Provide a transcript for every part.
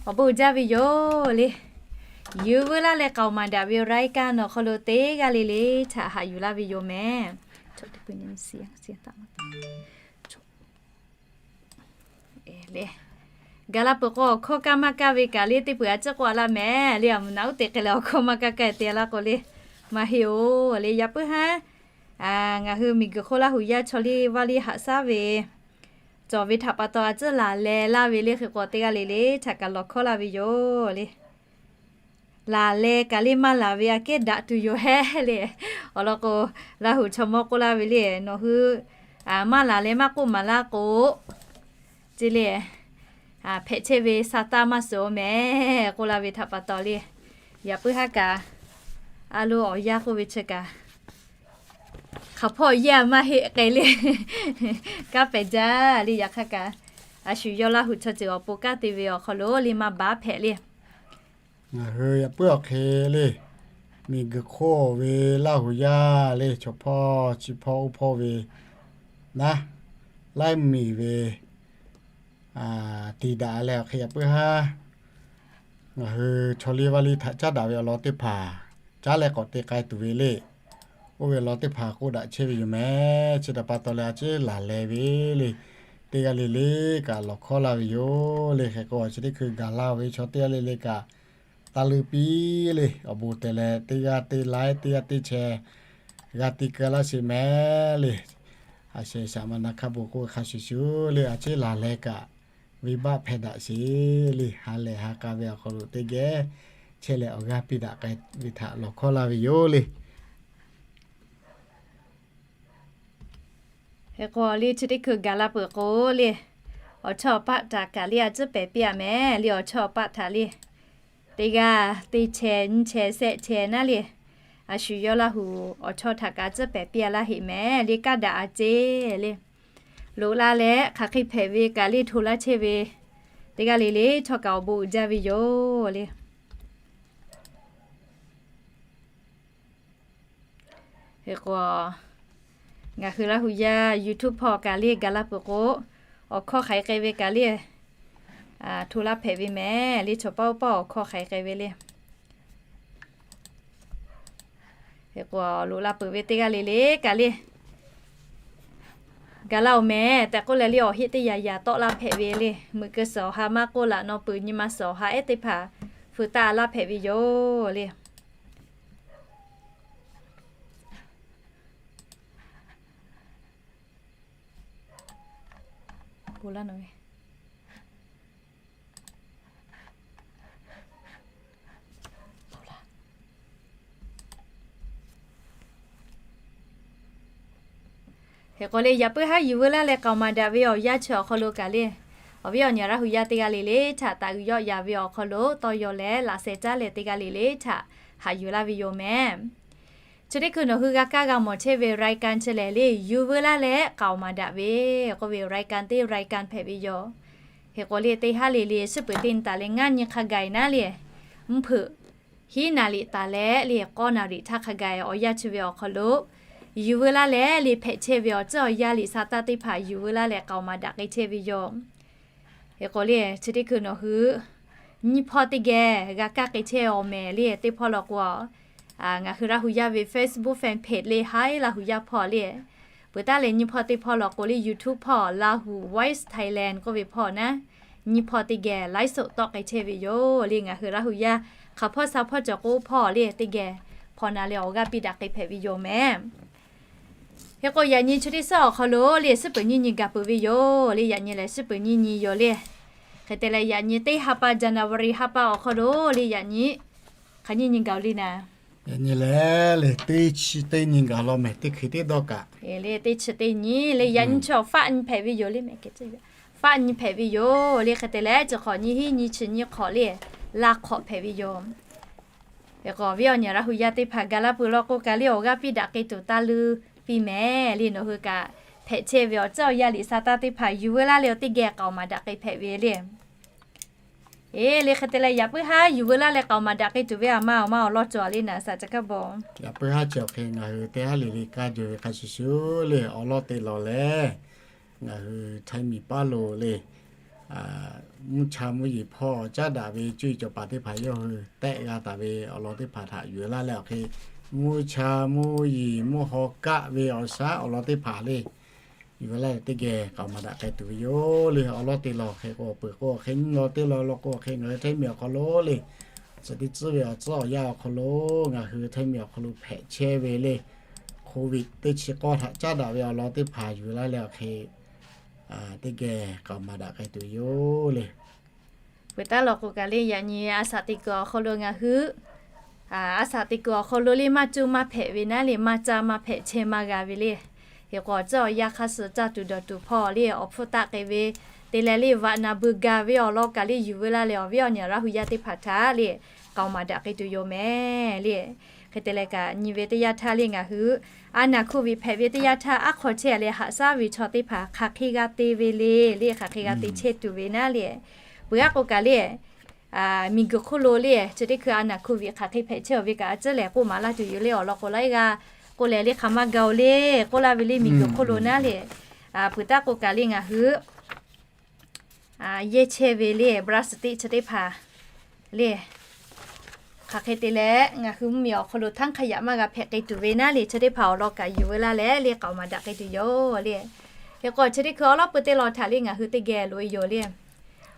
Awˬ bon uiˍ jaˇ ve yoˬ le. Yuˬ veu laˇ leh k'aoˍ maˍ daꞈ ve รายการ awˬ hk'aw lo teˇ g'aˇ le le htaꞈ haꞈ yuˬ laˇ ve yoˬ mehˍ. Ga laˇ peuˬ k'o, awˬ hkawˇ kaˇ maˇ kaˇ ve kaꞈ le, teˇ peuˬ a ciˉ k'oˆ a laˇ mehˍ le. A muˬ naꞈ uˉ te k'ai leh awˬ hkawˇ maˇ kaˇ kaˇ te a laˇ k'o le, maˇ heˆ oˬ le. Yaꞈ puiˉ haˉ ngaˬ hui miˬguiˬ hk'oˆ Laˇ huˍ yaˇ chaw liˇ vaˇ liˇ haꞈ shaˉ ve cawˬ ve htaꞈ pa taw a ciˉ laˬ leh laˇ ve le. Hk'e k'o, teˇ g'aˇ le le htaꞈ kaꞈ lawˬ hkawˇ laˇ ve yoˬ le. Laˬ leh kaꞈ le maˇ laˬ ve aꞈ kehˉ daꞈ tuˬ yoˬ hehˉ le. Awˬ lawn k'o, Laˇ huˍ chaw mawˇ k'oˆ laˇ ve le, nawˬ hui maˇ laˬ leh maˇ k'oˆ maˍ laˇ k'o, ce le, hpehꞈ chehˇ ve sa taˇ maˇ suhˍ mehˍ k'oˆ laˇ ve htaꞈ pa taw le. Yaꞈ puiˉ haˉ kaꞈ a lo awˬ yanˇ k'oˆ ve chi kaꞈ hk'aˬ hpawˇ yaˇ maˇ heˆ k'ai le. Kanˉ pehˍ jaˇ le. Yaꞈ hk'aˇ kaꞈ, a shu yawˇ Laˇ huˍ chaw ceuˬ awˬ pon kanˉ te ve awˬ hk'aw lo le maˇ baˉ hpehꞈ le. Ngaˬ hui yaꞈ puiˉ awˬ hk'e le, miˬguiˬ hk'oˆ ve Laˇ huˍ yaˇ le, chaw hpawˇ chi hpawˇ oˇ hpawˇ ve naˉ, laiˉ miˬ ve te daꞈ leh awˬ hk'e yaꞈ puiˉ haˉ ngaˬ hui chaw liˇ vaˇ liˇ htaꞈ caˉ daꞈ ve awˬ lawn teˇ hpaˍ caˉ leh k'awꞈ te k'ai tuˬ ve le. Oˇ ve awˬ lawn teˇ hpaˍ k'oˆ daꞈ chehˇ ve yoˬ mehˍ. Chi htaꞈ pa taw leh a ciˉ laˬ leh ve le, teˇ g'aˇ le le kaꞈ lawˬ hkawˇ laˇ ve yoˬ le. Hk'e k'o, chi teˇ hkui gaˬ laˇ ve chaw teˇ g'aˇ le le kaꞈ taˇ leuˆ piˇ le. Awˬ bon te leh teˇ g'aˇ teˇ laiˉ, teˇ g'aˇ teˇ chehˇ g'a te keu laˇ sheˍ mehˍ le. A shehˍ shaꞈ ma na hk'a bon k'oˆ hk'a shuˍ shuˍ le, a ciˉ laˬ leh kaꞈ venˇbaˆ hpehˇ daꞈ sheˍ le. Ha lehˬ ha k'a ve awˬ hk'aw lo teˇ geh chehˇ leh awˬ g'aˇ piˇ daꞈ k'ai ve htaꞈ lawˬ hkawˇ laˇ ve yoˬ le. Hk'e k'o le, chi teˇ hkui gaˬ la peuˬ k'o le, awˬ chawˇ awˬ paˆ htaꞈ kaꞈ le a ciˉ pehˍ piˇ a mehˍ le. Awˬ chawˇ awˬ paˆ htaꞈ le teˇ g'aˇ teˇ chehˇ nyiˇ chehˇ shehˆ chehˇ naˉ le, a shu yawˇ Laˇ huˍ awˬ chawˇ htaꞈ kaꞈ a ciˉ pehˍ piˇ a laˇ heˆ mehˍ le. Kanˉ daꞈ a ceˇ le. Loꞈ la leh hk'aˬ hk'e hpehꞈ ve kaꞈ le hto laˇ chehˇ ve teˇ g'aˇ le le htawˇ kaꞈ awˬ bon uiˍ jaˇ ve yoˬ le. Hk'e k'o, ngaˬ hui Laˇ huˍ yaˇ YouTube hpawˇ kaꞈ le gaˬ la peuˬ k'o, awˬ hkawˇ hk'aˬ hk'e k'ai ve kaꞈ le hto laˇ hpehꞈ ve mehˍ le. Chaw paˆ oˇ paˆ awˬ hkawˇ hk'aˬ hk'e k'ai ve le. Hk'e k'o, loꞈ la peuˬ ve teˇ g'aˇ le le kaꞈ le gaˬ la oˬ mehˍ tehꞈ k'oˆ leh le, awˬ heˆ teˇ yanˇ yanˇ tawˆ laˇ hpehꞈ ve le. Meuꞈ keu suhˍ awˬ ha maˇ k'oˆ laꞈ naw peuˬ nyi ma suhˍ awˬ ha ehˉ teˇ hpaˍ feu taˆ laˇ hpehꞈ ve yoˬ le. Hk'e k'o le, yaꞈ puiˉ haˉ yuˬ veu laˇ leh k'aoˍ maˍ daꞈ ve awˬ yanˇ chi awˬ hk'aw lo kaꞈ le, awˬ viˉ awˬ nyi Laˇ huˍ yaˇ teˇ g'aˇ le le htaꞈ taˍ uiˍ yawˆ yan ve awˬ hk'aw lo tawˇ yaw leh laꞈ sheh caˉ leh teˇ g'aˇ le le htaꞈ haꞈ yuˬ laˇ ve yoˬ mehˍ. Chi teˇ hkui nawˬ hui g'a kaˇ g'a mawˬ chehˇ ve รายการ chi lehˬ le, yuˬ veu laˇ leh k'aoˍ maˍ daꞈ ve k'oˆ ve รายการ teˇ รายการ hpehꞈ ve yoˬ. Hk'e k'o le, teˇ haˉ le le shiˉ peuˬ teˇ nyi taˍ leh ngaˇ nyi hk'a gaˬ naˉ le, mvuhˇ hpeuꞈ hiˉ naˍ riˍ taˍ leh le k'awˇ naˍ riˍ htaˇ hk'a gaˬ awˬ yanˇ chi ve awˬ hk'aw lo yuˬ veu laˇ leh le hpehꞈ chehˇ ve awˬ tcuhˇ awˬ yaˇ liꞈ sa taˇ teˇ hpaˍ yuˬ veu laˇ leh k'aoˍ maˍ daꞈ k'ai chehˇ ve yoˬ. Hk'e k'o le, chi teˇ hkui nawˬ hui nyiˇ hpawˇ teˇ geh g'a kaˇ k'ai chehˇ awˬ mehˍ le. Teˇ hpawˇ law k'o, ngaˬ hui Laˇ huˍ yaˇ ve Facebook fan page le, Haiˉ Laˇ huˍ yaˇ hpawˇ le. Peuˬ taˉ leh nyiˇ hpawˇ teˇ hpawˇ law k'o le, YouTube hpawˇ Laˇ huˍ Voice Thailand k'oˆ ve hpawˇ naˉ, nyiˇ hpawˇ teˇ geh ไลฟ์สด tawˆ k'ai chehˇ ve yoˬ le. Ngaˬ hui Laˇ huˍ yaˇ hk'aˬ hpawˇ sha hpawˇ cawˬ k'o hpawˇ le teˇ geh hpaw na leh awˬ g'aˇ piˇ daꞈ k'ai hpehꞈ ve yoˬ mehˍ. Hk'e k'o, yaꞈ nyi chi teˇ suhˉ awˬ hk'aw lo le shiˉ peuˬ nyiˇ nyi gaˬ peuˬ ve yoˬ le. Yaꞈ nyi lehˬ shiˉ peuˬ nyiˇ nyi yoˬ le. Hk'e te leh yaꞈ nyi teˇ ha pa January ha pa awˬ hk'aw lo le yaꞈ nyi hk'aˬ nyiˇ nyi gaˬ le naˍ. Yaꞈ nyi lehˬ le teˇ chi teˇ nyi gaˬ law mehˍ, teˇ hkui teˇ dawˇ kaꞈ le teˇ chi teˇ nyi le. Yaꞈ nyi chi awˬ faˆ nyi hpehꞈ ve yoˬ le mehˍ. Faˆ nyi hpehꞈ ve yoˬ le. Hk'e te leh chi hk'awꞈ nyiˇ hinˉ nyi chi nyi hk'awꞈ le laˇ hk'awꞈ hpehꞈ ve yoˬ. Hk'e k'o, awˬ viˉ awˬ nyi Laˇ huˍ yaˇ teˇ hpaˍ gaˬ la peuˬ law k'o kaꞈ le awˬ g'aˇ piˇ daꞈ k'ai tuˬ taˇ leuˇ piˇ mehˍ le. Nawˬ hui kaꞈ hpehꞈ chehˇ ve awˬ tcuhˇ awˬ yaˇ liꞈ sa taˇ teˇ hpaˍ yuˬ veu laˇ leh awˬ teˇ geh k'aoˍ maˍ daꞈ k'ai hpehꞈ ve le. Eˬ le, hk'e te leh yaꞈ puiˉ haˉ yuˬ veu laˇ leh k'aoˍ maˍ daꞈ k'ai tuˬ ve a ma awˬ ma awˬ lawn cawˬ le naˍ, saˍ ca kaˇ bawˬ. Yaꞈ puiˉ haˉ chi awˬ hk'e ngaˬ hui teˇ haˉ le le kaˇ jaw ve hk'a shuˍ shuˍ le awˬ lawn te lawˬ leh, ngaˬ hui Htaiˍ miˬ paˉ lo le mvuhˇ cha mvuhˇ yeˬ hpawˇ caˉ daꞈ ve cuˇ yiˍ cawˬ paˍ teˇ hpaˍ yawˇ hui tehˆ g'a taˍ ve awˬ lawn teˇ hpaˍ htaꞈ yuˬ laˇ leh awˬ hk'e, mvuhˇ cha mvuhˇ yeˬ mvuhˇ haw kaˆ ve awˬ shaˉ awˬ lawn teˇ hpaˍ le, yuˬ laˇ leh teˇ geh k'aoˍ maˍ daꞈ k'ai tuˬ ve yoˬ le. Awˬ lawn teˇ lawn hk'e k'o, peuˬ k'o awˬ hk'e nyiˇ lawn teˇ lawn law k'o awˬ hk'e ngaˬ hui Htaiˇ miˬ awˬ hk'aw lo le, tcuh teˇ tcuhˉ ve awˬ tcuhˉ awˬ yanˇ awˬ hk'aw lo ngaˬ hui Htaiˇ miˬ awˬ hk'aw lo hpehꞈ chehˇ ve le, Covid teˇ chi k'awˇ htaꞈ caˉ daꞈ ve awˬ lawn teˇ hpaˍ yuˬ laˇ leh awˬ hk'e, teˇ geh k'aoˍ maˍ daꞈ k'ai tuˬ yoˬ le. Peuˬ taˉ law k'o kaꞈ le, yaꞈ nyi a shaꞈ teꞈ kuiˬ awˬ hk'aw lo ngaˬ hui a shaꞈ teꞈ kuiˬ awˬ hk'aw lo le maˇ cuˇ maˇ hpehꞈ ve naˉ le, maˇ caˇ maˇ hpehꞈ chehˇ maˇ g'a ve le. Hk'e k'o, tcuhˉ awˬ yanˇ hk'aˇ suh caˇ tuˬ dawˬ tuˬ hpawˇ le awˬ hpfuhˇ taˆ k'ai ve, te leh le vaꞈ naˍ beuꞈ gaˬ ve awˬ lawn kaꞈ le yuˬ veu laˇ leh awˬ viˉ awˬ nyi Laˇ hu yaˇ teˇ hpaˍ htaꞈ le k'aoˍ maˍ daꞈ k'ai tuˬ yoˬ mehˍ le. Hk'e te leh kaꞈ nyi ve teˇ yanˇ htaˇ le ngaˬ hui a naˍ hkuˇ viꞈ hpehꞈ ve teˇ yanˇ htaˇ aˉ hk'aw chehˇ leh haꞈ shaˉ ve chaw teˇ hpaˍ hk'aˬ hk'e g'a te ve le le, hk'aˬ hk'e g'a te chehˇ tuˬ ve naˉ le. Peuˬ aˉ k'o kaꞈ le miˬguiˬ hk'oˆ lo le chi teˇ hkui a naˍ hkuˇ viꞈ hk'aˬ hk'e hpehꞈ chehˇ ve kaꞈ a ciˉ lehˬ k'oˆ maˍ laˇ tuˬ yoˬ le. Awˬ lawn k'o laiˉ g'aˇ k'oˆ leh le hk'aˬ maˇ gaˬ-oˬ le k'oˆ laˇ ve le miˬguiˬ hk'oˆ lo naˉ le. Peuˬ taˉ k'o kaꞈ le ngaˬ hui yehˇ chehˇ ve le plastic chi teˇ hpaˍ le, hk'aˬ hk'e te leh ngaˬ hui mvuhˇmiˬ awˬ hk'aw lo htaˇ hk'a yaꞈ maˇ g'a hpehꞈ k'ai tuˬ ve naˉ le chi teˇ hpaˍ awˬ lawn kaꞈ yuˬ veu laˇ leh le k'aoˍ maˍ daꞈ k'ai tuˬ yoˬ le. Hk'e k'o chi teˇ hkui awˬ lawn peuˬ teˇ lawn htaꞈ le ngaˬ hui teˇ geh loꞈ-e yoˬ le.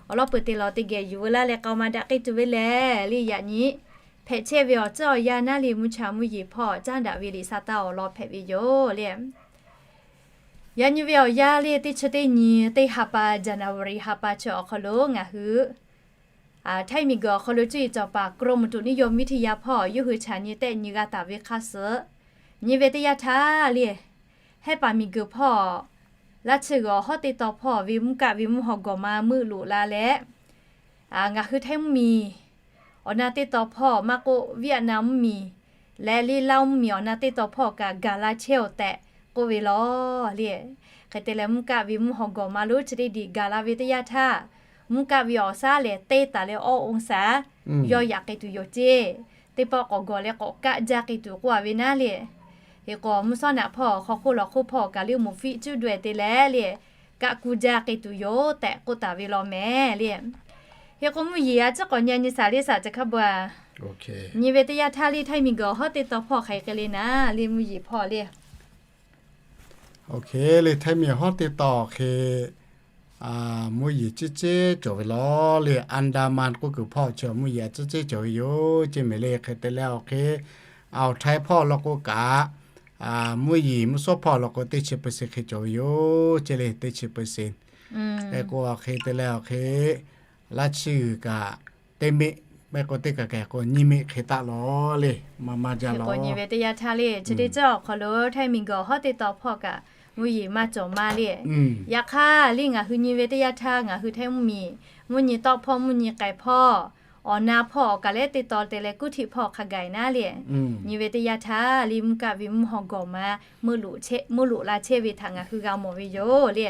Awˬ lawn peuˬ teˇ lawn teˇ geh yuˬ veu laˇ leh k'aoˍ maˍ daꞈ k'ai tuˬ ve lehˬ le yaꞈ nyi hpehꞈ chehˇ ve awˬ tcuhˉ awˬ yanˇ naˉ le mvuhˇ cha mvuhˇ yeˬ hpawˇ caˉ daꞈ ve liꞈ sa taˇ awˬ lawn hpehꞈ ve yoˬ le. Yaꞈ nyi ve awˬ yanˇ le teˇ chi teˇ nyi teˇ ha pa January ha pa chi awˬ hk'aw lo ngaˬ hui Htaiˇ miˬguiˬ awˬ hk'aw lo cuˇ yiˍ cawˬ paˍ กรมอุตุนิยมวิทยา hpawˇ yawˇ hui chaꞈ nyi tehˆ nyi g'a taˍ ve hk'a suh nyi ve teˇ yanˇ htaˇ le, Hehˉ paˍ miˬguiˬ hpawˇ laˇ chi g'awˬ hawˉ teˇ taw hpawˇ ve mvuhˇ kaˆ ve mvuhˇ haw gawˬ ma meuˆ loꞈ la leh, ngaˬ hui Htaiˇ mvuhˇmiˬ awˬ na teˇ taw hpawˇ maˇ k'oˆ, Vietnam mvuhˇmiˬ leh le Laˇ mvuhˇmiˬ awˬ na teˇ taw hpawˇ kaꞈ gaˬ la chehˇ-oˬ tehꞈ k'oˆ ve law le. Hk'e te leh mvuhˇ kaˆ ve mvuhˇ haw gawˬ ma lonˉ chi teˇ diˬ gaˬ la ve teˇ yanˇ htaˇ, mvuhˇ kaˆ ve awˬ shaˉ lehˬ teˇ taˍ leh awˇ องศา yawˇ yaꞈ k'ai tuˬ yoˬ ceˇ. Teˇ pawˆ k'awꞈ gawˬ leh k'awꞈ kaˆ jaˇ k'ai tuˬ k'oˆ-a ve naˉ le. Hk'e k'o mvuhˇ shawˉ naꞈ hpawˇ hk'aw hk'oˆ lawˬ hk'oˆ hpawˇ kaꞈ le moˍ fiˆ cuˇ daweh te leh le, kaˆ kuˇ jaˇ k'ai tuˬ yoˬ tehꞈ k'oˆ taˍ ve law mehˍ le. Hk'e k'o mvuhˇ yeˬ a ciˉ k'awꞈ nyi nyi shaˍ le shaˍ ca hk'a bvuhꞈ. Nyi ve teˇ yanˇ htaˇ le Htaiˇ miˬguiˬ hawˉ teˇ taw hpawˇ hk'aˬ hk'e le naˉ le mvuhˇ yeˬ hpawˇ le. Oˇ hk'e le Htaiˇ miˬguiˬ hawˉ teˇ taw hk'e mvuhˇ yeˬ ciˉ ceˉ cawˬ ve law le. Andaman k'oˆ kuiˬ hpawˇ chi mvuhˇ yeˬ a ciˉ ceˉ cawˬ ve yoˬ ceˇ mehˍ le. Hk'e te leh awˬ hk'e Awˬ htaiˇ hpawˇ law k'o kaꞈ, mvuhˇ yeˬ mvuhˇ shawˉ hpawˇ law k'o teˇ chi เปอร์เซ็นต์ hk'e cawˬ ve yoˬ ceˇ le. Teˇ chi เปอร์เซ็นต์ hk'e k'o awˬ hk'e te leh awˬ hk'e laˇ chiˇ g'uiˬ kaꞈ teˇ meˆ, mehˆ k'o teˇ kaˬ kaꞈ k'o nyiˇ meˆ hk'e taˆ law le. Maˇ maˇ jaˇ law. Nyi ve teˇ yanˇ htaˇ le chi teˇ ceuˬ awˬ hk'aw lo Htaiˇ miˬguiˬ hawˉ teˇ taw hpawˇ kaꞈ mvuhˇ yeˬ maˇ cawˬ maˇ le. Yaꞈ hk'aˇ le ngaˬ hui nyi ve teˇ yanˇ htaˇ ngaˬ hui Htaiˇ mvuhˇmiˬ mvuhˇ nyi tawˆ hpawˇ mvuhˇ nyi k'ai hpawˇ awˬ na hpawˇ awˬ kaˬ leh teˇ taw te leh kuˉ htiˆ hpawˇ hk'a gaˬ naˉ le. Nyi ve teˇ yanˇ htaˇ le mvuhˇ kaˆ ve mvuhˇ haw gawˬ ma meuˆ loꞈ la chehˇ ve htaꞈ ngaˬ hui g'a mawˬ ve yoˬ le.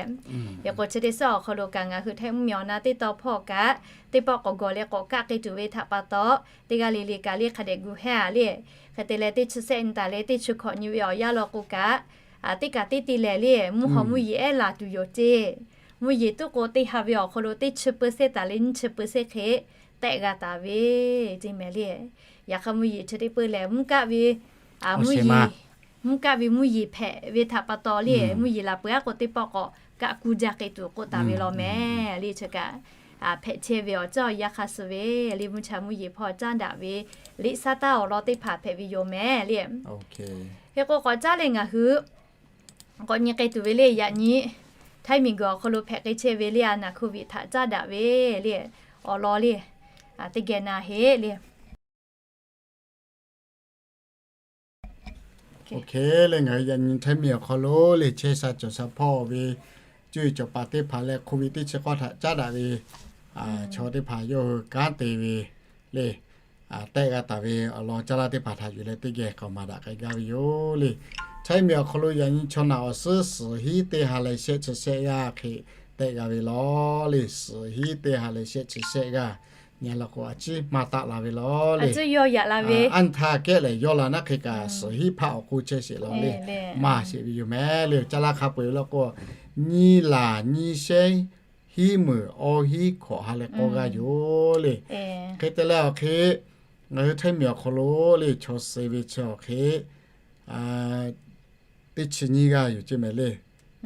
Hk'e k'o chi teˇ suhˉ awˬ hk'aw lo kaꞈ ngaˬ hui Htaiˇ mvuhˇmiˬ awˬ na teˇ taw hpawˇ kaꞈ teˇ pawˆ k'awꞈ gawˬ leh k'awꞈ kaˆ k'ai tuˬ ve htaꞈ pa taw, teˇ g'aˇ le le kaꞈ le hk'a dehꞈ gu hehˉ-a le. Hk'e te leh teˇ chi sehˆ nyi taˍ leh teˇ chi hkawꞈ nyi ve awˬ yanˇ law k'o kaꞈ, teˇ kaꞈ teˇ te lehˬ le mvuhˇ haw mvuhˇ yeˬ ehˉ laˬ tuˬ yoˬ ceˇ. Mvuhˇ yeˬ tuˉ k'o teˇ ha ve awˬ hk'aw lo teˇ chi เปอร์เซ็นต์ taˍ leh nyiˇ chi เปอร์เซ็นต์ hk'e tehˆ g'a taˍ ve ceˇ mehˍ le. Yaꞈ hk'aˇ mvuhˇ yeˬ chi teˇ peu lehˬ mvuhˇ kaˆ ve mvuhˇ yeˬ, mvuhˇ kaˆ ve mvuhˇ yeˬ hpehꞈ ve htaꞈ pa taw le mvuhˇ yeˬ laˬ peuˬ aˉ k'o teˇ pawˆ k'awꞈ kaˆ kuˇ jaˇ k'ai tuˬ k'oˆ taˍ ve law mehˍ le. Chi kaꞈ hpehꞈ chehˇ ve awˬ ceuˬ awˬ yanˇ hk'a suh ve le mvuhˇ cha mvuhˇ yeˬ hpawˇ caˉ daꞈ ve liꞈ shaˉ taˇ awˬ lawn teˇ hpaˍ hpehꞈ ve yoˬ mehˍ le. Hk'e k'o k'awꞈ caˉ leh ngaˬ hui k'awꞈ nyi k'ai tuˬ ve le yaꞈ nyi Htaiˇ miˬguiˬ awˬ hk'aw lo hpehꞈ k'ai chehˇ ve le a naˍ โควิด htaꞈ caˉ daꞈ ve le awˬ lawn le teˇ geh na heˆ le. Oˇ hk'e le ngaˬ hui yaꞈ nyi Htaiˇ miˬ awˬ hk'aw lo le chehˇ sha cawˬ sha hpawˇ ve cuˇ yiˍ cawˬ paˍ teˇ hpaˍ leh โควิด teˇ chi k'awˇ htaꞈ caˉ daꞈ ve chaw teˇ hpaˍ yawˇ hui kanˉ te ve le tehˆ g'a taˍ ve awˬ lawn caˇ laˇ teˇ hpaˍ htaꞈ yuˬ leh teˇ geh k'aoˍ maˍ daꞈ k'ai gaˇ ve yoˬ le. Htaiˇ miˬ awˬ hk'aw lo yaꞈ nyi chaw naˬ awˬ suhˉ suhˍ hiˉ teˇ ha leh shehˆ chi shehˆ g'aˇ hk'e tehˆ g'a ve law le. Suhˍ hiˉ teˇ ha leh shehˆ chi shehˆ g'aˇ nyi law k'o a ciˉ maˇ taˆ la ve law le. Anˇ htaˇ kehˉ lehˬ yawˇ la naˉ hk'e kaꞈ suhˍ hiˉ hpaˆ awˬ k'oˆ chehˇ sheˍ law le. Maˇ sheˍ ve yoˬ mehˍ le. Caˇ laˇ hk'a peu-eˬ law k'o nyiˇ laˬ nyiˇ shehˉ hiˉ meunˍ awˇ hiˉ hkawꞈ ha leh k'awˇ g'aˇ yoˬ le. Hk'e te leh awˬ hk'e, ngaˬ hui Htaiˇ miˬ awˬ hk'aw lo le chaw suh ve chi awˬ hk'e teˇ chi nyiˇ g'aˇ yoˬ ceˇ mehˍ le.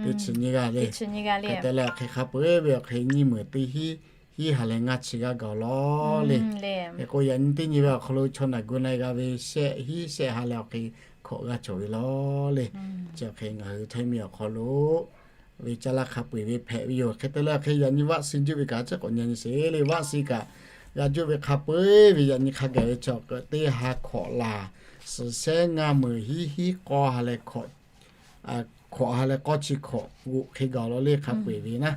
Teˇ chi nyiˇ g'aˇ le. Hk'e te leh awˬ hk'e hk'a peu-eˬ ve awˬ hk'e nyiˇ meunˍ teˇ hiˉ, hiˉ ha leh ngaˇ chi g'aˇ gaˬ-oˬ lawˬ le. Hk'e k'o yaꞈ nyi teˇ nyi ve awˬ hk'aw lo chaw naˬ gu na-e g'a ve shehˆ hiˉ shehˆ ha leh awˬ hk'e hkawꞈ g'aˇ cawˬ ve lawˬ le. Chi awˬ hk'e ngaˬ hui Htaiˇ miˬ awˬ hk'aw lo ve caˇ laˇ hk'a peu-eˬ ve hpehꞈ ve yoˬ. Hk'e te leh awˬ hk'e yaꞈ nyi vaˆ suh juˆ ve kaꞈ chi k'awꞈ nyi nyi sheˍ le. Vaˆ suh kaꞈ g'a juˆ ve hk'a peu-eˬ ve yaꞈ nyi hk'a gaˬ ve chi awˬ hk'e teˇ ha hkawꞈ laˬ, suhˍ shehˉ ngaˇ meunˍ hiˉ hiˉ k'awˇ ha leh hkawꞈ, hkawꞈ ha leh k'awˇ chi hkawꞈ g'oꞈ hk'e gaˬ lawˬ le hk'a peu-eˬ ve naˉ.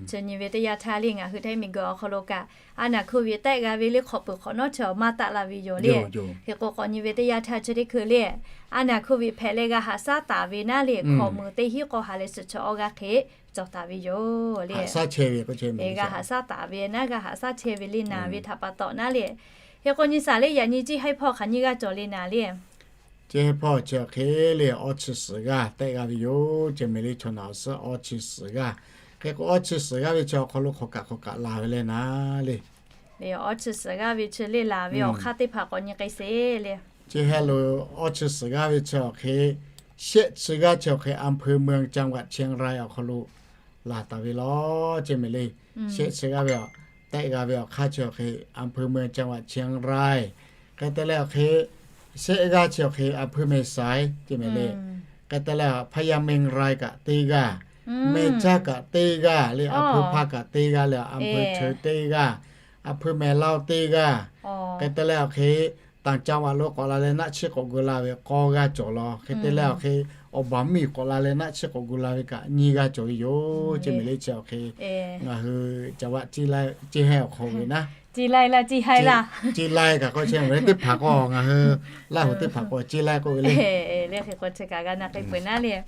Chi nyi ve teˇ yanˇ htaˇ le ngaˬ hui Htaiˇ miˬ guiˬ awˬ hk'aw lo kaꞈ a naˬ hkui ve tehˆ g'a ve le hk'awꞈ peuˬ hk'awꞈ nawˉ chi awˬ maˇ taˆ la ve yoˬ le. Hk'e k'o k'awꞈ nyi ve teˇ yanˇ htaˇ chi teˇ hkui le a naˬ hkui ve hpehꞈ leh g'a haꞈ shaˉ taˍ ve naˉ le hkawꞈ meunˍ teˇ hiˉ k'awˇ ha leh suhˍ chi awˇ g'aˇ hk'e cawˬ taˍ ve yoˬ le. G'a haꞈ shaˉ taˍ ve naˉ g'a haꞈ shaˉ chehˇ ve le naˍ ve htaꞈ pa taw naˉ le. Hk'e k'o nyi shaˍ le yaꞈ nyi ciˇ haiˇ hpawˇ hk'aˬ nyiˇ g'aˇ cawˬ le naˍ le. Ciˇ haiˇ hpawˇ chi awˬ hk'e le awˇ chi suhˍ g'aˇ tehˆ g'a ve yoˬ ceˇ mehˍ le. Chaw naˬ awˬ suhˉ awˇ chi suhˍ g'aˇ. Hk'e k'o awˇ chi suhˍ g'aˇ ve chi awˬ hk'aw lo hk'awꞈ kaꞈ hk'awꞈ kaꞈ laˬ ve le naˉ le. Awˇ chi suhˍ g'aˇ ve chi le laˬ ve awˬ hk'aˇ teˇ hpaˍ k'awꞈ nyi k'ai sheˍ le. Ciˇ haiˇ lo awˇ chi suhˍ g'aˇ ve chi awˬ hk'e shehˆ chi g'aˇ chi awˬ hk'e อำเภอเมือง จังหวัดเชียงราย awˬ hk'aw lo laˬ taˍ ve lawˬ ceˇ mehˍ le. Shehˆ chi g'aˇ ve tehˆ g'a ve awˬ hk'aˇ chi awˬ hk'e อำเภอเมือง จังหวัดเชียงราย. Hk'e te leh awˬ hk'e shehˆ g'aˇ chi awˬ hk'e อำเภอแม่สาย ceˇ mehˍ le. Hk'e te leh พญาเมงราย kaꞈ teˇ g'aˇ, แม่สาย kaꞈ teˇ g'aˇ le, อำเภอ Pha kaꞈ teˇ g'aˇ le, อำเภอเฉย teˇ g'aˇ, อำเภอแม่สาย teˇ g'aˇ. Hk'e te leh awˬ hk'e ต่างจังหวัด lo k'awꞈ la leh naˆ chiˇ k'awꞈ gu la ve k'awˇ g'aˇ cawˬ lawˬ. Hk'e te leh awˬ hk'e awˬ baˬ miˬ k'awꞈ la leh naˆ chiˇ k'awꞈ gu la ve kaꞈ nyiˇ g'aˇ cawˬ ve yoˬ ceˇ mehˍ le. Chi awˬ hk'e ngaˬ hui caˇ vaˆ ciˇ laiˇ ciˇ haiˇ awˬ hk'aw ve naˉ, ciˇ laiˇ kaꞈ k'o chi ve teˇ hpaˍ k'o ngaˬ hui Laˇ huˍ teˇ hpaˍ k'o ciˇ laiˇ k'oˆ ve le. Hk'e k'o chi kaꞈ g'a na k'ai peuˬ naˉ le.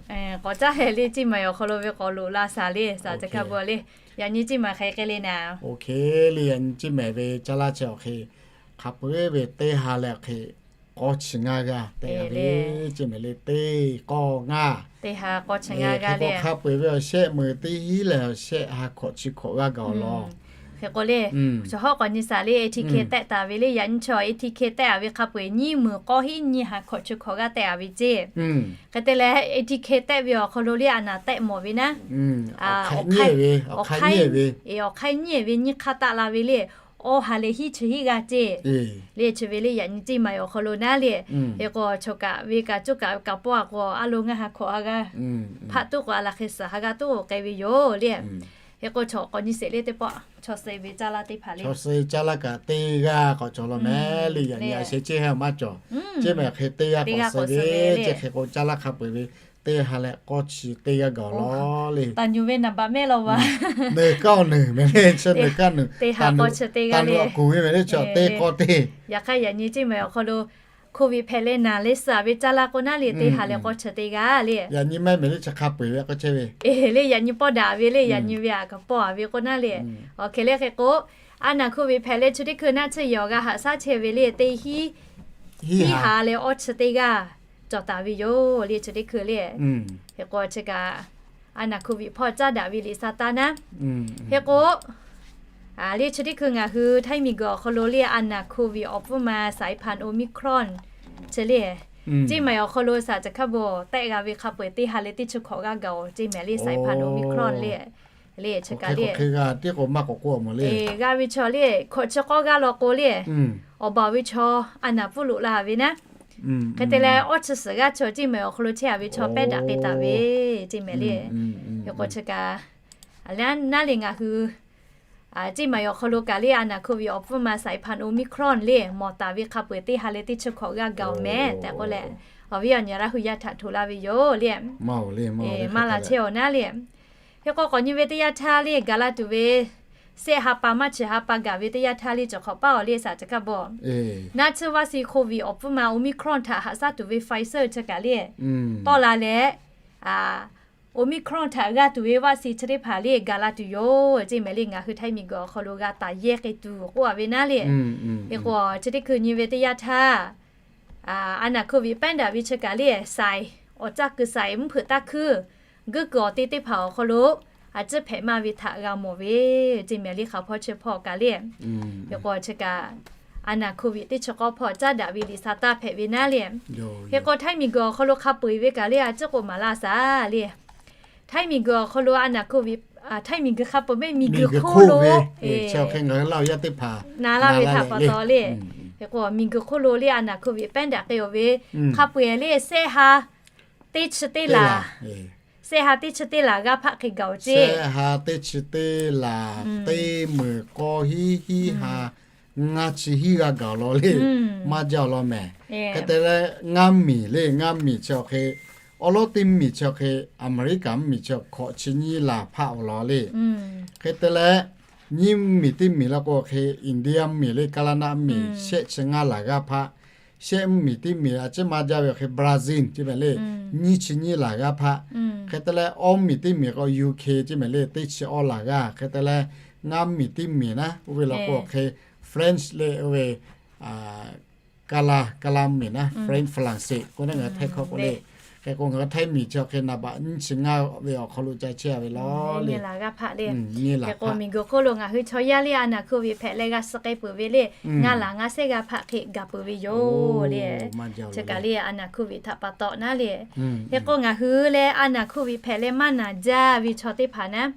K'awꞈ caˇ heh le ciˇ maiˍ awˬ hk'aw lo ve k'awꞈ loꞈ la shaˍ le shaˍ ca hkaˇ bvuhꞈ le. Yaꞈ nyi ciˇ maiˍ hk'e k'ai le naˍ. Oˇ hk'e le yaꞈ nyi ciˇ maiˍ ve caˇ laˇ chi awˬ hk'e hk'a peu-eˬ ve teˇ ha leh awˬ hk'e k'awˇ chi ngaˇ g'aˇ tehꞈ g'a ve ceˇ mehˍ le. Teˇ k'awˇ ngaˇ. Hk'e k'o hk'a peu-eˬ ve awˬ shehˆ meunˍ teˇ hiˉ leh awˬ shehˆ ha hkawꞈ chi hkawꞈ g'aˇ gaˬ-oˬ lawˬ. Hk'e k'o le, chaw hawˉ k'awꞈ nyi shaˍ le A T K tehˆ taˍ ve le yaꞈ nyi chaw A T K tehˆ-a ve hk'a peu-eˬ nyiˇ meunˍ k'awˇ hiˉ nyiˇ ha hkawꞈ chi hkawꞈ g'aˇ tehꞈ-a ve ceˇ. Hk'e te leh A T K tehˆ ve awˬ hk'aw lo le a naˍ tehˆ mawˬ ve naˉ, awˬ hk'aiˉ nyiˇ-e ve nyiˇ hk'aˇ taˆ la ve le, awˇ ha leh hiˉ chi hiˉ g'aˇ ceˇ. Le chi ve le yaꞈ nyi ciˇ maiˍ awˬ hk'aw lo naˉ le. Hk'e k'o chaw kaꞈ ve kaꞈ coˇ kaꞈ kaꞈ pawˆ-a k'o a lo ngaˇ ha hkawꞈ ha g'aˇ hpaˆ tuˉ k'o a laˬ hk'e suhˍ ha g'aˇ tuˉ k'ai ve yoˬ le. Hk'e k'o chaw k'awꞈ nyi sheˍ le teˇ pawˆ chaw suh ve caˇ laˇ teˇ hpaˍ le. Chaw suh caˇ laˇ kaꞈ teˇ g'aˇ k'awꞈ cawˬ law mehˍ le. Yaꞈ nyi a sheh ceˇ ha maˇ cawˬ. Ceˇ mehˍ hk'e teˇ g'aˇ k'awꞈ suh ve ceˇ. Hk'e k'o caˇ laˇ hk'a peu-eˬ ve teˇ ha leh k'awˇ chi teˇ g'aˇ gaˬ-oˬ lawˬ le. Taˍ nyuˬ ve naˍ baꞈ mehˆ law va. Neˬ kaˇ-oˬ neˬ mehˍ le, chi neˬ kaˇ neˬ, taˍ neˬ awˬ kuˬ ve mehˍ le, chi teˇ k'awˇ teˇ. Yaꞈ hk'aˇ yaꞈ nyi ciˇ maiˍ awˬ hk'aw lo โควิด hpehꞈ leh naˍ leh suh-a ve caˇ laˇ k'o naˉ le teˇ ha leh k'awˇ chi teˇ g'aˇ le. Yaꞈ nyi mehˆ mehˍ le chi hk'a peu-eˬ ve k'awˇ chehˇ ve le. Yaꞈ nyi pawˇ daꞈ ve le, yaꞈ nyi ve aꞈ kaꞈ pawˇ-a ve k'o naˉ le. Awˬ hk'e le hk'e k'o a naˍ โควิด hpehꞈ leh chi teˇ hkui naˆ tsuhˇ yehˬ awˬ g'a haꞈ shaˉ chehˇ ve le teˇ hiˉ ha leh awˇ chi teˇ g'aˇ cawˬ taˍ ve yoˬ le chi teˇ hkui le. Hk'e k'o chi kaꞈ a naˍ โควิด hpawˇ caˇ daꞈ ve liꞈ sha taˇ naˉ. Hk'e k'o le chi teˇ hkui ngaˬ hui Htaiˇ miˬ guiˬ awˬ hk'aw lo le a naˍ โควิด awˬ pfuhˇ ma สายพันธุ์ Omicron chi le, ciˇ maiˍ awˬ hk'aw lo shaˍ ca hkaˇ bvuhꞈ tehˆ g'a ve hk'a peu-eˬ teˇ ha leh teˇ chi hkawꞈ g'aˇ gaˬ-oˬ ceˇ mehˍ le สายพันธุ์ Omicron le. Le chi kaꞈ le, g'a ve chaw le, hkawꞈ chi k'awˇ g'aˇ law k'o le, awˬ baˬ ve chaw a naˍ pfuhˇ loꞈ la ve naˉ. Hk'e te leh awˇ chi suhˍ g'aˇ chaw ciˇ mehˍ awˬ hk'aw lo chehˇ-a ve chaw pehˉ daꞈ k'ai taˍ ve ceˇ mehˍ le. Hk'e k'o chi kaꞈ naˉ le ngaˬ hui ciˇ maiˍ awˬ hk'aw lo kaꞈ le a naˍ โควิด awˬ pfuhˇ ma สายพันธุ์ Omicron le mawˬ taˍ ve hk'a peu-eˬ teˇ ha leh teˇ chi hkawꞈ g'aˇ gaˬ-oˬ mehˍ tehꞈ k'oˆ leh, awˬ viˉ awˬ nyi Laˇ huˍ yaˇ htaꞈ htoꞈ laˇ ve yoˬ le. Maˇ la chehˇ-oˬ naˉ le. Hk'e k'o k'awꞈ nyi ve teˇ yanˇ htaˇ le gaˬ la tuˬ ve shehˆ ha pa maˇ chi ha pa gaˬ ve teˇ yanˇ htaˇ le cawˬ hk'awꞈ paˉ-oˬ le shaˍ ca hkaˇ bvuhꞈ. Naˆ tsuhˇ vaˆ si โควิด awˬ pfuhˇ ma Omicron htaꞈ haꞈ shaˉ tuˬ ve Pfizer chi kaꞈ le tawˆ la leh Omicron htaꞈ g'a tuˬ ve vaˆ si chi teˇ hpaˍ le gaˬ la tuˬ yoˬ ceˇ mehˍ le ngaˬ hui Htaiˇ miˬ guiˬ awˬ hk'aw lo g'a taˍ yehˇ k'ai tuˬ k'oˆ-a ve naˉ le. Hk'e k'o chi teˇ hkui nyi ve teˇ yanˇ htaˇ a naˍ โควิด pehˉ daꞈ ve chi kaꞈ le สาย awˬ caˇ kuiˬ saiˍ mvuhˇ hpeuꞈ taˇ hkuiˇ, guˇ kuiˬ awˬ te teˇ hpaˍ awˬ hk'aw lo a ciˉ hpehꞈ maˇ ve htaꞈ g'a mawˬ ve, ceˇ mehˍ liˇ hk'a hpawˇ chi hpawˇ kaꞈ le. Hk'e k'o chi kaꞈ a naˍ hkoˍ ve teˇ chi k'awˇ hpawˇ caˉ daꞈ ve liꞈ sa taˇ hpehꞈ ve naˉ le. Hk'e k'o htaiˇ miˬ guiˬ awˬ hk'aw lo hk'a peu-eˬ ve kaꞈ le a ciˉ k'oˆ maˍ laˇ shaˍ le. Htaiˇ miˬ guiˬ awˬ hk'aw lo a naˍ hkoˍ ve, htaiˇ miˬ guiˬ hk'a peu-eˬ mehˆ miˬ guiˬ hk'oˆ lo, ngaˬ hui Laˇ huˍ yaˇ teˇ hpaˍ na laˇ ve htaꞈ pa taw le. Hk'e k'o miˬ guiˬ hk'oˆ lo le a naˍ hkoˍ ve pehˉ daꞈ k'ai-oˬ ve, hk'a peu-eˬ le sehˆ ha teˇ chi teˇ laˬ, sehˆ ha teˇ chi teˇ laˬ g'aˇ hpaˆ hk'e gaˬ-oˬ ceˇ. Sehˆ ha teˇ chi teˇ laˬ, teˇ meunˍ k'awˇ hiˉ, hiˉ ha ngaˇ chi hiˉ g'a gaˬ-oˬ law le. Maˇ jaˇ-oˬ law mehˍ. Hk'e te leh ngaˇ miˬ le, ngaˇ miˬ chi awˬ hk'e, awˉ lawˉ teˇ miˬ chi awˬ hk'e, Aˍmeˍriˆkaˍ mvuhˇmiˬ chi hkawꞈ chi nyiˇ laˬ hpaˆ-oˬ law le. Hk'e te leh nyiˇ miˬ teˇ miˬ la k'o hk'e, India mvuhˇmiˬ le, Kaˍlaˇ naˆ mvuhˇmiˬ shehˆ chi ngaˇ laˬ g'aˇ hpaˆ. Shehˆ mvuhˇmiˬ teˇ miˬ a ciˉ maˇ jaˇ ve awˬ hk'e Brazil ceˇ mehˍ le, nyiˇ chi nyiˇ laˬ g'aˇ hpaˆ. Hk'e te leh awˇ miˬ teˇ miˬ k'o U K ceˇ mehˍ le, teˇ chi awˇ laˬ g'aˇ. Hk'e te leh ngaˇ miˬ teˇ miˬ naˉ oˇ ve la k'o hk'e, French le oˇ ve, Kaˍlaˇ, Kaˍlaˇ mvuhˇmiˬ naˉ, French, Fuˍlaˍseˍ k'oˆ naˉ ngaˬ htaiˇ hkawˇ k'o le. Hk'e k'o ngaˬ hui htaiˇ miˬ chi awˬ hk'e naˍ baꞈ nyiˇ chi ngaˇ ve awˬ hk'aw lo ca chehˇ a ve law le. Hk'e k'o miˬ guiˬ hk'oˆ lo ngaˬ hui chaw yaˇ le a naˍ hkoˍ ve hpehꞈ leh g'a suh k'ai peuˬ ve le, ngaˇ laˬ ngaˇ sehˆ g'aˇ hpaˆ hk'e gaˬ peuˬ ve yoˬ le. Chi kaꞈ le a naˍ hkoˍ ve htaꞈ pa taw naˉ le. Hk'e k'o ngaˬ hui leh a naˍ hkoˍ ve hpehꞈ leh maˇ naˬ jaˇ ve chaw teˇ hpaˍ naˉ,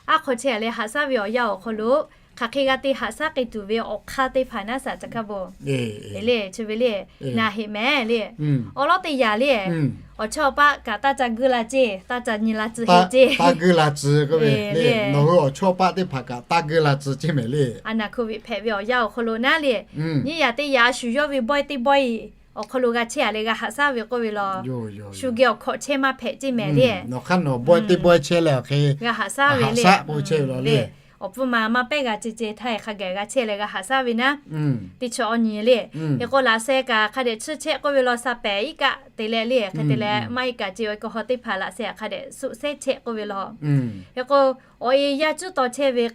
aˉ hk'aw chehˇ a leh haꞈ shaˉ ve awˬ yanˇ awˬ hk'aw lo hk'aˬ hk'e g'a te haꞈ shaˉ k'ai tuˬ ve awˬ hk'aˇ teˇ hpaˍ naˉ saꞈ ca hkaˇ bon le. Chi ve le, naˬ heꞈ mehˍ le. Awˬ lawn teˇ yanˇ le, awˬ chawˇ paˆ kaꞈ taˇ ca guiˇ la ceˇ, taˇ ca nyi la tcuh heˆ ceˇ. Taˇ guiˇ la tcuh k'oˆ ve le. Nawˬ hui awˬ chawˇ paˆ teˇ hpaˍ kaꞈ taˇ guiˇ la tcuh ceˇ mehˍ le. A naˍ hkoˍ ve hpehꞈ ve awˬ yanˇ awˬ hk'aw lo naˉ le, nyiˇ yaꞈ teˇ yaꞈ a shu yawˇ ve bawehˇ teˇ bawehˇ awˬ hk'aw lo g'a chehˇ a leh g'a haꞈ shaˉ ve k'oˆ ve law. Shu geh awˬ hkawꞈ chehˇ maˇ hpehꞈ ceˇ mehˍ le. Nawˬ hk'aˇ nawˬ bawehˇ teˇ bawehˇ chehˇ leh awˬ hk'e g'a haꞈ shaˉ ve le. Awˬ pfuhˇ ma maˇ pehˉ g'a ce ce htaˇ hk'a gaˬ g'a chehˇ leh g'a haꞈ shaˉ ve naˉ, teˇ chi awˇ nyi le. Hk'e k'o laꞈ sheh kaꞈ hk'a dehꞈ chiˇ chehˆ k'oˆ ve law, sa pehˍ iˉ kaˆ te leh le. Hk'e te leh maˇ iˉ kaꞈ ce awˬ e k'o haw teˇ hpaˍ laꞈ sheh hk'a dehꞈ suˆ sehˉ chehˆ k'oˆ ve law. Hk'e k'o awˬ e yaˇ cuˉ taw chehˇ ve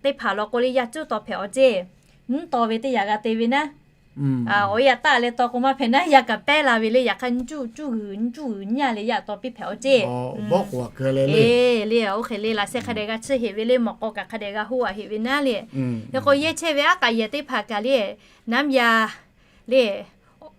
teˇ hpaˍ law k'o le yaˇ cuˉ taw hpehꞈ awˬ ceˇ. Nyiˉ taw ve teˇ yanˇ g'a te ve naˉ, awˬ e yaꞈ taˆ leh taw k'o maˇ hpehꞈ naˉ, yaˇ kaꞈ pehˉ la ve le. Yaꞈ hk'aˇ ncuˇ cuˇ g'uiˬ ncuˇ g'uiˬ nyiˇ a leh yaˇ taw piˇ hpehꞈ awˬ ceˇ. Bawˆ k'oˍ a keu le le. Oˇ hk'e le laꞈ sheh hk'a dehꞈ g'a chiˇ heꞈ ve le, mawꞈ k'aw kaꞈ hk'a dehꞈ g'a hoˆ a heꞈ ve naˉ le. Hk'e k'o yehˇ chehˇ ve aˉ k'aꞈ yehˬ teˇ hpaˍ kaꞈ le, naˉ yaˇ le,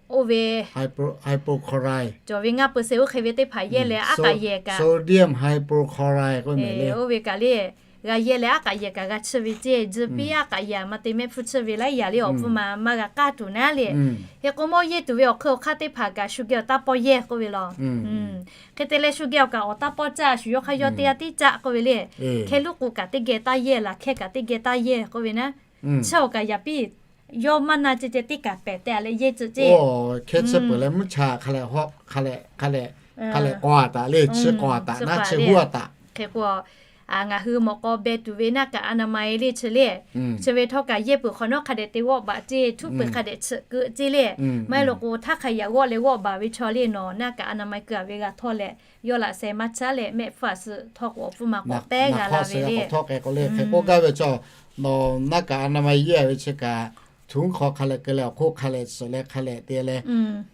oˇ ve hypochlorite cawˬ ve ngaˇ peu se oˇ hk'e ve teˇ hpaˍ yehˇ leh aˉ k'aꞈ yehˬ kaꞈ, sodium hypochlorite k'oˆ mehˍ le. Oˇ ve kaꞈ le g'a yehˇ leh aˉ k'aꞈ yehˬ kaꞈ g'a chiˇ ve ceˇ. Tzuhˇ piˇ aˉ k'aꞈ yehˬ maˇ te mehˆ hpfuhˇ chiˇ ve laˇ yaꞈ le awˬ hpfuhˇ ma maˇ g'a k'aˇ tuˬ naˉ le. Hk'e k'o mawˇ yehˇ tuˬ ve awˬ hk'eun awˬ hk'aˇ teˇ hpaˍ kaꞈ shu geh awˬ taˇ pawˆ yehˇ k'oˆ ve law. Hk'e te leh shu geh awˬ kaꞈ awˬ taˇ pawˆ caˆ, shu yawˇ hk'aˇ yawˇ teˇ yanˇ tiˉ caˆ k'oˆ ve le. Hkeh luˉ k'o kaꞈ teˇ geh taˇ yehˇ, laꞈ hkeh kaꞈ teˇ geh taˇ yehˇ k'oˆ ve naˉ, chi awˬ kaꞈ yaꞈ piˇ yawˇ maˇ na ce ce teˇ kaꞈ pehˬ te a leh yehˇ tcuh ceˇ. Hkeh chi peuˬ leh mvuhˇ cha hk'a leh, hk'a leh k'aw a taꞈ le, chi k'aw a taꞈ naˉ chi huˉ a taꞈ. Hk'e k'o ngaˬ hui mawꞈ k'aw beh tuˬ ve หน้ากากอนามัย le chi le, chi ve htawˇ kaꞈ yehˇ peuˬ hk'awꞈ nawˉ hk'a dehꞈ te g'awˆ baˬ ceˇ, htuˉ peuˬ hk'a dehꞈ chiꞈ keu ceˇ le. Maˇ heˆ law k'o htaˇ hk'a yaꞈ g'awˆ leh g'awˆ baˬ ve chaw le nawˬ หน้ากากอนามัย keu a ve g'a htawˇ leh, yawˇ laꞈ sheh maˇ caˉ leh mehˆ hpfuhˇ a suh htawˇ k'o awˬ hpuˇ ma k'awꞈ pehˉ g'a la ve le. Htawˇ k'ai k'o le hk'e k'oˆ gaˇ ve chaw, nawˬ หน้ากากอนามัย yehˇ a ve chi kaꞈ, htuˉ hk'aw hk'a leh keu leh awˬ hk'oˆ hk'a leh suhˍ leh hk'a leh te leh,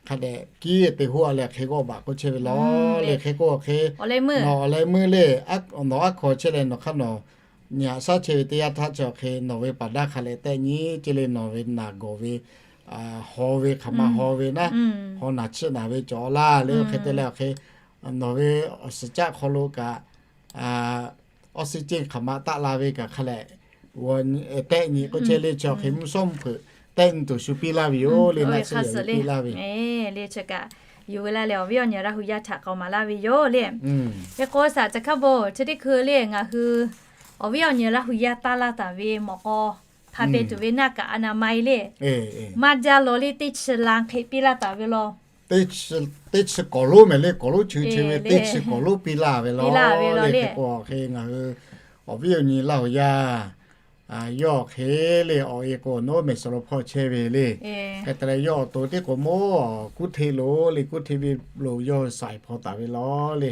hk'a dehꞈ kiˇ te hoˆ a leh hk'e g'awˆ baˬ k'oˆ chehˇ ve law le. Hk'e k'oˆ hk'e, nawˬ awˬ leh meuˇ le, nawˬ aˉ hkaw chehˇ leh nawˬ hk'aˇ nawˬ nyi haꞈ shaˉ chehˇ ve teˇ yanˇ htaˇ chi awˬ hk'e nawˬ ve paˍ daˇ hk'a leh tehˆ nyi ceˇ le, nawˬ ve naˬ gawˬ ve, haw ve hk'aˬ ma haw ve naˉ, haw naˬ chiˆ naˬ ve cawˬ laˇ le. Oˇ hk'e te leh awˬ hk'e nawˬ ve awˬ suhˍ caˆ hk'aw lo kaꞈ oxygen hk'aˬ ma taˆ la ve kaꞈ hk'a leh tehˆ nyi k'oˆ chehˇ le. Chi awˬ hk'e mvuhˇ shawˉ mvuhˇ hpeuꞈ tehˆ nyi tuˬ shu piˇ laˇ ve yoˬ le. Naˆ tsuhˇ yaꞈ piˇ laˇ ve le. Chi kaꞈ yuˬ ve laˇ leh awˬ viˉ awˬ nyi Laˇ hu yaˇ htaꞈ k'awꞈ maˍ laˇ ve yoˬ le. Hk'e k'o shaˍ ca hkaˇ bon chi teˇ hkui le ngaˬ hui awˬ viˉ awˬ nyi Laˇ hu yaˇ taˇ laˇ taˍ ve mawꞈ k'aw hk'a beh tuˬ ve หน้ากากอนามัย le, maˇ jaˇ law le teˇ chi la hk'e piˇ laˇ taˍ ve law. Teˇ chi k'awˍ lonˉ mehˍ le, k'awˍ lonˉ chi chi ve teˇ chi k'awˍ lonˉ piˇ laˇ ve law le. Hk'e k'o hk'e ngaˬ hui awˬ viˉ awˬ nyi Laˇ hu yaˇ yawˇ hk'e le awˬ e k'o nawˉ mehˍ suhˍ lo hpawˇ chehˇ ve le. Hk'e te leh yawˇ awˬ to teˇ k'o mawˇ kuˉ hteˇ lo le, kuˉ hteˇ ve lo yawˇ hui saiˍ hpaw taˍ ve law le.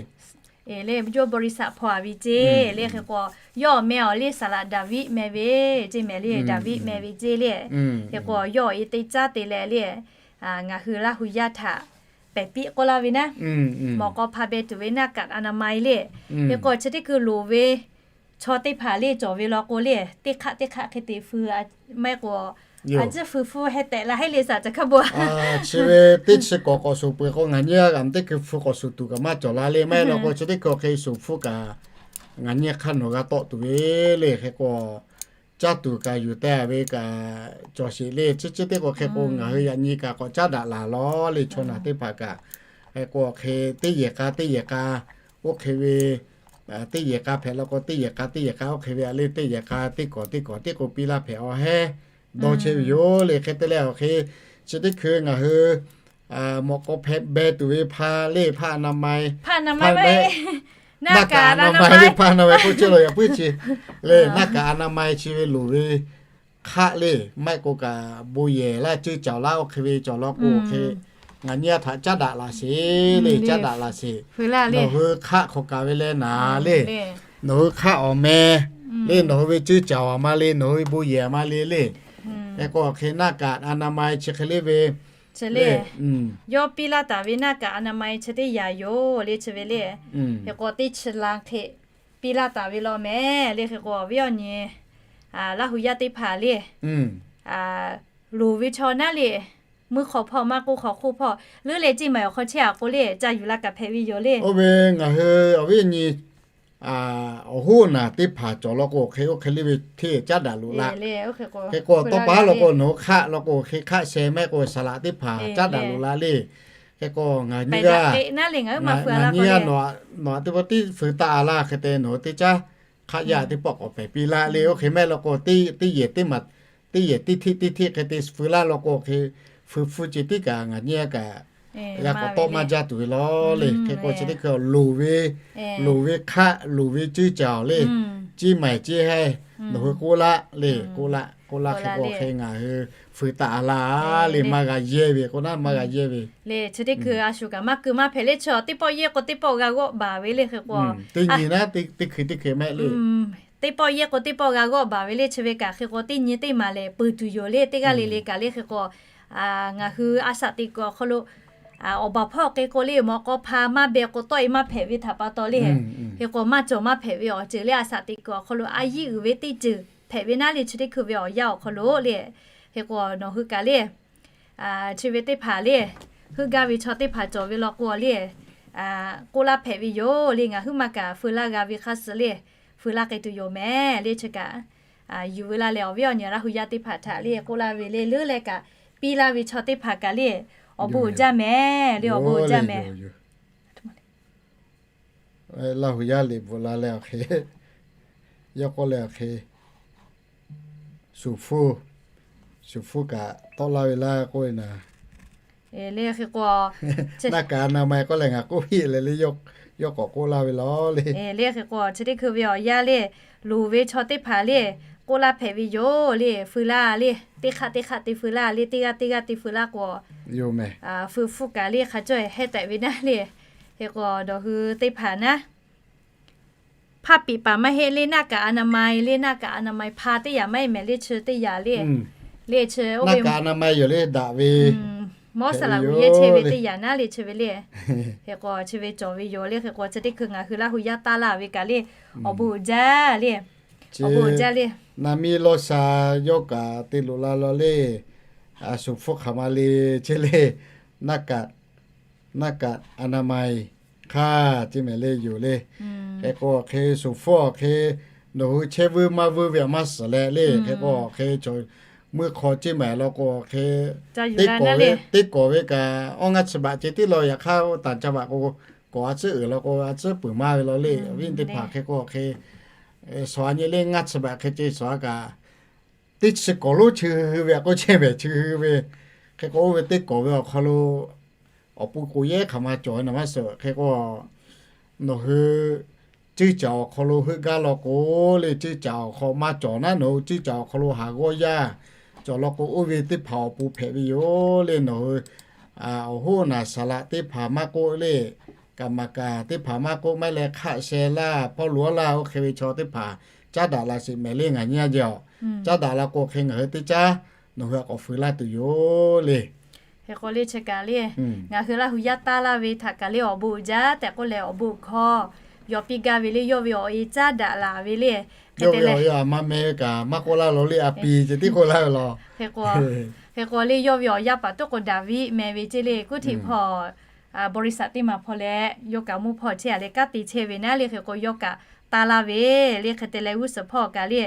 Le yawˇ บริษัท hpaw a ve ceˇ le. Hk'e k'o yawˇ awˬ meh awˬ le saˍ laꞈ Daˍviˆ meh ve ceˇ mehˍ le, Daˍviˆ meh ve ceˇ le. Hk'e k'o yawˇ awˬ e teˇ caˉ te leh le ngaˬ hui Laˇ hu yaˇ htaꞈ pehˍ piˇ k'oˆ laˇ ve naˉ, mawꞈ k'aw hpa beh tuˬ ve หน้ากากอนามัย le. Hk'e k'o chi teˇ hkui loˍ ve chaw teˇ hpaˍ le cawˬ ve law k'o le, teˇ hk'aˆ teˇ hk'aˆ hk'e te feu, maˇ heˆ k'o a ciˉ feu hpfuhˇ heh tehꞈ la heˆ le saˍ ca hkaˇ bon. Chi ve teˇ chi k'awꞈ k'awꞈ shuˍ peuˬ k'o ngaˬ nyi a g'a teˇ hkui hpfuhˇ k'awꞈ shuˍ tuˬ kaꞈ maˇ cawˬ la le. Maˇ heˆ law k'o chi teˇ hkui awˬ hk'e shuˍ hpfuhˇ kaꞈ ngaˬ nyi hk'aˇ nawˬ g'a tawˆ tuˬ ve le. Hk'e k'o caˇ tuˬ kaꞈ yuˬ teh ve kaꞈ cawˬ sheˍ le. Chi chi teˇ k'o hk'e k'o ngaˬ hui yaꞈ nyi kaꞈ k'awꞈ caˉ daꞈ laˬ law le. Chaw naˬ teˇ hpaˍ kaꞈ hk'e k'o hk'e teˇ yehˬ k'a teˇ yehˬ k'a oˇ hk'e ve teˇ yehˬ k'a hpehꞈ law k'o teˇ yehˬ k'a teˇ yehˬ k'a oˇ hk'e ve a le teˇ yehˬ k'a teˇ k'awꞈ teˇ k'awꞈ teˇ k'o piˇ laˇ hpehꞈ awˬ heˉ dawˇ chehˇ ve yoˬ le. Hk'e te leh awˬ hk'e chi teˇ hkui ngaˬ hui mawꞈ k'aw hpehꞈ beh tuˬ ve hpa le hpa อนามัย hpa อนามัย หน้ากากอนามัย le hpa อนามัย k'oˆ chehˇ law yaꞈ puiˉ chi le. หน้ากากอนามัย chi ve loˍ ve hk'aˆ le maˇ heˆ k'o kaꞈ bon yehˬ laˇ ceuˇ caoˬ laˇ oˇ hk'e ve cawˬ law k'o hk'e ngaˬ nyi a htaꞈ caˉ daꞈ laˬ sheˍ le. Caˉ daꞈ laˬ sheˍ. Nawˬ hui hk'aˆ hk'awꞈ kaꞈ ve leh naˍ le. Nawˬ hui hk'aˆ awˬ meh le. Nawˬ hui ve ceuˇ caoˬ a ma le. Nawˬ hui ve bon yehˬ a ma le le. Hk'e k'o hk'e หน้ากากอนามัย chi hk'e le ve le. Yawˇ piˇ laˇ taˍ ve หน้ากากอนามัย chi teˇ yaꞈ yoˬ le chi ve le. Hk'e k'o teˇ chi la hk'e piˇ laˇ taˍ ve law mehˍ le. Hk'e k'o awˬ viˉ awˬ nyi Laˇ hu yaˇ teˇ hpaˍ le, loˍ ve chaw naˉ le, meuˇ hk'aw hpawˇ maˇ k'oˆ hk'aw hk'oˆ hpawˇ leuˉ leh ceˇ maˬ awˬ hk'aw chehˇ a k'o le ca yuˬ la kaꞈ hpehꞈ ve yoˬ le. Oˇ ve ngaˬ hui awˬ viˉ awˬ nyi awˬ hoˉ naˬ teˇ hpaˍ cawˬ law k'o hk'e oˇ hk'e le ve hteˇ caˉ daꞈ loꞈ la. Hk'e k'o tawˇ pa law k'o nawˬ hui hk'aˆ law k'o hk'e hk'aˆ sheh maˇ heˆ k'o saˍ laꞈ teˇ hpaˍ caˉ daꞈ loꞈ la le. Hk'e k'o ngaˬ nyi g'aˇ, ngaˬ nyi g'aˇ nawˬ aꞈ teˇ pawˆ tiˉ feu taˍ a laˇ hk'e te nawˬ hui teˇ caˉ hk'aˆ yaˇ teˇ pawˆ k'awꞈ pehˬ piˇ laˇ le. Oˇ hk'e maˇ heˆ law k'o teˇ yehˬ teˇ maˬ teˇ yehˬ teˇ hteˆ teˇ hteˆ hk'e te feu laˇ law k'o hk'e feu hpfuhˇ ce tiˉ kaꞈ ngaˬ nyi g'aˇ kaꞈ g'a k'awꞈ tawˆ maˇ jaˇ tuˬ ve law le. Hk'e k'o chi teˇ hkui loˍ ve, loˍ ve hk'aˆ loˍ ve ceuˇ caoˬ le, ceˇ maˬ ceˇ haiˇ nawˬ hui k'oˆ laˇ le. K'oˆ laˇ k'oˆ laˇ hk'e k'o hk'e ngaˬ hui feu taˍ a laˇ le. Maˇ g'a yehˇ ve k'o naˉ maˇ g'a yehˇ ve le. Chi teˇ hkui a shu kaꞈ maˇ keu maˇ hpehꞈ le. Chi teˇ pawˆ yehˇ k'o teˇ pawˆ g'a g'awˆ baˬ ve le. Hk'e k'o teˇ nyi naˉ teˇ hkui teˇ hkui maˇ heˆ le. Teˇ pawˆ yehˇ k'o teˇ pawˆ g'a g'awˆ baˬ ve le. Chi ve kaꞈ hk'e k'o teˇ nyi teˇ maˬ lehˬ peuˬ tuˬ yoˬ le. Teˇ g'aˇ le le kaꞈ le hk'e k'o ngaˬ hui a shaꞈ teꞈ kuiˬ awˬ hk'aw lo awˬ baˬ hpawˇ k'e k'o le mawꞈ k'aw hpa maˇ beh k'o tawˆ e maˇ hpehꞈ ve htaꞈ pa taw le. Hk'e k'o maˇ cawˬ maˇ hpehꞈ ve awˬ ceuˬ le a shaꞈ teꞈ kuiˬ awˬ hk'aw lo a yiˉ uiˍ ve teˇ ceuˬ hpehꞈ ve naˉ le. Chi teˇ hkui ve awˬ yanˇ awˬ hk'aw lo le. Hk'e k'o nawˬ hui kaꞈ le chi ve teˇ hpaˍ le heuˆ gaˇ ve chaw teˇ hpaˍ cawˬ ve law k'o le k'oˆ laˇ hpehꞈ ve yoˬ le. Ngaˬ huiˉ maˇ kaꞈ feu laˇ g'a ve hk'aˇ suh le feu laˇ k'ai tuˬ yoˬ mehˍ le. Chi kaꞈ yuˬ ve laˇ leh awˬ viˉ awˬ nyi Laˇ hu yaˇ teˇ hpaˍ htaꞈ le k'oˆ laˇ ve le. Leuˉ leh kaꞈ piˇ laˇ ve chaw teˇ hpaˍ kaꞈ le awˬ bon uiˍ jaˇ mehˍ le. Awˬ bon uiˍ jaˇ mehˍ. Laˇ hu yaˇ liꞈ bvuhꞈ la leh awˬ hk'e, yawˇ k'oˆ leh awˬ hk'e, shuˍ hpfuhˇ, shuˍ hpfuhˇ kaꞈ tawˆ laˇ ve laˇ k'oˆ ve naˍ. Naˇ kaꞈ a na ma e k'oˆ leh ngaˬ k'oˆ piˇ leh le, yawˇ k'awꞈ k'oˆ laˇ ve law le. Le hk'e k'o chi teˇ hkui ve awˬ yanˇ le, loˍ ve chaw teˇ hpaˍ le, k'oˆ laˇ hpehꞈ ve yoˬ le. Feu laˇ le, teˇ hk'aˆ teˇ hk'aˆ te feu laˇ le, teˇ g'aˇ teˇ g'aˇ te feu laˇ k'o, yoˬ mehˍ. Feu hpfuhˇ kaꞈ le hk'a cawˇ heh tehꞈ ve naˉ le. Hk'e k'o nawˬ hui teˇ hpaˍ naˉ ผ้าปิดปาก maˇ heˆ le, naˇ kaꞈ a na ma e le, naˇ kaꞈ a na ma e hpa teˇ yaꞈ maˇ heˆ mehˍ le, chi teˇ yaꞈ le. Le chi oˇ ve naˇ kaꞈ a na ma e yoˬ le, daꞈ ve mawˇ saˍ laꞈ g'uiˬ yehˇ chehˇ ve teˇ yaꞈ naˉ le chi ve le. Hk'e k'o chi ve cawˬ ve yoˬ le. Hk'e k'o chi teˇ hkui ngaˬ hui Laˇ hu yaˇ taˇ laˇ ve kaꞈ le, awˬ bon uiˍ jaˇ le. Awˬ bon uiˍ jaˇ le. Naˍ miˇ lawˇ sha yawˇ kaꞈ te loꞈ la law le. Shuˍ hpfuhˇ hk'aˬ ma le, chi le, naˇ kaꞈ naˇ kaꞈ a na ma e hk'aˇ ceˇ mehˍ le yoˬ le. Hk'e k'o awˬ hk'e shuˍ hpfuhˇ awˬ hk'e nawˬ hui chehˇ vuiˇ maˇ vuiˇ ve a maˇ suhˍ leh le. Hk'e k'o awˬ hk'e chaw meuˇ hk'aw ceˇ mehˍ law k'o awˬ hk'e teˇ kawˍ ve kaꞈ awˇ ngaˇ chi baꞈ ceh tiˉ law. Yaꞈ hk'aˇ tanˬ ca baꞈ k'o kawꞈ a tcuhˉ uiˍ law k'o a tcuhˉ peuˬ maˇ ve law le. Awˬ viˉ teˇ hpaˍ hk'e k'o awˬ hk'e shawˍ a nyi le ngaˇ chi baꞈ hk'e ceh shawˍ a kaꞈ teˇ chi kawˍ lonˉ chi hui ve a k'oˆ chehˇ mehˍ chi hui ve. Hk'e k'o oˇ ve teˇ kawˍ ve awˬ hk'aw lo awˬ pon k'oꞈ yehˉ hk'aˬ ma cawˬ ve naˍ maˇ suhˍ. Hk'e k'o nawˬ hui ceuˇ caoˬ awˬ hk'aw lo heuˆ gaˇ law k'o le, ceuˇ caoˬ awˬ hk'aw maˇ cawˬ naˉ nawˬ hui ceuˇ caoˬ awˬ hk'aw lo haˍ g'awˇ yaˇ cawˬ law k'o oˇ ve teˇ hpaˍ awˬ pon hpehꞈ ve yoˬ le. Nawˬ hui awˬ hoˉ naˬ saˍ laꞈ teˇ hpaˍ maˇ k'oˆ le, kaˍ maˍ kaˍ teˇ hpaˍ maˇ k'oˆ maˇ leh hk'aˆ sheh laˇ hpawˇ loꞈ laˇ oˇ hk'e ve chaw teˇ hpaˍ caˉ daꞈ la sheˍ mehˍ le. Ngaˬ nyi a jehˬ awˬ caˉ daꞈ la k'o hk'e ngaˬ hui teˇ caˉ nawˬ hui a k'awꞈ feu laˇ tuˬ yoˬ le. Hk'e k'o le chi kaꞈ le, ngaˬ hui Laˇ hu yaˇ taˇ laˇ ve htaꞈ kaꞈ le awˬ bon uiˍ jaˇ tehꞈ k'oˆ leh awˬ bon hkawˇ yaw piˇ gaˇ ve le, yawˇ ve awˬ e caˉ daꞈ laˬ ve le. Hk'e te leh, a ma meh kaꞈ maˇ k'oˆ laˇ lo le, a pi ceh tiˉ k'oˆ laˇ ve law. Hk'e k'o le, yawˇ ve awˬ yaˇ paˍ tuˉ k'o Daˍviˆ meh ve ceˇ le, kuˉ htiꞈ hpawˇ bawˇ riˍ saꞈ teˇ maˬ hpawˇ leh yawˇ kaꞈ mvuhˇ hpawˇ chehˇ a leh kanˉ te chehˇ ve naˉ le. Hk'e k'o yawˇ kaꞈ taˇ laˇ ve le. Hk'e te leh g'uˇ suhˍ hpawˇ kaꞈ le,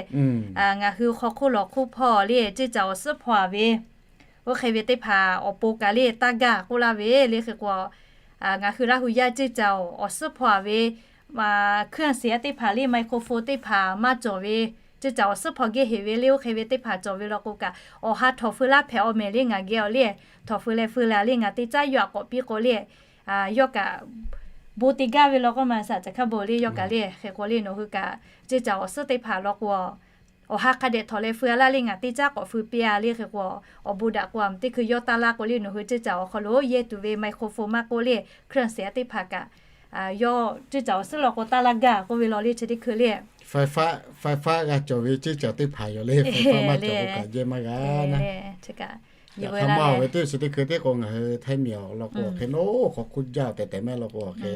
ngaˬ hui hk'aw hk'oˆ lawˬ hk'oˆ hpawˇ le ceˇ caˬ awˬ suhˉ hpawˇ a ve, oˇ hk'e ve teˇ hpaˍ awˬ pon kaꞈ le taˇ gaˇ k'oˆ laˇ ve le. Hk'e k'o, ngaˬ hui Laˇ hu yaˇ ceˇ caˬ awˬ suhˉ hpawˇ a ve, hkuiˉ a seˍ a teˇ hpaˍ le microphone teˇ hpaˍ maˇ cawˬ ve, ceˇ caˬ awˬ suhˉ hpawˇ geh heˍ ve le, oˇ hk'e ve teˇ hpaˍ cawˬ ve law k'o kaꞈ, awˬ ha htawnˍ feu laˇ hpehꞈ awˬ mehˍ le ngaˬ geh awˬ le, htawnˍ feu leh feu la le ngaˬ teˇ caˉ yawˇ aꞈ k'awꞈ piˇ k'o le, yawˇ kaꞈ bon te gaˇ ve law k'oˆ ma saˍ caˍ hkaˇ bon le yawˇ kaꞈ le. Hk'e k'o le nawˬ hui kaꞈ ceˇ caˬ awˬ suhˉ teˇ hpaˍ law k'o, awˬ ha hk'a dehꞈ htawnˍ leh feu laˇ le ngaˬ teˇ caˉ k'awꞈ feu piˇ a le. Hk'e k'o, awˬ bon daꞈ k'o a meh teˇ hkui yawˇ taˇ laˇ k'o le nawˬ hui ceˇ caˬ awˬ hk'aw lo yehˇ tuˬ ve microphone maˇ k'oˆ le, hkuiˉ a seˍ a teˇ hpaˍ kaꞈ, yawˇ ceˇ caˬ awˬ suhˉ law k'o taˇ laˇ gaˇ k'oˆ ve law le chi teˇ hkui le. Faiˍ faˆ g'a cawˬ ve ceˇ caˬ teˇ hpaˍ yoˬ le, faiˍ faˆ maˇ cawˬ k'o kaꞈ jehˇ maˇ g'a naˉ. Yaꞈ hk'aˇ maˇ ve teˇ chi teˇ hkui teˇ k'o ngaˬ hui Htaiˇ miˬ awˬ lawn k'o hk'e naˉ hk'aw hk'oˆ jaˇ tehꞈ tehꞈ mehˆ law k'o hk'e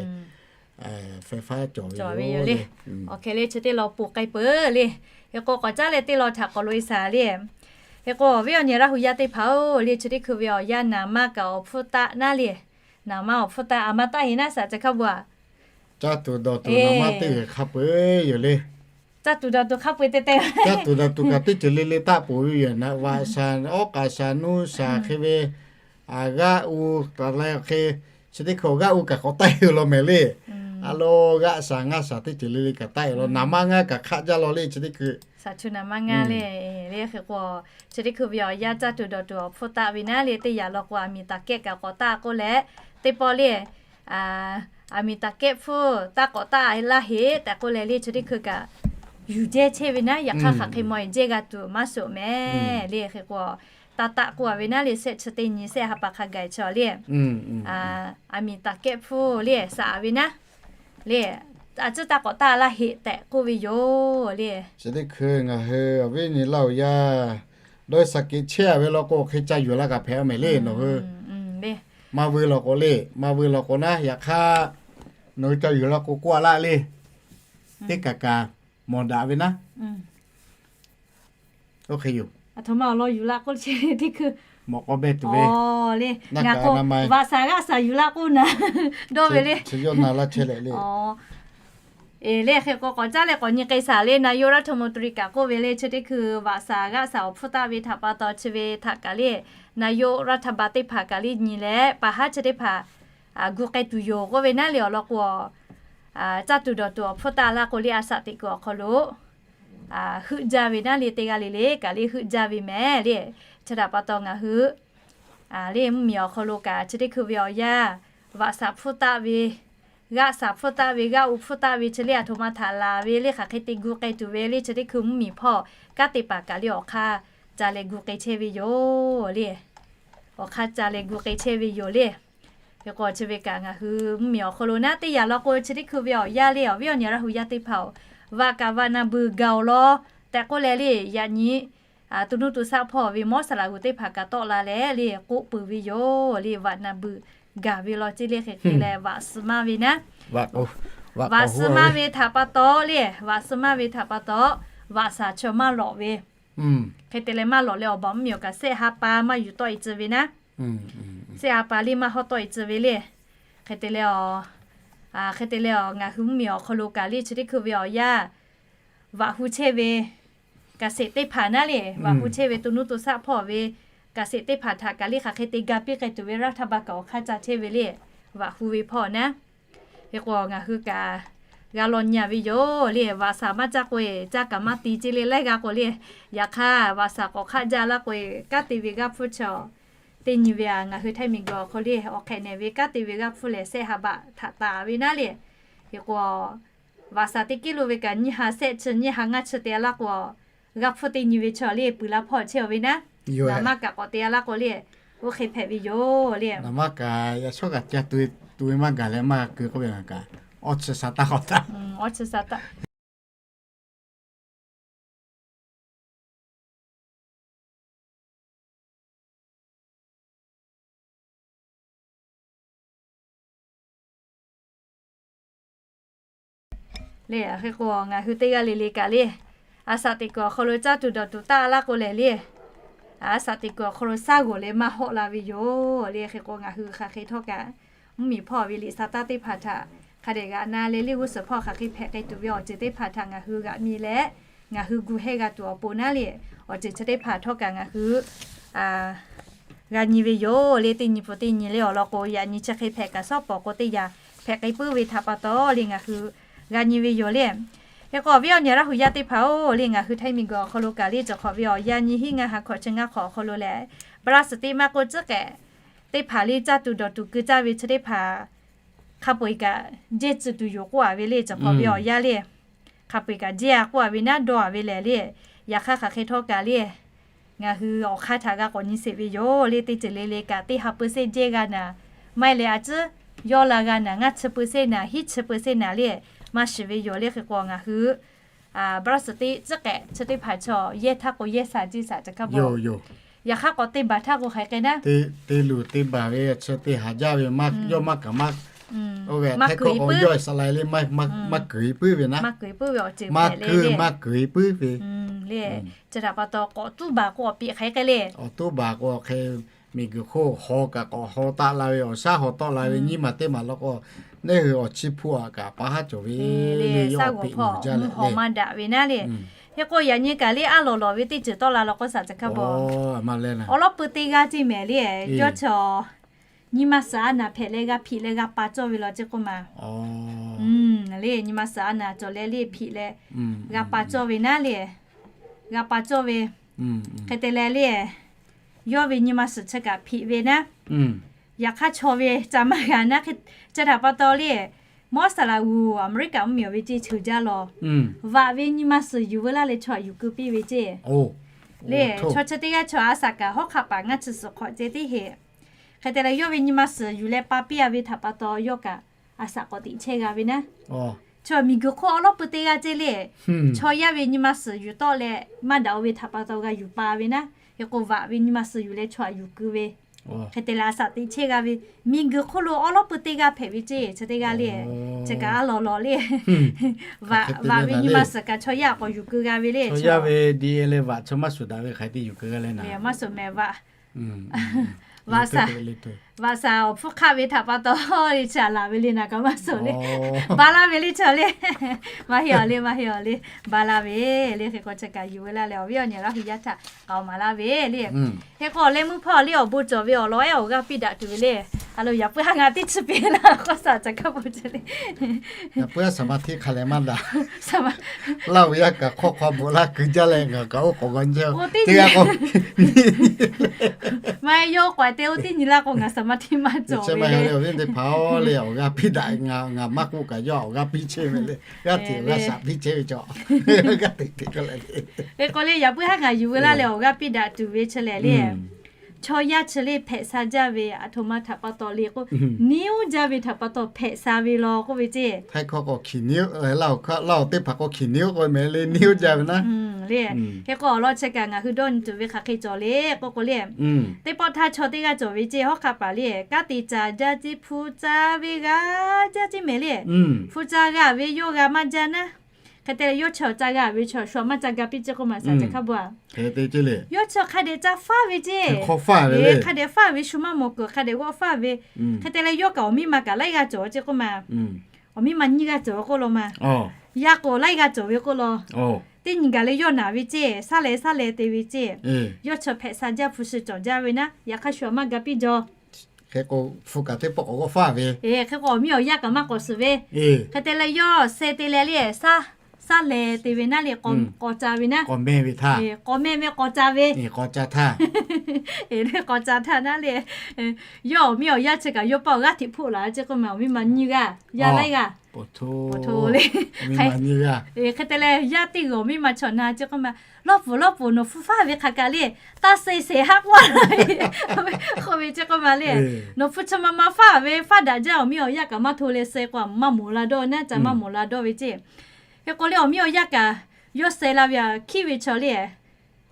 faiˍ faˆ cawˬ ve yoˬ le. Awˬ hk'e le chi teˇ law pon k'ai peuˬ le. Hk'e k'o k'awꞈ caˉ leh teˇ law htaꞈ k'awꞈ loꞈ e shaˍ le. Hk'e k'o awˬ viˉ awˬ nyi Laˇ hu yaˇ teˇ hpaˍ-oˬ le chi teˇ hkui ve awˬ yaˇ naˍ maˇ kaꞈ awˬ hpfuhˇ taˆ naˉ le. Naˍ maˇ awˬ hpfuhˇ taˆ a ma taˆ heˍ naˉ saˍ caˍ hkaˇ bon a. Caˇ tuˬ dawˬ tuˬ naˍ maˇ teˇ g'uiˬ hk'a peu-eˬ yoˬ le. Caˇ tuˬ dawˬ tuˬ hk'a peu-eˬ te te. Caˇ tuˬ dawˬ tuˬ kaꞈ teˇ ceuˬ le le taˆ peuˬ ve yoˬ. Naˍ vaꞈ shaˍ, awˉ k'aˍ shaˍ, nuˇ shaˍ hk'e ve, g'aˆ u, taˍ leh hk'e, chi teˇ hkui g'aˆ u kaꞈ k'awꞈ taˆ-e ve law mehˍ le. A lo g'aˆ shaˍ ngaˇ shaˍ teˇ ceuˬ le le kaꞈ taˆ-e law. Naˍ maˇ ngaˇ kaꞈ hk'aˆ jaˇ law le chi teˇ hkui. Saˍ chu naˍ maˇ ngaˇ le. Le hk'e k'o, chi teˇ hkui ve awˬ yaˇ caˇ tuˬ dawˬ tuˬ awˬ hpfuhˇ taˆ ve naˉ le teˇ yanˇ law k'o aˬ miˍ taˍ kehˆ kaꞈ k'awꞈ taˆ k'oˆ leh, teˇ pawˆ le, aˬ miˍ taˍ kehˆ hpfuhˇ taˆ k'awꞈ taˆ laˇ heˆ tehꞈ k'oˆ leh le chi teˇ hkui kaꞈ yuˬ jehˇ chehˇ ve naˉ. Yaꞈ hk'aˇ hk'aˬ hk'e maw-e jehˇ g'a tuˬ maˇ shoˍ mehˍ le. Hk'e k'o, taˇ taˆ k'oˆ a ve naˉ le shehˆ chi teˇ nyi shehˆ ha pa hk'a gaˬ chaw le, aˬ miˍ taˍ kehˆ hpfuhˇ le shaꞈ ve naˉ le, a ciˉ taˇ k'awꞈ taˆ laˇ heˆ tehꞈ k'oˆ ve yoˬ le. Chi teˇ hkui ngaˬ hui awˬ viˉ nyi Laˇ hu yaˇ dawˇ shaˍ keꞈ chehˇ a ve law k'o hk'e ca yuˬ la kaꞈ hpehꞈ a mehˍ le nawˬ hui. Maˇ veu law k'o le, maˇ veu law k'o naˉ yaꞈ hk'aˇ nawˬ hui ca yuˬ la k'o k'oˆ a laˇ le. Teˇ kaꞈ kaꞈ mawˬ daꞈ ve naˉ. Oˇ hk'e yoˬ. Aˬ htoꞈ ma awˬ lawn yuˬ la k'oˆ chehˇ ve teˇ hkui mawˬ k'awꞈ beh tuˬ ve le. Ngaˬ k'o vaꞈ shaˍ g'aˆ shaˍ yuˬ la k'oˆ naˉ dawˇ ve le. Eˬ, le hk'e k'o k'awꞈ caˉ leh k'awꞈ nyi k'ai shaˍ le, นายกรัฐมนตรี kaꞈ k'oˆ ve le chi teˇ hkui vaꞈ shaˍ g'aˆ shaˍ awˬ hpfuhˇ taˆ ve htaꞈ pa taw chi ve htaꞈ kaꞈ le นายกรัฐมนตรี teˇ hpaˍ kaꞈ le nyi leh pa haˉ chi teˇ hpaˍ gu k'ai tuˬ yoˬ k'oˆ ve naˉ le awˬ lawn k'o, caˇ tuˬ dawˬ tuˬ awˬ hpfuhˇ taˆ la k'o le a shaꞈ teꞈ kuiˬ awˬ hk'aw lo heuˆ jaˇ ve naˉ le teˇ g'aˇ le le kaꞈ le heuˆ jaˇ ve mehˍ le. Chi htaꞈ pa taw ngaˬ hui le mvuhˇmiˬ awˬ hk'aw lo kaꞈ chi teˇ hkui ve awˬ yanˇ vaꞈ shaˍ hpfuhˇ taˆ ve, g'aˆ shaˍ hpfuhˇ taˆ ve, g'aˆ u hpfuhˇ taˆ ve chi le aˬ htoꞈ ma htaꞈ laˬ ve le hk'aˬ hk'e te gu k'ai tuˬ ve le chi teˇ hkui mvuhˇmiˬ hpawˇ kanˉ te paˍ kaꞈ le awˬ hk'aˇ ca leh gu k'ai chehˇ ve yoˬ le. Awˬ hk'aˇ ca leh gu k'ai chehˇ ve yoˬ le. Hk'e k'o chi ve kaꞈ ngaˬ hui mvuhˇmiˬ awˬ hk'aw lo naˉ teˇ yanˇ law k'o chi teˇ hkui ve awˬ yanˇ le awˬ viˉ awˬ nyi Laˇ hu yaˇ teˇ hpaˍ-oˬ, vaꞈ kaꞈ vaꞈ naˍ beuˬ gaˬ-oˬ law tehꞈ k'oˆ leh le yaꞈ nyi to nuˇ to shaˆ hpawˇ ve mawˉ saˍ laꞈ g'uˬ teˇ hpaˍ kaꞈ tawˆ la leh le k'oˆ peuˬ ve yoˬ le. Vaꞈ naˍ beuˬ gaˬ ve law ceˇ le hk'e hk'e leh vaꞈ suh maˇ ve naˉ. Vaꞈ suh maˇ ve htaꞈ pa taw le, vaꞈ suh maˇ ve htaꞈ pa taw vaꞈ shaˍ chaw maˇ lawꞈ ve. Hk'e te leh maˇ lawꞈ leh awˬ baˬ mvuhˇmiˬ awˬ kaꞈ shehˆ ha pa maˇ yuˬ tawˆ e tcuh ve naˉ. Shehˆ ha pa le maˇ hawˉ tawˆ e tcuh ve le. Hk'e te leh, hk'e te leh ngaˬ hui mvuhˇmiˬ awˬ hk'aw lo kaꞈ le chi teˇ hkui ve awˬ yanˇ vaꞈ hu chehˇ ve kaꞈ sheˍ teˇ hpaˍ naˉ le, vaꞈ hu chehˇ ve to nuˇ to shaˆ hpawˇ ve kaꞈ sheˍ teˇ hpaˍ htaꞈ kaꞈ le hk'aˬ hk'e te ga piˇ k'ai tuˬ ve รัฐบาล kaꞈ awˬ hk'aˇ ca chehˇ ve le. Vaꞈ hu ve hpawˇ naˉ. Hk'e k'o ngaˬ hui kaꞈ g'a law nyi a ve yoˬ le. Vaꞈ shaˍ maˇ caˇ k'o e caˇ kaꞈ maˇ ti ceˇ le laiˉ g'aˇ k'o le. Yaꞈ hk'aˇ vaꞈ shaˍ k'awꞈ hk'aˆ jaˇ laˇ k'o e kanˉ te ve g'aˇ hpfuhˇ chaw teˇ nyi ve a ngaˬ hui Htaiˇ miˬguiˬ awˬ hk'aw le awˬ hk'ehꞈ nehˬ ve kanˉ te ve g'aˇ hpfuhˇ lehˬ shehˆ ha pa htaꞈ taˍ ve naˉ le. Hk'e k'o vaꞈ shaˍ teˇ kiˇ lo ve kaꞈ nyiˇ ha shehˆ chi nyiˇ ha ngaˇ chi te a laˇ k'o g'aˇ hpfuhˇ teˇ nyi ve chaw le peuˬ la hpawˇ chehˇ-oˬ ve naˉ. Naˍ maˇ kaꞈ k'awꞈ te a laˇ k'o le oˇ hk'e hpehꞈ ve yoˬ le. Naˍ maˇ kaꞈ yaꞈ shawˉ kaꞈ ca tu ve maˇ gaˬ leh maˇ g'a keu k'oˆ ve ngaˬ kaꞈ awˇ chi sha taˇ k'awꞈ taˇ. Le hk'e k'o, ngaˬ hui teˇ g'aˇ le le kaꞈ le, a saꞈ teꞈ kuiˬ awˬ hk'aw lo caˇ tuˬ dawˬ tuˬ taˆ laˇ k'o lehˬ le, a saꞈ teꞈ kuiˬ awˬ hk'aw lo shaˉ g'awˬ leh maˇ hawˆ la ve yoˬ le. Hk'e k'o, ngaˬ hui hk'aˬ hk'e htawˇ kaꞈ mvuhˇmiˬ hpawˇ ve liꞈ sa taˇ teˇ hpaˍ htaꞈ hk'a dehꞈ g'aꞈ na leh, liˇ g'uˇ suhˍ hpawˇ hk'aˬ hk'e hpehꞈ k'ai tuˬ ve awˬ ceuˬ teˇ hpaˍ htaꞈ ngaˬ hui g'aꞈ mi leh, ngaˬ hui gu hehˇ g'a tuˬ awˬ pon naˉ le, awˬ ceuˬ chi teˇ hpaˍ htawˇ kaꞈ ngaˬ hui g'a nyi ve yoˬ le. Teˇ nyi pun teˇ nyi le awˬ lawn k'o, yaꞈ nyi chi hk'e hpehꞈ kaꞈ shawˉ pawˍ k'o teˇ yanˇ hpehꞈ k'ai puiˉ ve htaꞈ pa taw le, ngaˬ hui g'a nyi ve yoˬ le. Hk'e k'o, awˬ viˉ awˬ nyi Laˇ hu yaˇ teˇ hpaˍ-oˬ le, ngaˬ hui Htaiˇ miˬguiˬ awˬ hk'aw lo kaꞈ le, cawˬ hk'awꞈ ve awˬ yaˇ nyi hiˉ ngaˇ ha hkawꞈ chi ngaˇ hk'awꞈ awˬ hk'aw lo lehˬ, Brazil state maˇ k'oˆ tcuhˉ k'ehꞈ teˇ hpaˍ le caˇ tuˬ dawˬ tuˬ keu caˇ ve chi teˇ hpaˍ hk'a peu-eˬ kaꞈ jehˇ tcuh tuˬ yoˬ k'oˆ-a ve le, cawˬ hk'awꞈ ve awˬ yaˇ le. Hk'a peu-eˬ kaꞈ jehˇ-a k'oˆ-a ve naˉ dawˇ-a ve lehˬ le. Yaꞈ hk'aˇ hk'aˬ hk'e htawˇ kaꞈ le, ngaˬ hui awˬ hk'aˇ htaꞈ g'a k'awꞈ nyi sheˍ ve yoˬ le. Teˇ ceuˬ le le kaꞈ teˇ ha peu se jehˇ g'a naˍ, maˇ heˆ leh a ciˉ yawˇ la g'a naˍ, ngaˇ chi peu se naˍ, hiˉ chi peu se naˍ le, maˇ shiˍ ve yoˬ le. Hk'e k'o ngaˬ hui Brazil state tcuhˉ k'ehꞈ chi teˇ hpaˍ chaw yehˇ htaˇ k'o yehˇ shaˍ jiˇ shaˍ ca hk'a bvuhꞈ. Yaꞈ hk'aˇ k'awꞈ te baˬ htaˇ k'o hk'aˬ hk'e naˉ, te luˬ te baˬ ve chi teˇ haˍ jaˇ ve, yawˇ maˇ kaꞈ maˇ, oˇ ve htaiˇ hkawˇ k'o yawˇ sa lai le, maˇ kuiˬ puiˉ ve naˉ, maˇ kuiˬ maˇ kuiˬ puiˉ ve le. Chi htaꞈ pa taw k'awꞈ tuˉ baˬ k'o awˬ piˍ hk'aˬ hk'e le. Awˬ tuˉ baˬ k'o hk'e, miˬguiˬ hk'oˆ haw kaꞈ k'awꞈ haw taˆ la ve, awˬ shaˉ haw tawˆ la ve nyiˇ maˬ teˇ maˬ law k'o, neˇ hui awˬ chi hpu aꞈ kaꞈ pa haˉ cawˬ ve le, yawˇ awˬ piˍ mvuhˇ haw maˇ daꞈ ve naˉ le. Hk'e k'o yaꞈ nyi kaꞈ le, aˉ lawˬ lawˬ ve teˇ ceuˬ tawˆ la law k'o shaˍ ca hk'a bvuhꞈ. Awˬ lawˉ pui teˇ g'aˇ ceˇ mehˍ le, yawˇ chaw nyi ma suhˍ a naˍ hpehꞈ leh g'a hpiꞈ leh g'a pa cawˇ ve law ceˇ k'oˆ ma. Le nyi ma suhˍ a naˍ cawˬ leh le hpiꞈ leh g'a pa cawˇ ve naˉ le, g'a pa cawˇ ve. Hk'e te leh le, yawˇ ve nyi ma suhˍ chi kaꞈ hpiꞈ ve naˉ, yaꞈ hk'aˇ chaw ve ca maˇ g'a naˉ. Chi htaꞈ pa taw le, mawˇ saˍ laꞈ g'uˬ Aˍmeˍriˆkaꞈ mvuhˇmiˬ awˬ ve ceˇ cheu jaˇ law, vaꞈ ve nyi ma suhˍ yuˬ veu laˇ leh chaw htaꞈ yuˬ keu piˇ ve ceˇ. Le chaw chi teˇ g'aˇ chaw a saꞈ kaꞈ hawˉ hk'aˆ paˍ ngaˇ chi suhˍ hk'awꞈ ceh tiˉ heˆ. Hk'e te leh yawˇ ve nyi ma suhˍ yuˬ leh pa piˇ-a ve htaꞈ pa taw yawˇ kaꞈ a saꞈ k'awꞈ teꞈ chehˇ g'a ve naˉ. Chaw miˬguiˬ hk'oˆ awˬ lawˉ pui teˇ g'aˇ ceˇ le, chaw yaˇ ve nyi ma suhˍ yuˬ tawˆ leh maˇ daꞈ-o ve htaꞈ pa taw g'a yuˬ pa ve naˉ. Hk'e k'o vaꞈ ve nyi ma suhˍ yuˬ leh chaw htaꞈ yuˬ keu ve. Hk'e te leh a saꞈ teꞈ chehˇ g'a ve, miˬguiˬ hk'oˆ lo awˬ lawˉ pui teˇ g'aˇ hpehꞈ ve ceˇ chi teˇ g'aˇ le, chi kaꞈ a lawˬ lawˬ le, vaꞈ ve nyi ma suhˍ kaꞈ chaw yaˇ k'awꞈ yuˬ keu g'a ve le. Chaw yaˇ ve di e leh vaꞈ chaw maˇ shuˍ daꞈ ve hk'aˬ hk'e te yuˬ keu g'a le naˉ. Maˇ shuˍ mehˍ vaꞈ. Vaꞈ saˍ, vaꞈ saˍ awˬ hpfuhˇ hk'aˆ ve htaꞈ pa taw le chi a laˬ ve le naˬ kaꞈ maˇ shuˍ le. Ba laˇ ve le chaw le. Maˇ heˆ awˬ le, maˇ heˆ awˬ le. Ba laˇ ve le. Hk'e k'o chi kaꞈ yuˬ veu laˇ leh awˬ viˉ awˬ nyi Laˇ hu yaˇ htaꞈ k'aoˍ maˍ laˇ ve le. Hk'e k'o awˬ leh mvuhˇ hpawˇ le awˬ bon cawˬ ve awˬ lawn ehˉ awˬ g'aˇ piˇ daꞈ tuˬ ve le. A lo yaꞈ puiˉ ha ngaˬ teˇ chi piˇ laˇ k'o shaˍ ca hkaˇ po ceh le. Yaꞈ puiˉ ha shaˍ ma htiˇ hk'a leh maˇ daꞈ. Laˇ hu yaˇ kaꞈ hk'awˇ hk'aw bvuhꞈ laˇ keu jaˇ leh ngaˬ kaꞈ oˇ k'awꞈ g'a nyi-o. Teˇ g'aˇ k'o, maˇ heˆ yawˇ k'awꞈ te oˇ teˇ nyi laˇ k'o ngaˬ shaˍ ma htiˇ maˇ cawˬ ve le. Awˬ viˉ teˇ hpaˍ-oˬ le, awˬ g'aˇ piˇ daꞈ, ngaˬ maˇ k'oˆ kaꞈ yawˇ awˬ g'aˇ piˇ chehˇ ve le. G'aˇ hteꞈ g'a shaˍ piˇ chehˇ ve cawˬ. G'aˇ hteꞈ hteꞈ k'oˆ leh le. Hk'e k'o le yaꞈ puiˉ ha ngaˬ yuˬ veu laˇ leh awˬ g'aˇ piˇ daꞈ tuˬ ve chi lehˬ le, chaw yaˇ chi le hpehꞈ sha jaˇ ve aˬ htoꞈ ma htaꞈ pa taw le k'o, niˉ uˉ jaˇ ve htaꞈ pa taw hpehꞈ sha ve law k'oˆ ve ceˇ. Htaiˇ hkawˇ k'o hkiˍ niˉ, Laˇ huˍ teˇ hpaˍ k'o hkiˍ niˉ k'oˆ mehˍ le, niˉ uˉ jaˇ ve naˉ. Hk'e k'o awˬ lawn chi kaꞈ ngaˬ hui dawˇ nyi tuˬ ve hk'aˬ hk'e cawˬ le k'oˆ k'o le, teˇ pawˆ htaˇ chaw teˇ g'aˇ cawˬ ve ceˇ, hawˉ hk'aˆ paˍ le, kanˉ te ca jaˇ ceˇ, hpu caˇ ve g'a jaˇ ceˇ mehˍ le. Hpu caˇ g'a ve yawˇ g'a maˇ jaˇ naˉ. Hk'e te leh yawˇ chaw ca g'a ve chaw shu-a maˇ ca ga piˇ ceˇ k'oˆ ma shaˍ ca hkaˇ bvuhꞈ-a. Yawˇ chaw hk'a dehꞈ ca faˇ ve ceˇ. Hk'a dehꞈ faˇ ve shu maˇ mawˬ kuiˬ hk'a dehꞈ g'awˇ faˇ ve. Hk'e te leh yawˇ kaꞈ awˬ miˇ ma kaꞈ laiˉ g'aˇ cawˬ ceˇ k'oˆ ma. Awˬ miˇ ma nyiˇ g'aˇ cawˬ k'oˆ law ma. Yaˇ k'o laiˉ g'aˇ cawˬ ve k'oˆ law. Teˇ nyi gaˬ leh yawˇ naˬ ve ceˇ, saˉ leh saˉ leh te ve ceˇ. Yawˇ chaw hpehꞈ sha jaˇ hpu shi cawˬ jaˇ ve naˉ, yaꞈ hk'aˇ shu-a maˇ ga piˇ jaw. Hk'e k'o hpu kaꞈ teˇ pawˆ k'awꞈ g'awˇ faˇ ve. Hk'e k'o awˬ miˇ awˬ yaˇ kaꞈ maˇ k'awꞈ suhˍ ve. Hk'e te leh yawˇ seh te leh le, saˉ leh te ve naˉ le, k'aw ca ve naˉ. K'awꞈ meh ve htaˇ. K'awꞈ meh meh k'aw ca ve. K'awꞈ ca htaˇ. K'awꞈ ca htaˇ naˉ le. Yawˇ awˬ miˇ awˬ yaˇ chi kaꞈ yawˇ paˆ awˬ g'aˇ hteꞈ hpoˆ laˬ ceˇ k'oˆ ma, awˬ miˇ ma nyiˇ g'aˇ, yaˇ laiˉ g'aˇ. Awˬ hto le. Hk'e te leh yaˇ teˇ g'aˇ awˬ miˇ ma chaw na ceˇ k'oˆ ma, lawˇ puˍ lawˇ puˍ nawˬ hpu faˇ ve hk'aˬ kaꞈ le, taˇ seh seh haˉ k'oˆ la ve k'oˆ ve ceˇ k'oˆ ma le. Nawˬ hpu chi ma ma faˇ ve faˇ daꞈ jaˇ, awˬ miˇ awˬ yaˇ kaꞈ maˇ hto leh seh k'o maˇ mawˬ la dawˇ naˉ, ca maˇ mawˬ la dawˇ ve ceˇ. Hk'e k'o le awˬ miˇ awˬ yaˇ kaꞈ yawˇ seh la ve aꞈ hkiˉ ve chaw le,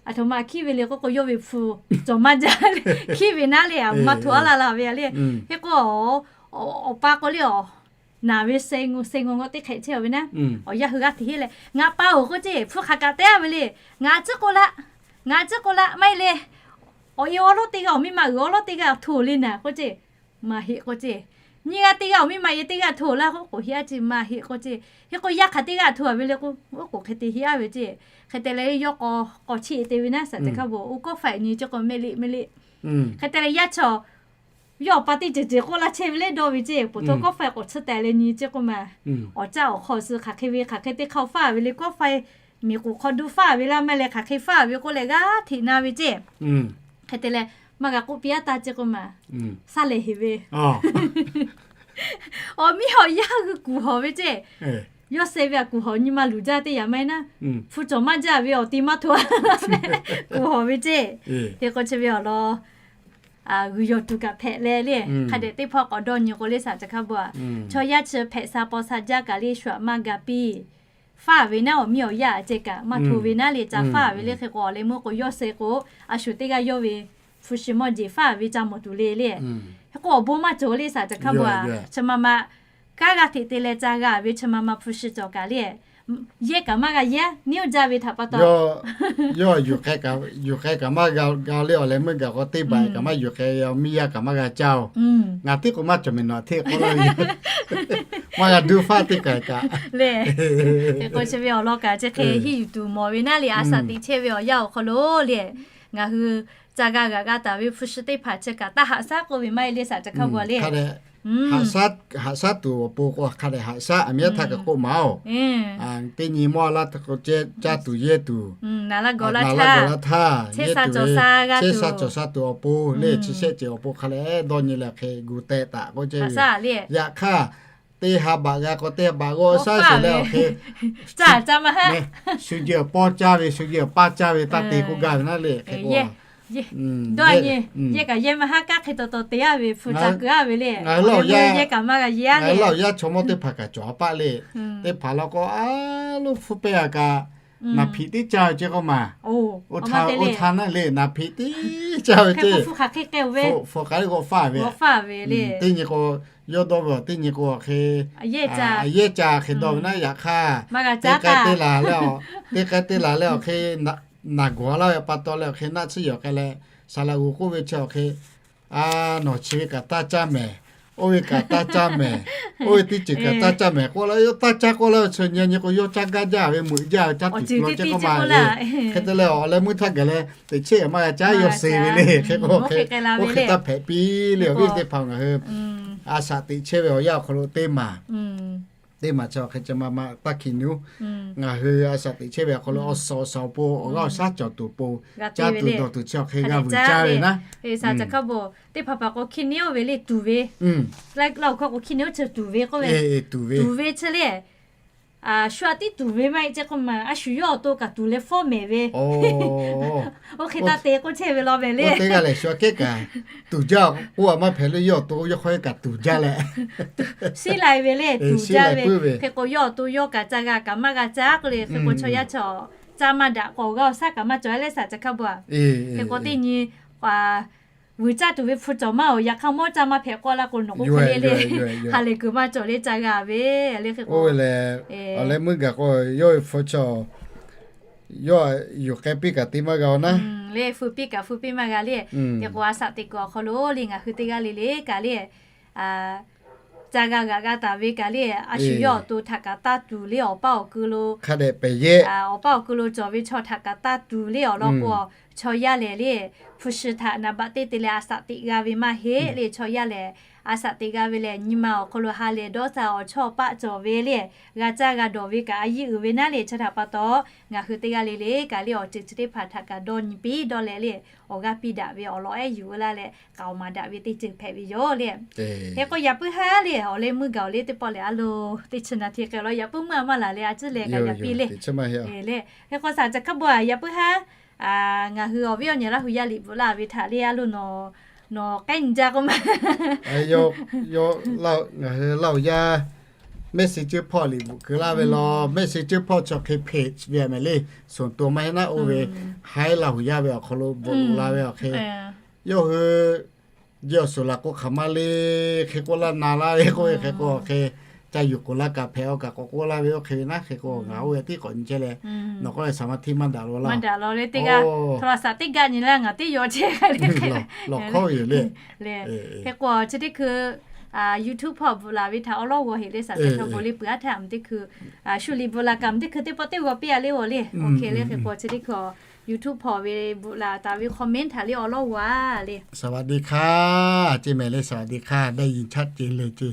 aˬ htoꞈ ma hkiˉ ve le k'oˆ k'o yawˇ ve hpu cawˬ maˇ jaˇ le, hkiˉ ve naˉ le, aˬ maˇ hto aˉ la la ve a le. Hk'e k'o awˬ pa k'o le a Naˬ ve se ngo se ngo ngaw teˇ hk'ehꞈ chehˇ ve naˉ, awˬ yanˇ hui g'aˇ hteꞈ heˆ leh, ngaˬ pa-oˬ k'oˆ ceˇ, hpu hk'aˬ kaꞈ te-a ve le. Ngaˬ tcuhˉ k'o laˇ, ngaˬ tcuhˉ k'o laˇ maˇ heˆ le. Awˬ e awˬ lawˉ teˇ g'aˇ awˬ miˇ ma uiˍ awˬ lawˉ teˇ g'aˇ hto le naˬ k'oˆ ceˇ, maˇ heˆ k'oˆ ceˇ. Nyiˇ g'aˇ teˇ g'aˇ awˬ miˇ ma e teˇ g'aˇ hto laˇ k'oˆ k'oˍ heˆ-a ceˇ, maˇ heˆ k'oˆ ceˇ. Hk'e k'o yaˇ hk'aˬ teˇ g'aˇ hto-a ve le k'o, oˉ k'oˍ hk'e te heˆ-a ve ceˇ. Hk'e te leh yawˇ k'awꞈ k'awꞈ chiˇ te ve naˉ, saˍ teˇ hkawˇ bvuhꞈ, oˇ kawˆ faiˍ nyi ceˇ k'o mehˆ leˆ mehˆ leˆ. Hk'e te leh yaˇ chaw yawˇ awˬ pa teˇ ceuˬ ceuˬ k'oˆ laˇ chehˇ ve le dawˇ ve ceˇ, poˬ hto kawˆ faiˍ k'awꞈ tsuhˇ taˍ leh nyi ceˇ k'oˆ ma. Awˬ caˇ awˬ hk'aw suh hk'aˬ hk'e ve hk'aˬ hk'e teˇ hk'aˇ faˇ ve le, kawˆ faiˍ miˬ k'oˍ hk'aw du faˇ ve laˇ maˇ leh hk'aˬ hk'e faˇ ve k'oˆ leh g'aˇ hteꞈ na ve ceˇ. Hk'e te leh maˇ g'a k'oˆ piˇ-a taˇ ceˇ k'oˆ ma. Saˇ lehˬ heˍ ve awˬ miˇ awˬ yaˇ hui kuˬ hawˬ ve ceˇ. Yawˇ se ve aꞈ kuˬ hawˬ nyi ma luˬ jaˇ teˇ yanˇ maˇ heˆ naˉ, hpu cawˬ maˇ jaˇ ve awˬ ti maˇ hto-a, kuˬ hawˬ ve ceˇ. Hk'e k'o chi ve awˬ lawn g'uiˬ yawˬ tuˬ kaꞈ hpehꞈ leh le, hk'a dehꞈ teˇ hpawˇ k'awꞈ dawˇ nyi k'o le saˍ teˇ hkawˇ bvuhꞈ-a, chaw yaˇ chi hpehꞈ sha paw sha jaˇ kaꞈ le shu aꞈ maˇ ga piˇ. Faˇ ve naˉ awˬ miˇ awˬ yaˇ aꞈ ceh kaꞈ maˇ hto ve naˉ le, ca faˇ ve le. Hk'e k'o awˬ leh meuˇ k'o yawˇ se k'o, a shu teˇ g'aˇ yawˇ ve hpu shi mawˇ jeˬ faˇ ve ca mawˬ tuˬ le le. Hk'e k'o awˬ bon maˇ cawˬ le saˍ teˇ hkawˇ bvuhꞈ-a, chi ma ma kanˉ g'aˇ hteꞈ te leh ca g'a ve chi ma ma hpu shi cawˬ kaꞈ le, yehˇ kaꞈ maˇ g'a yehˇ, neˇ jaˇ ve htaꞈ pa taw, yawˇ yuˬ k'ai kaꞈ maˇ g'a le, awˬ leh meuˇ gaˬ k'o teˇ baˬ kaꞈ maˇ yuˬ k'ai, miˇ yaˇ kaꞈ maˇ g'a caˇ-oˬ. Ngaˬ tiˉ k'o maˇ cawˬ mehˍ nawˬ hteˇ k'oˆ laˇ ve, maˇ g'a duˇ faˇ teˇ kaˬ kaꞈ le. Hk'e k'o chi ve awˬ lawn kaꞈ chi hk'e hiˆ yuˬ tuˬ mawˬ ve naˉ le, a shaꞈ teꞈ chehˇ ve awˬ yanˇ awˬ hk'aw lo le, ngaˬ hui ca g'a g'aꞈ g'a taˍ ve hpu shi teˇ hpaˍ chi kaꞈ taˇ haꞈ shaˉ k'oˆ ve maˇ heˆ le saˍ teˇ hkawˇ bvuhꞈ-a le. Haꞈ shaˉ tuˬ awˬ pon k'o hk'a dehꞈ haꞈ shaˉ, aˬ miˉ htaˇ kaꞈ k'oˆ maˍ-oˬ. Teˇ nyi mawˇ laˇ k'o caˇ tuˬ yehˇ tuˬ, naˬ laˇ gawˬ laˇ htaˇ, chehˇ sha cawˬ sha tuˬ awˬ pon le, chi shehˆ ceuˬ awˬ pon hk'a lehˬ dawˇ nyi leh hk'e gu teh taˍ k'oˆ ceˇ ve. Yaꞈ hk'aˇ teˇ ha baꞈ g'a k'o teˇ ha baꞈ g'awˇ shaˉ sheˍ leh awˬ hk'e, shu ji awˬ pawˇ caˇ ve, shu ji awˬ paˇ caˇ ve taˇ te k'oˆ gaˇ ve naˉ le. Hk'e k'o dawˇ nyi, yehˇ kaꞈ yehˇ maˇ haˉ, kanˉ hk'e taw taw te-a ve hpu ca keu-a ve le. Ngaˬ hui Laˇ huˍ yaˇ chaw mawˇ teˇ hpaˍ kaꞈ cawˬ a paˆ le. Teˇ hpaˍ law k'o a loˉ hpfuhˇ pehˇ a kaꞈ, naˍ hpiꞈ tiˉ caˇ ve ceˇ k'oˆ ma. Oˇ htaˇ naˉ le, naˍ hpiꞈ tiˉ caˇ ve ceˇ. Hpu k'ai g'awˇ faˇ ve. Teˇ nyi k'o, yawˇ dawˇ ve teˇ nyi k'o awˬ hk'e, yehˇ ca hk'e dawˇ ve naˉ. Yaꞈ hk'aˇ teˇ k'ai teˇ laˬ leh, teˇ k'ai teˇ laˬ leh awˬ hk'e naˬ gawˬ laˇ ve pa taw leh awˬ hk'e naˆ tsuhˇ yawˬ k'ai leh, saˍ laꞈ g'oˍ k'oˆ ve chi awˬ hk'e, a, nawˬ chi ve kaꞈ taˇ caˇ mehˍ, oˇ ve kaꞈ taˇ caˇ mehˍ, oˇ ve teˇ ceuˬ kaꞈ taˇ caˇ mehˍ k'oˆ la, yawˇ taˇ caˇ k'oˆ laˇ ve chi nyi nyi k'o yawˇ caˇ gaˇ jaˇ ve meuꞈ jaˇ ve caˇ tuˬ cawˬ ceˇ k'oˆ ma. Hk'e te leh awˬ leh meuˇ htaˇ gaˬ leh teꞈ chehˇ kaꞈ maˇ g'a caˇ, yawˇ se ve le. Hk'e k'o hk'e, oˇ hk'e taˇ hpehꞈ piˇ le. Awˬ viˉ teˇ hpaˍ ngaˬ hui a shaꞈ teꞈ chehˇ ve awˬ yanˇ awˬ hk'aw lo teˇ maˬ teˇ maˬ chi awˬ hk'e chi ma ma taˇ hkiˬ nuˉ. Ngaˬ hui a shaꞈ teꞈ chehˇ ve awˬ hk'aw lo awˬ suhˍ awˬ suhˍ awˬ pon awˬ g'aˇ awˬ shaˉ cawˬ tuˬ awˬ pon caˇ tuˬ dawˬ tuˬ chi awˬ hk'e g'a vuiˬ caˇ ve naˉ. Saˍ caˍ hkawˇ bvuhꞈ, teˇ hpaˍ hpaˍ k'o hkiˇ neˉ oˇ ve le tuˍ ve, Laˇ huˍ hkawˇ k'o hkiˇ neˉ oˇ chi tuˍ ve k'oˆ ve, tuˍ ve chi le, shu aꞈ tiˉ tuˍ ve maˇ heˆ ceˇ k'oˆ ma, a shu yawˇ awˬ to kaꞈ tuˍ leh fawˉ mehˍ ve. Oˇ hk'e taˇ te k'oˆ chehˇ ve law mehˍ le. Teˇ g'aˇ lehˬ shu aꞈ kehˉ kaꞈ tuˍ jaˇ k'oˆ a maˇ hpehꞈ le, yawˇ awˬ to yawˇ hk'aw kehˉ kaꞈ tuˍ jaˇ leh, shiˉ lai ve le, tuˍ jaˇ ve. Hk'e k'o yawˇ awˬ to yawˇ kaꞈ ca g'a kaꞈ maˇ g'a caˇ k'oˆ le. Hk'e k'o chaw yaˇ chaw caˇ maˇ daꞈ k'o awˬ g'aˇ awˬ shaˉ kaꞈ maˇ cawˬ leh saˍ caˍ hkawˇ bvuhꞈ-a. Hk'e k'o teˇ nyi vuiˬ caˇ tuˬ ve hpu cawˬ maˇ-oˬ, yaꞈ hk'aˇ mawˇ caˇ maˇ hpehꞈ k'oˆ laˇ k'o nawˬ k'o hk'e le le, ha lehˬ kuiˬ maˇ cawˬ le ca g'a ve le. Hk'e k'o le, awˬ leh meuˇ gaˬ k'o yawˇ ve hpu cawˬ yawˇ yuˬ k'ai piˇ kaꞈ te maˇ g'a-oˬ naˉ. Le hpu piˇ kaꞈ hpu piˇ maˇ g'a le. Hk'e k'o a shaꞈ teꞈ kuiˬ awˬ hk'aw lo le ngaˬ hui teˇ g'aˇ le le kaꞈ le, ca g'a g'aꞈ g'a taˍ ve kaꞈ le, a shu yawˇ awˬ to htaꞈ kaꞈ taˇ tuˍ le, awˬ paˇ awˬ ku lo hk'a dehꞈ pehˬ yehˇ, awˬ paˇ awˬ ku lo cawˬ ve chaw htaꞈ kaꞈ taˇ tuˍ le awˬ lawn k'o, chaw yaˇ lehˬ le, hpu shi htaꞈ naˍ baꞈ teˇ te leh a shaꞈ teꞈ g'a ve maˇ heˆ le. Chaw yaˇ lehˬ a shaꞈ teꞈ g'a ve lehˬ nyi ma awˬ hk'aw lo ha lehˬ dawˇ sha awˬ chawˇ paˆ cawˬ ve le, g'a caˇ g'a dawˬ ve kaꞈ a yiˇ uiˍ ve naˉ le. Chi htaꞈ pa taw ngaˬ hui teˇ g'aˇ le le kaꞈ le awˬ ceuˬ chi teˇ hpaˍ htaꞈ kaꞈ dawˇ nyi piˇ dawˇ leh le, awˬ g'aˇ piˇ daꞈ ve awˬ lawn ehˉ yuˬ laˇ leh k'aoˍ maˍ daꞈ ve teˇ ceuˬ hpehꞈ ve yoˬ le. Hk'e k'o yaꞈ puiˉ haˉ le awˬ leh meuˇ gaˬ awˬ le teˇ pawˆ lehˬ a lo teˇ chi naˍ hti k'ai law yaꞈ puiˉ meuˇ a maˇ laˬ leh a ciˉ leh kaꞈ yaꞈ piˇ le. Hk'e k'o saˍ caˍ hkawˇ bvuhꞈ-a yaꞈ puiˉ haˉ ngaˬ hui awˬ viˉ awˬ nyi Laˇ huˍ yaˇ liꞈ bvuhꞈ laˇ ve htaꞈ le a lo nawˬ k'ehˉ nyi jaˇ k'oˆ ma. Ngaˬ hui Laˇ huˍ yaˇ mehˆ se ceuˇ hpawˇ liꞈ bvuhꞈ keu laˇ ve law, mehˆ se ceuˇ hpawˇ chaw hk'e hpeꞈ ve mehˍ le, shuˍ to maˇ heˆ naˉ oˇ ve, haiˉ Laˇ huˍ yaˇ ve awˬ hk'aw lo bvuhꞈ loꞈ la ve awˬ hk'e, yawˇ hui ji awˬ suhˍ laˬ k'o hk'aˬ ma le, hk'e k'oˆ laˇ na laˇ ve k'oˆ ve hk'e k'o awˬ hk'e ca yuˬ k'oˍ laˇ kaꞈ hpehꞈ a kaꞈ k'awꞈ k'oˆ laˇ ve oˇ hk'e ve naˉ hk'e k'o, ngaˬ oˇ ve tiˉ k'awꞈ nyi chehˇ leh, nawˬ k'oˆ leh สมาธิ maˇ daꞈ la laˇ. โทรศัพท์ teˇ gaˇ nyi laˇ ngaˬ teˇ yaw chehˇ hk'e le. Lawˬ hkawˇ ve yoˬ le. Hk'e k'o chi teˇ hkui YouTube hpawˇ bvuhꞈ laˬ ve htaꞈ awˉ lawˉ g'aw heꞈ le, saˍ ceh hk'a bvuhꞈ le peuˬ aˉ htaˇ teˇ hkui shu liꞈ bvuhꞈ laˬ kaꞈ teˇ hkui teˇ pawˆ teˇ g'aw piˇ a le g'aw le. Oˇ hk'e le hk'e k'o chi teˇ hkui YouTube hpawˇ ve bvuhꞈ laˬ taˍ ve comment htaꞈ le awˉ lawˉ g'aw a le. สวัสดีค่ะ ceˇ mehˍ le, สวัสดีค่ะ ได้ยินชัดเจนเลย ceˇ.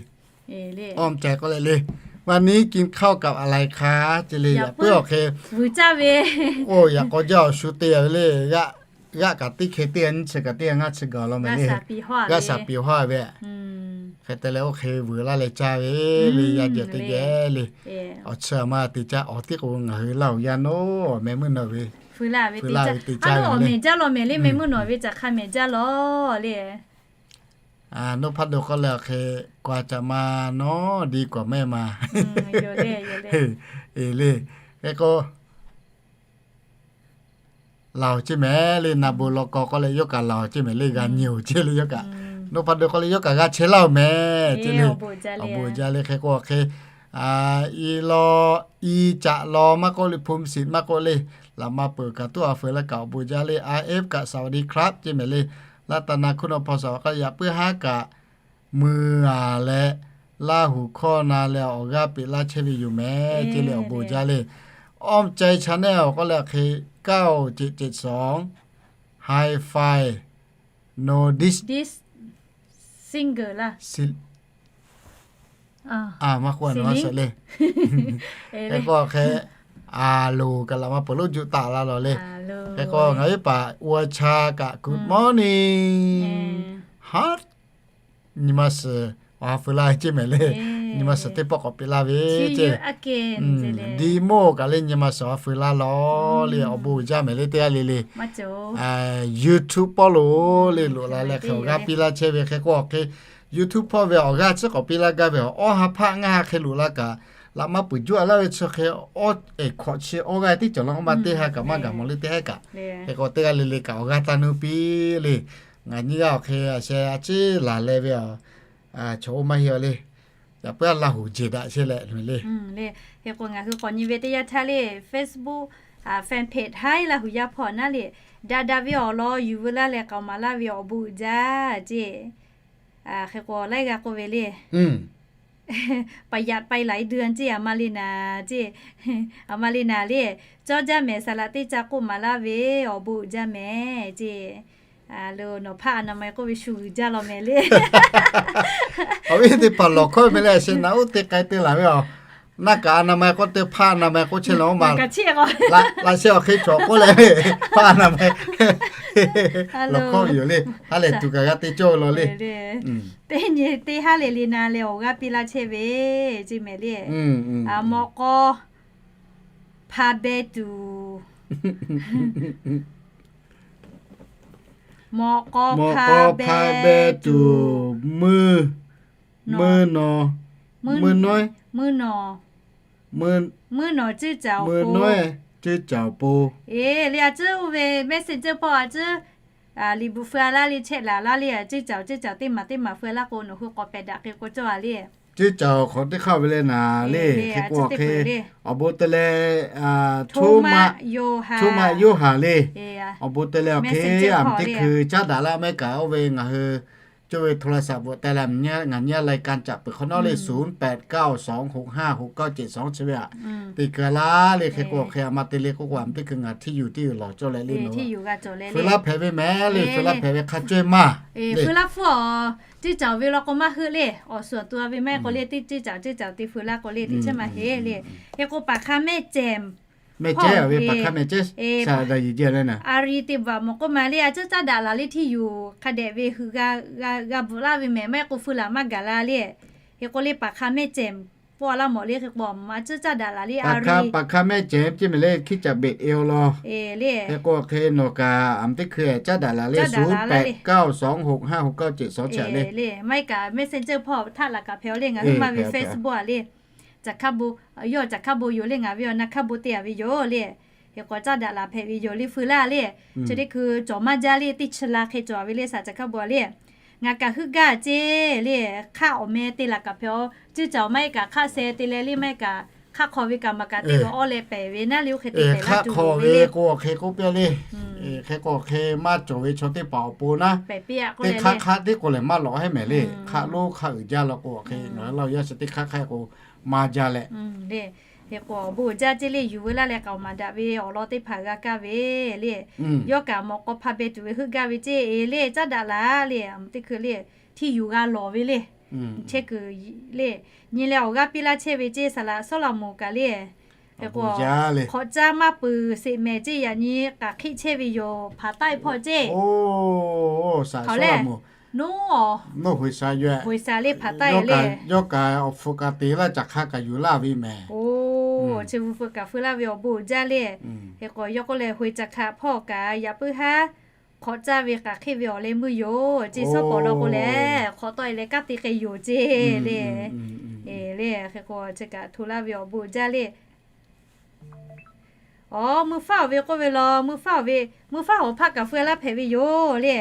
Awˇ meh k'oˆ leh le, วันนี้กินข้าวกับอะไรคะ ceˇ le. Yaꞈ puiˉ awˬ hk'e vuiˬ caˇ ve, oˇ yaꞈ k'aw jaˇ awˬ shu te ve le. G'aˆ kaꞈ teˇ hkeh teˇ g'aˇ nyiˇ chi kaꞈ teˇ g'aˇ ngaˇ chi gaˬ law meh le. G'aˇ shaˍ piˍ hawˇ ve hk'e te leh oˇ hk'e vuiˬ laˇ leh caˇ ve le. Yaˇ jehˬ teˇ geh le. Awˬ chi a ma te caˇ awˬ tiˉ k'o ngaˬ hui laˇ oˬ yaˇ nawˉ meh meuˇ nawˬ ve, fuiˍ laˇ ve te caˇ ve le. Mehˬ jaˇ law mehˬ le, meh meuˇ nawˬ ve caꞈ hk'a mehˬ jaˇ law le. นพดล k'oˆ leh awˬ hk'e, กว่าจะมาเนาะ ดีกว่าไม่มา le. Hk'e k'o, laˬ ceˇ mehˍ le, na bon law kaw k'oˆ leh yawˇ kaꞈ laˬ ceˇ mehˍ le, g'a nyi oˬ ceˇ le yawˇ kaꞈ. นพดล k'oˆ leh yawˇ kaꞈ g'a chehˇ laˇ oˬ mehˍ ceˇ le. Awˬ bon jaˇ le hk'e k'o awˬ hk'e, i law, i caꞈ law maˇ k'oˆ le, ภูมิสิทธิ์ maˇ k'oˆ le, laꞈ ma peuˬ kaꞈ tuˉ a fuiˍ laˇ kaꞈ awˬ bon jaˇ le. RF kaꞈ สวัสดีครับ ceˇ mehˍ le. ลัตนาคุณ awˬ hpawˇ saˍ awˬ k'aˇ yaꞈ puiˉ haˉ kaꞈ mui a leh, Laˇ huˍ hkawˇ na leh awˬ g'aˇ peꞈ laˇ chehˇ ve yoˬ mehˍ ceˇ le, awˬ bon jaˇ le. Awˇ meh cai channel k'oˆ leh awˬ hk'e, เก้าเจ็ดเจ็ดสอง Hi-Fi no dis, singer laˇ, a maˇ k'oˆ a na ma suhˍ le. Hk'e k'o awˬ hk'e, a loˍ kaꞈ laꞈ ma peuˬ lo juˆ taˍ la lawˬ le. Hk'e k'o ngaˬ hui paˍ อัวชา kaꞈ good morning, ha, nyi ma suhˍ awˬ ha feu laˇ ceˇ mehˍ le. Nyi ma suhˍ teˇ pawˆ k'awꞈ peꞈ laˇ ve ceˇ. Di moˇ kaꞈ le nyi ma suhˍ awˬ ha feu laˇ lawˬ le, awˬ bon uiˍ jaˇ mehˍ le teˇ g'aˇ le le. YouTube pawˆ lo le loꞈ la leh hk'e awˬ g'aˇ piˇ laˇ chehˇ ve hk'e k'o awˬ hk'e, YouTube pawˆ ve awˬ g'aˇ chi k'awꞈ piˇ laˇ gaˇ ve awˬ, awˇ ha hpaˆ ngaˇ ha hk'e loꞈ la kaꞈ, laꞈ ma peuˬ juˆ a laˇ ve chi hk'e, awˇ ehˍ hkawꞈ chi awˇ g'aˇ teˇ cawˬ laˇ oˇ ma teˇ ha kaꞈ maˇ gaˬ mawˬ le teˇ ha kaꞈ. Hk'e k'o teˇ g'aˇ le le kaꞈ awˬ g'aˇ taˇ nuˇ piˇ le. Ngaˬ nyi g'aˇ awˬ hk'e a sheh a ciˉ laˬ leh ve a, chaw oˇ maˇ heˆ a le. Yaꞈ puiˉ a Laˇ huˍ jeˬ daꞈ chehˇ leh le. Hk'e k'o ngaˬ hui k'awꞈ nyi ve teˇ yanˇ htaˇ le, Facebook fan page Haiˉ Laˇ huˍ yaˇ hpawˇ naˉ le, daꞈ daꞈ ve awˬ lawn yuˬ veu laˇ leh k'aoˍ maˍ laˇ ve awˬ bon uiˍ jaˇ ceˇ. Hk'e k'o laiˉ g'aˇ k'oˆ ve le, ประหยัดไปหลายเดือน ceˇ, a ma le naˍ ceˇ, a ma le naˍ le, cawˇ jaˇ mehˍ saˍ laꞈ teˇ ca k'oˆ maˍ laˇ ve awˬ bon uiˍ jaˇ mehˍ ceˇ. Lo nawˬ hpaˇ อนามัย k'oˆ ve shu g'uiˬ jaˇ law mehˍ le. Awˬ viˉ teˇ hpaˍ lawˬ hkawˇ ve meh le, a sheh naꞈ uˉ te k'ai te laˬ ve a. Naˇ kaꞈ อนามัย k'oˆ te hpaˇ อนามัย k'oˆ chehˇ law ma. Laꞈ sheh awˬ hk'e cawˬ k'oˆ leh ve hpaˇ อนามัย lawˬ hkawˇ ve yoˬ le. Ha lehˬ tuˬ kaꞈ g'a te cawˇ ve law le. Teˇ nyi teˇ haˉ le le na leh awˬ g'aˇ piˇ laˇ chehˇ ve ceˇ mehˍ le. Mawꞈ k'aw hpa beh tuˬ, mawꞈ k'aw hpa beh tuˬ, meuˇ, meuˇ naw, meuˇ nawˉ, meuˇ nawˬ, meuˇ nawˬ ceuˇ caˍ, meuˇ nawˉ ceuˇ caˍ awˬ pon. Eˬ le, a ciˉ oˇ ve Messenger hpawˇ a ciˉ liꞈ bvuhꞈ feu a laˇ le, chehˇ laˬ laˇ le, ceuˇ caˍ ceuˇ caˍ teˇ maˬ teˇ maˬ feu laˇ k'o nawˬ hui k'awꞈ pehˬ daꞈ hk'e k'o cawˇ a le. Ceuˇ caˍ awˬ hk'awꞈ teˇ hk'aˇ ve le naˍ le. Hk'e k'o hk'e, awˬ bon te leh, Thomas Yohan, Thomas Yohan le. Awˬ bon te leh awˬ hk'e, a teˇ hkui caˉ daꞈ laˇ mehˍ kaꞈ oˇ ve ngaˬ hui cawˇ ve โทรศัพท์ bvuhꞈ te leh ngaˬ nyi a lai kan caꞈ peuˬ hk'awꞈ nawˉ le, ศูนย์แปดเก้าสองหกห้าหกเก้าเจ็ดสอง chi ve a. Teˇ hkui laˇ le, hk'e k'o hk'e a ma te le k'oˆ k'o a teˇ hkui ngaˬ hteˇ yuˬ teˇ yuˬ lawˬ cawˇ leh le, fuiˍ laˇ hpehꞈ ve mehˍ le, fuiˍ laˇ hpehꞈ ve hk'a caweh maˇ. Fuiˍ laˇ hpfuhˇ a, ceuˇ caˍ ve law k'o maˇ heuˆ le, awˬ suhˍ awˬ to a ve maˇ heˆ k'o le, teˇ ceuˇ caˍ ceuˇ caˍ te fuiˍ laˇ k'o le teˇ chehˇ maˇ heˆ le. Hk'e k'o paˍ hk'a mehˆ cehˬ, mehˆ cehˬ ve paˍ hk'a mehˆ cehˬ, a ri te bvuhꞈ mawˬ k'oˆ ma le, a ciˉ caˉ daꞈ laˬ le hteˇ yuˬ hk'a dehꞈ ve hui g'a bvuhꞈ laˇ ve mehˍ, maˇ heˆ k'o feu laˬ maˇ gaˬ la le. Hk'e k'o le paˍ hk'a mehˆ cehˬ pawˆ laˇ mawˬ le. Hk'e k'o a ciˉ caˉ daꞈ laˬ le, a ri paˍ hk'a mehˆ cehˬ ceˇ mehˍ le, hkiˇ caꞈ beꞈ e aw law. Hk'e k'o hk'e nawˬ kaꞈ a teˇ hkui caˉ daꞈ laˬ le, ศูนย์แปดเก้าสองหกห้าหกเก้าเจ็ดสอง chi a le. Maˇ heˆ kaꞈ Messenger hpawˇ htaˆ laˬ kaꞈ hpehꞈ a le, ngaˬ hui maˇ ve Facebook a le. Caˬ hk'a bon, yawˇ caˬ hk'a bon yoˬ le, ngaˬ ve awˬ na hk'a bon te a ve yoˬ le. Hk'e k'o caˉ daꞈ laˬ hpehꞈ ve yoˬ le, feu laˇ le. Chi teˇ hkui cawˬ maˇ jaˇ le, teˇ chi la hk'e cawˬ a ve le, saˍ caˬ hk'a bon a le. Ngaˬ kaꞈ heuˆ gaˇ ceˇ le. Hk'aˆ awˬ meh te laˬ kaꞈ hpehꞈ-aw. Cuˇ caˍ maˇ heˆ kaꞈ hk'aˆ sheh te leh le maˇ heˆ kaꞈ hk'aˆ hk'aw ve kaꞈ maˍ kaꞈ te ve awˇ leh pehˍ ve naˉ le oˇ hk'e te pehˍ laˇ tuˬ ve le. Hk'aˆ hk'aw ve k'o awˬ hk'e k'oˆ piˇ le. Hk'e k'o awˬ hk'e maˇ cawˬ ve chaw teˇ hpaˍ awˬ pon naˉ, teˇ hk'aˆ hk'aˆ tiˉ k'o lehˬ maˇ lawꞈ heˉ mehˍ le. Hk'aˆ lonˉ hk'aˆ uiˍ jaˇ law k'o awˬ hk'e ngaˬ hui Laˇ huˍ yaˇ chi teˇ hk'aˆ hk'aˆ k'o maˇ jaˇ leh, hk'e k'o awˬ bon uiˍ jaˇ ceˇ le. Yuˬ veu laˇ leh k'aoˍ maˍ daꞈ ve awˬ lawn teˇ hpaˍ g'a kaˇ ve le. Yawˇ kaꞈ mawꞈ k'aw hpa beh tuˬ ve heuˆ gaˇ ve ceˇ e le caˉ daꞈ la le. Teˇ hkui le hteˇ yuˬ g'a lawˬ ve le. Chehˇ kuiˬ le nyi leh awˬ g'aˇ piˇ laˇ chehˇ ve ceˇ. Saˍ laꞈ Sawˉlaꞈmonˍ kaꞈ le, hk'e k'o hk'awꞈ caˇ maˇ peuˬ sheˍ mehˍ ceˇ. Yaꞈ nyi k'aˍ hk'eˆ chehˇ ve yoˬ hpaˍ taˆ-e hpawˇ ceˇ. Hk'aˬ lehˬ, noˉ, hoꞈ shaˍ le hpaˍ taˆ-e le. Yawˇ kaꞈ awˬ hpu kaꞈ te laˇ caˬ hk'a kaꞈ yuˬ laˇ ve mehˍ. Oˇ, chi bvuhꞈ kaꞈ feu laˇ ve awˬ bon uiˍ jaˇ le. Hk'e k'o yawˇ k'oˆ leh, hoꞈ caˬ hk'a hpawˇ kaꞈ yaꞈ puiˉ haˉ hk'awꞈ caˇ ve k'aˍ hk'eˆ ve awˬ leh meuˇ yoˬ ceˇ. Sawˉ pawˍ law k'o lehˬ hk'awꞈ tawˆ-e leh kanˉ te k'ai yoˬ ceˇ le. Le, hk'e k'o chi kaꞈ hto laˇ ve awˬ bon uiˍ jaˇ le. Aˬ, mui faˉ awˬ ve k'oˆ ve law, mui faˉ awˬ ve, mui faˉ hawˍ hpaˆ kaꞈ feu laˇ hpehꞈ ve yoˬ le.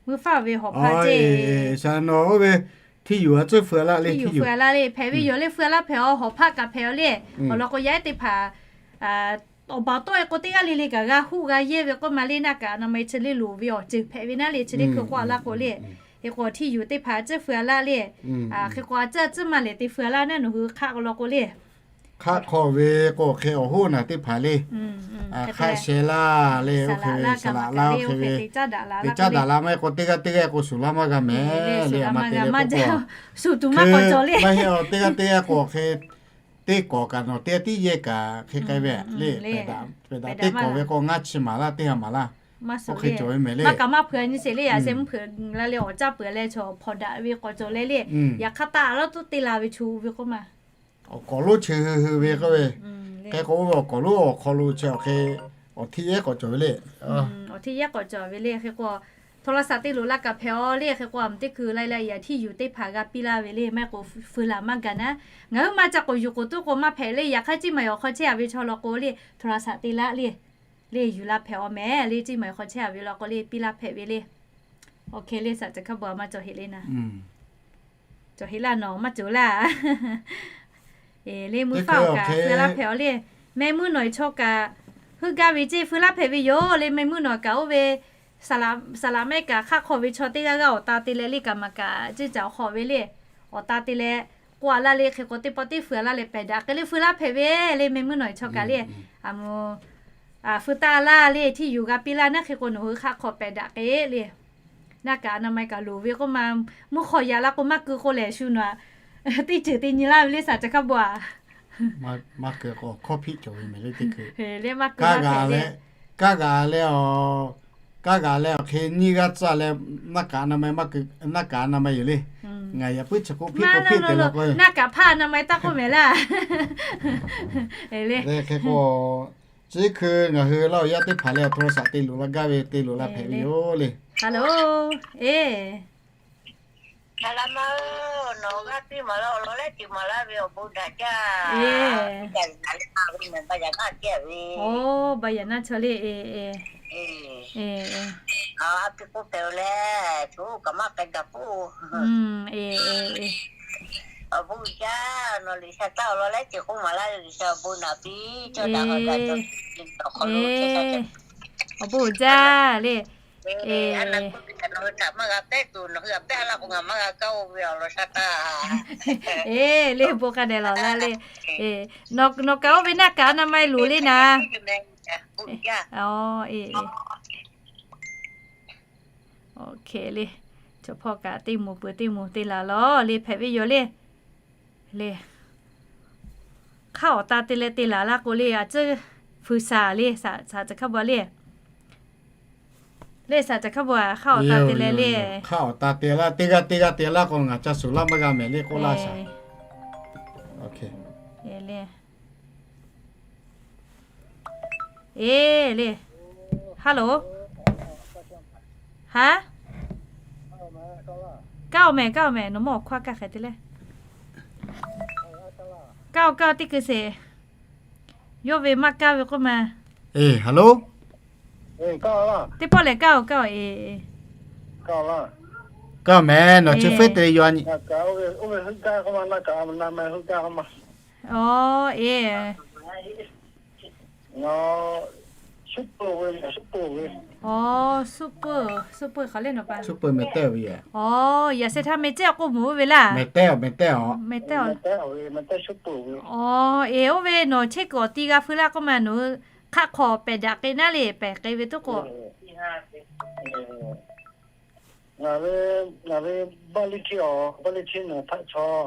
Mui faˉ awˬ ve hawˍ hpaˆ ceˇ. Shaˍ nawˬ oˇ ve hteˇ yuˬ a tcuhˇ feu laˇ le, hteˇ yuˬ feu laˇ le hpehꞈ ve yoˬ le. Feu laˇ hpehꞈ-aw, hawˍ hpaˆ kaꞈ hpehꞈ-aw le. Awˬ lawn k'o yaˇ ehˉ teˇ hpaˍ awˬ baˬ tawˆ-e k'o teˇ g'aˇ le le kaꞈ g'a huˆ g'a yehˇ ve k'oˆ ma le. Naˆ kaꞈ naˬ ma e chi le loˍ ve awˬ ceuˬ hpehꞈ ve naˉ le. Chi teˇ hkui k'oˆ a laˇ k'o le, hk'e k'o hteˇ yuˬ teˇ hpaˍ a tcuhˇ feu laˇ le. Hk'e k'o a tcuhˇ a tcuhˇ maˇ lehˬ te feu laˇ naˉ nawˬ hui hk'aˆ k'o law k'o le. Hk'aˆ hk'aw ve k'o hk'e awˬ hoˉ naˬ teˇ hpaˍ le. Hk'aˆ sheh laˇ le oˇ hk'e ve saˍ laꞈ laˇ oˇ hk'e ve te caˉ daꞈ la maˇ heˆ k'o teˇ g'aˇ teˇ g'aˇ k'o shuˍ laˇ maˇ g'a mehˍ le. A ma te le k'o k'o shuˍ tuˬ maˇ k'awꞈ cawˬ le. Maˇ heˆ-aˬ, teˇ g'aˇ teˇ g'aˇ k'o hk'e teˇ kawˍ kaꞈ nawˬ teˇ g'aˇ tiˉ yehˇ kaꞈ hk'e k'ai ve le. Pehˬ daꞈ teˇ kawˍ ve k'o ngaˇ chi maˍ laˇ teˇ ha maˍ laˇ. Oˇ hk'e cawˬ ve mehˍ le. Maˇ kaꞈ maˇ hpeuꞈ nyi sheˍ le. A sheh mvuhˇ hpeuꞈ la le awˬ caˇ peuˬ leh chaw hpawnˬ daꞈ ve k'awꞈ cawˬ leh le. Yaꞈ hk'aˇ taˇ a lawˉ tuˉ te la ve chaw ve k'oˆ ma. Awˬ kawˍ lonˉ chi hui hui ve k'oˆ ve, hk'e k'o oˇ ve awˬ kawˍ lonˉ awˬ hk'aw lo chi awˬ hk'e awˬ hteˇ yehˉ k'awꞈ cawˬ ve le. Awˬ hteˇ yehˉ k'awꞈ cawˬ ve le. Hk'e k'o โทรศัพท์ te loꞈ la kaꞈ hpehꞈ-aw le. Hk'e k'o a ma teˇ hkui la leh yaꞈ hteˇ yuˬ teˇ hpaˍ g'a piˇ laˇ ve le. Maˇ heˆ k'o feu laˬ maˇ gaˬ naˉ. Ngaˬ hui maˇ ca k'oꞈ yuˬ k'oꞈ tuˉ k'o maˇ hpehꞈ le. Yaꞈ hk'aˇ Ciˇ Maˬ awˬ hk'aw chehˇ a ve chaw law k'o le โทรศัพท์ te laˇ le. Le yuˬ la hpehꞈ-aw mehˍ le. Ciˇ Maˬ awˬ hk'aw chehˇ a ve law k'o le piˇ laˇ hpehꞈ ve le. Awˬ hk'e le saˍ caˬ hkaˇ bon a maˇ cawˬ heˆ le naˉ. Cawˬ heˆ laˇ nawˬ maˇ cawˬ laˇ. Le mui faˉ awˬ kaꞈ feu laˇ hpehꞈ-aw le. Meh muˇ nawˬ-e chaw kaꞈ heuˆ gaˇ ve ceˇ feu laˇ hpehꞈ ve yoˬ le. Meh muˇ nawˬ kaꞈ oˇ ve saˍ laꞈ maˇ heˆ kaꞈ hk'aˆ hk'aw ve chaw teˇ g'aˇ g'aˇ awˬ ta te leh le kaꞈ maˍ kaꞈ ceˇ caˬ awˬ hk'aw ve le. Awˬ ta te leh k'oˆ a laˇ le. Hk'e k'o teˇ pawˆ teˇ feu laˇ leh pehˬ daꞈ k'ai le. Feu laˇ hpehꞈ ve le meh muˇ nawˬ-e chaw kaꞈ le. A mo, feu taˇ laˇ le hteˇ yuˬ g'a piˇ laˇ naˉ. Hk'e k'o nawˬ hui hk'aˆ hk'aw pehˬ daꞈ k'ai le. Naˆ kaꞈ naˬ ma e kaꞈ loˍ ve k'oˆ ma. Mvuhˇ hk'aw yaꞈ la k'o maˇ keu k'o lehˬ shu nawˬ teˇ ceuˬ te nyi laˇ ve le saˍ caˬ hkaˇ bon a. Maˇ keu k'o hkawˇ hpiˆ cawˬ ve mehˍ le teˇ hkui. Kaˇ g'aꞈ leh, kaˇ g'aꞈ leh awˬ, kaˇ g'aꞈ leh awˬ hk'e nyiˇ g'aˇ tcuhˇ leh naˆ kaꞈ naˬ ma e maˇ keu, naˆ kaꞈ naˬ ma e yoˬ le. Ngaˬ yaꞈ puiˉ chi k'oˆ hpiˆ k'oˆ hpiˆ te la k'o naˆ kaꞈ hpaˇ naˬ ma e taˇ k'oˆ mehˍ laˇ. Lehˬ hk'e k'o, chi hkui ngaˬ hui Laˇ huˍ yaˇ teˇ hpaˍ leh โทรศัพท์ te loꞈ la gaˇ ve te loꞈ la hpehꞈ ve yoˬ le. Hello, e. Kaˍ laꞈ ma-oˬ, nawˬ g'aˇ piˇ maˍ laˇ awˬ lawn leh ceuˬ maˍ laˇ ve awˬ bon daꞈ jaˇ. Kaˍ laꞈ ma ve mehˍ ba yaꞈ naˆ ceh ve. Oˇ, ba yaꞈ naˆ chaw le, e, e. A piˇ k'oˆ hpehꞈ-o leh, choˬ kaꞈ maˇ k'ai gaˬ k'oˆ. Awˬ bon jaˇ, nawˬ G'uiˬsha taˇ awˬ lawn leh ceuˬ k'oˆ maˍ laˇ ve G'uiˬsha awˬ bon naꞈ piˇ cawˇ daꞈ haw daꞈ dawˇ awˬ hk'aw lo chehˇ sha cawˬ. Awˬ bon jaˇ le. Nawˬ hui htaꞈ maˇ g'a pehˉ tuˬ, nawˬ hui htaꞈ pehˉ laˇ k'o ngaˬ maˇ g'a kaˇ-o ve awˬ lawn sha taˇ. E, le bon k'a dehꞈ lawˬ laˇ le. Nawˬ kaꞈ oˇ ve naˆ kaꞈ naˬ ma e loˍ le naˉ. Awˬ, e, e. Awˬ hk'e le, chaw hpawˇ kaꞈ teˇ moˍ peuˬ teˇ moˍ te laˬ lawˬ le hpehꞈ ve yoˬ le. Le, hk'aˇ awˬ ta te leh te laˬ laˇ k'o le, a tcuhˇ feu shaˍ le, shaˍ caˬ hkaˇ bon le. Le shaˍ caˬ hkaˇ bon a, hk'aˇ awˬ ta te leh le. Hk'aˇ awˬ ta te laˇ, teˇ g'aˇ teˇ g'aˇ te laˇ k'o ngaˬ ca shuˍ laˇ maˇ g'a mehˍ le k'oˆ laˇ shaˍ. E le. Hello. Ha? Kaˇ-oˬ mehˍ, kaˇ-oˬ mehˍ, nawˬ mawˇ awˬ hkawˇ kaˇ hk'e te le. Kaˇ-oˬ, kaˇ-oˬ teˇ hkui sheˍ. Yawˇ ve maˇ kaˇ ve k'oˆ ma. E, hello. Teˇ pawˆ lehˬ kaˇ-oˬ, kaˇ-oˬ e. Kaˇ mehˍ, nawˬ chi hpehꞈ te leh yaw nyi. Suhˉ peuˬ, suhˉ peuˬ le nawˬ pa. Suhˉ peuˬ mehˍ tehˇ ve yoˬ. Aˬ, yaꞈ sheh htaˇ mehˍ cehˇ k'oˆ mawˬ oˇ ve laˇ. Mehˍ tehˇ, mehˍ tehˇ aˬ. Mehˍ tehˇ aˬ. Aˬ, eˬ, oˇ ve nawˬ chehˇ kuiˬ awˬ ti g'a feu laˇ k'oˆ ma nawˬ hui hk'aˆ hk'aw pehˬ daꞈ k'ai naˉ le, pehˬ k'ai ve toˉ k'o. Ngaˬ ve, ngaˬ ve baˆ liˇ htiˇ aˬ, baˆ liˇ htiˇ nawˬ htaˆ chaw.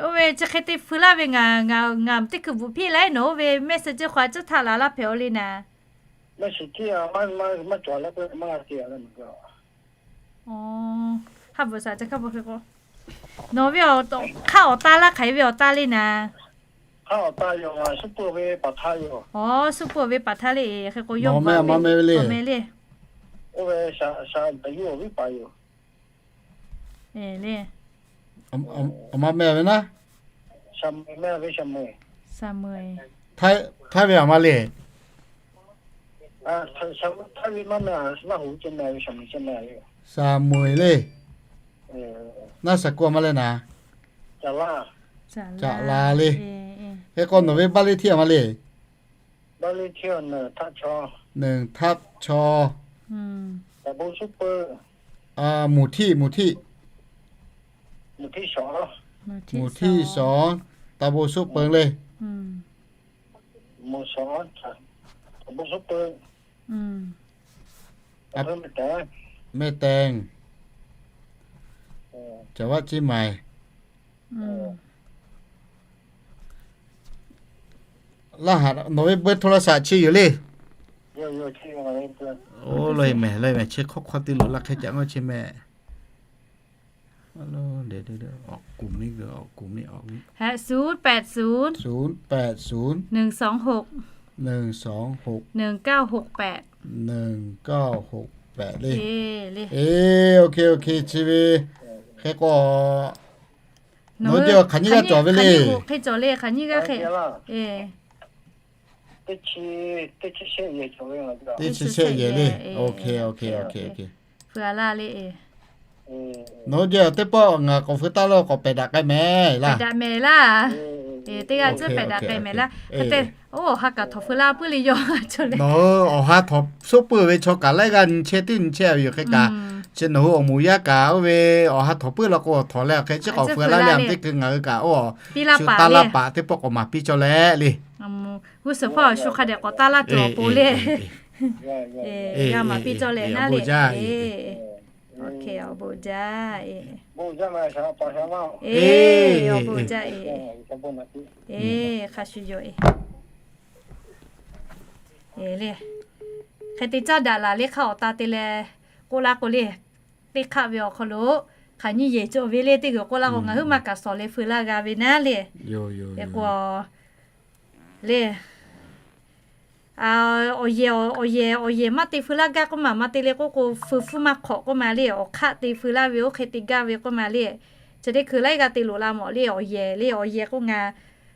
Oˇ ve chi hk'e te feu laˇ ve ngaˬ, ngaˬ, ngaˬ teˇ hkui bvuhꞈ piˇ laˇ-eˬ nawˬ oˇ ve mehˆ suh ceuˇ hk'aw ceuˇ htaˆ la laˇ hpehꞈ-aw le naˍ. Maˇ shiˍ tiˉ a, maˇ, maˇ, maˇ cawˬ leh k'o maˇ g'a te a le mawˬ k'o. Aˬ, ha bvuhꞈ shaˍ ca hkaˇ bvuhꞈ hk'e k'o, nawˬ ve awˬ hk'aˆ awˬ ta laˇ hk'aˬ hk'e ve awˬ ta le naˍ. Hk'aˆ awˬ ta yoˬ, suhˉ peuˬ ve paˍ htaˇ yoˬ. Aˬ, suhˉ peuˬ ve paˍ htaˇ le, hk'e k'o yawˇ mehˍ a ma mehˍ ve le. Mehˍ le. Oˇ ve shaˍ, shaˍ daꞈ yuˇ awˬ viˉ paˍ yoˬ. Eˬ le. Aˬ ma mehˍ ve naˉ. Htaiˇ ve aˬ ma le. Saˍmuˍeˍ le. Naˆ saˍ kuˇ a ma le naˍ. Caꞈ la le. Hk'e k'o nawˬ ve baˆ liˇ htiˇ a ma le. Neˬ htaˆ chaw. Mvuhˬ htiˆ, mvuhˬ htiˆ. Mvuhˬ htiˆ shawˍ, taˍ bon suhˉ peun le. Mehˆ tehˬ, caˬ vaˆ ciˇ maiˍ. Laˇ haꞈ nawˬ ve เบอร์โทรศัพท์ chi yoˬ le. Oˇ, lawˇ e mehˍ, lawˇ e mehˍ, chi hk'awˇ hk'awˇ te loꞈ la hk'e caꞈ ngaˇ chi mehˍ. Awˬ kuˬ miˇ g'uiˬ, awˬ kuˬ miˇ, awˬ miˇ.ศูนย์แปดศูนย์ ศูนย์แปดศูนย์ หนึ่งสองหก หนึ่งสองหก หนึ่งเก้าหกแปด หนึ่งเก้าหกแปด le. Eˬ, OK, OK, chi ve hk'e k'o nawˬ hui hk'aˬ nyiˇ g'aˇ cawˬ ve le. Hk'e cawˬ le, hk'aˬ nyiˇ g'aˇ hk'e. Teˇ chi shehˆ yehˬ le. OK, OK, OK, OK. Nawˬ hui jehˬ teˇ pawˆ ngaˬ k'awꞈ feu taˉ lo k'awꞈ pehˬ daꞈ k'ai mehˍ laˇ. Pehˬ daꞈ mehˍ laˇ. Teˇ g'aˇ tcuhˉ pehˬ daꞈ k'ai mehˍ laˇ. Hk'e te, oˇ, awˬ ha kaꞈ htawnˍ feu laˇ puiˉ le yaw. Nawˬ hui awˬ ha htawnˍ suhˉ puiˉ ve chaw kaꞈ laiˉ g'aˇ nyi chehˇ tiˉ nyi chehˇ ve yoˬ hk'e kaꞈ. Chi nawˬ hui awˬ moˍ yaˇ kaꞈ oˇ ve awˬ ha htawnˍ puiˉ la k'o htawnˍ leh hk'e chi k'awꞈ feu laˇ le. Teˇ hkui ngaˬ hui kaꞈ oˇ, shu taˇ laˇ paˍ teˇ pawˆ k'awꞈ maˍ piˇ cawˇ leh le. G'uˇ suhˍ hpawˇ shu hk'a dehꞈ k'awꞈ taˇ laˇ tuˬ awˬ pon le. G'a maˍ piˇ cawˇ leh naˉ le. Awˬ bon jaˇ. Awˬ bon jaˇ e. Hk'a shuˍ yoˬ e. Le, hk'e te caˇ daꞈ laˬ le hk'aˆ awˬ ta te leh k'oˆ laˇ k'o le. Teˇ hk'aˆ ve awˬ hk'aw lo hk'aˬ nyiˇ yehˬ cawˬ ve le, teˇ g'uiˬ k'oˆ laˇ k'o ngaˬ huiˉ maˇ kaꞈ shawˍ leh feu laˇ g'a ve naˉ le. K'o le, awˬ yehˬ, awˬ yehˬ, awˬ yehˬ maˇ te feu laˇ gaˇ k'oˆ maˬ maˇ te le k'oˆ k'o feu hpfuhˇ maˇ hk'awꞈ k'oˆ maˬ le. Awˬ hk'aˆ te feu laˇ ve oˇ hk'e te gaˇ ve k'oˆ maˬ le. Chi teˇ hkui laiˉ g'aˇ te loꞈ la mawˬ le. Awˬ yehˬ le, awˬ yehˬ k'oˆ ngaˬ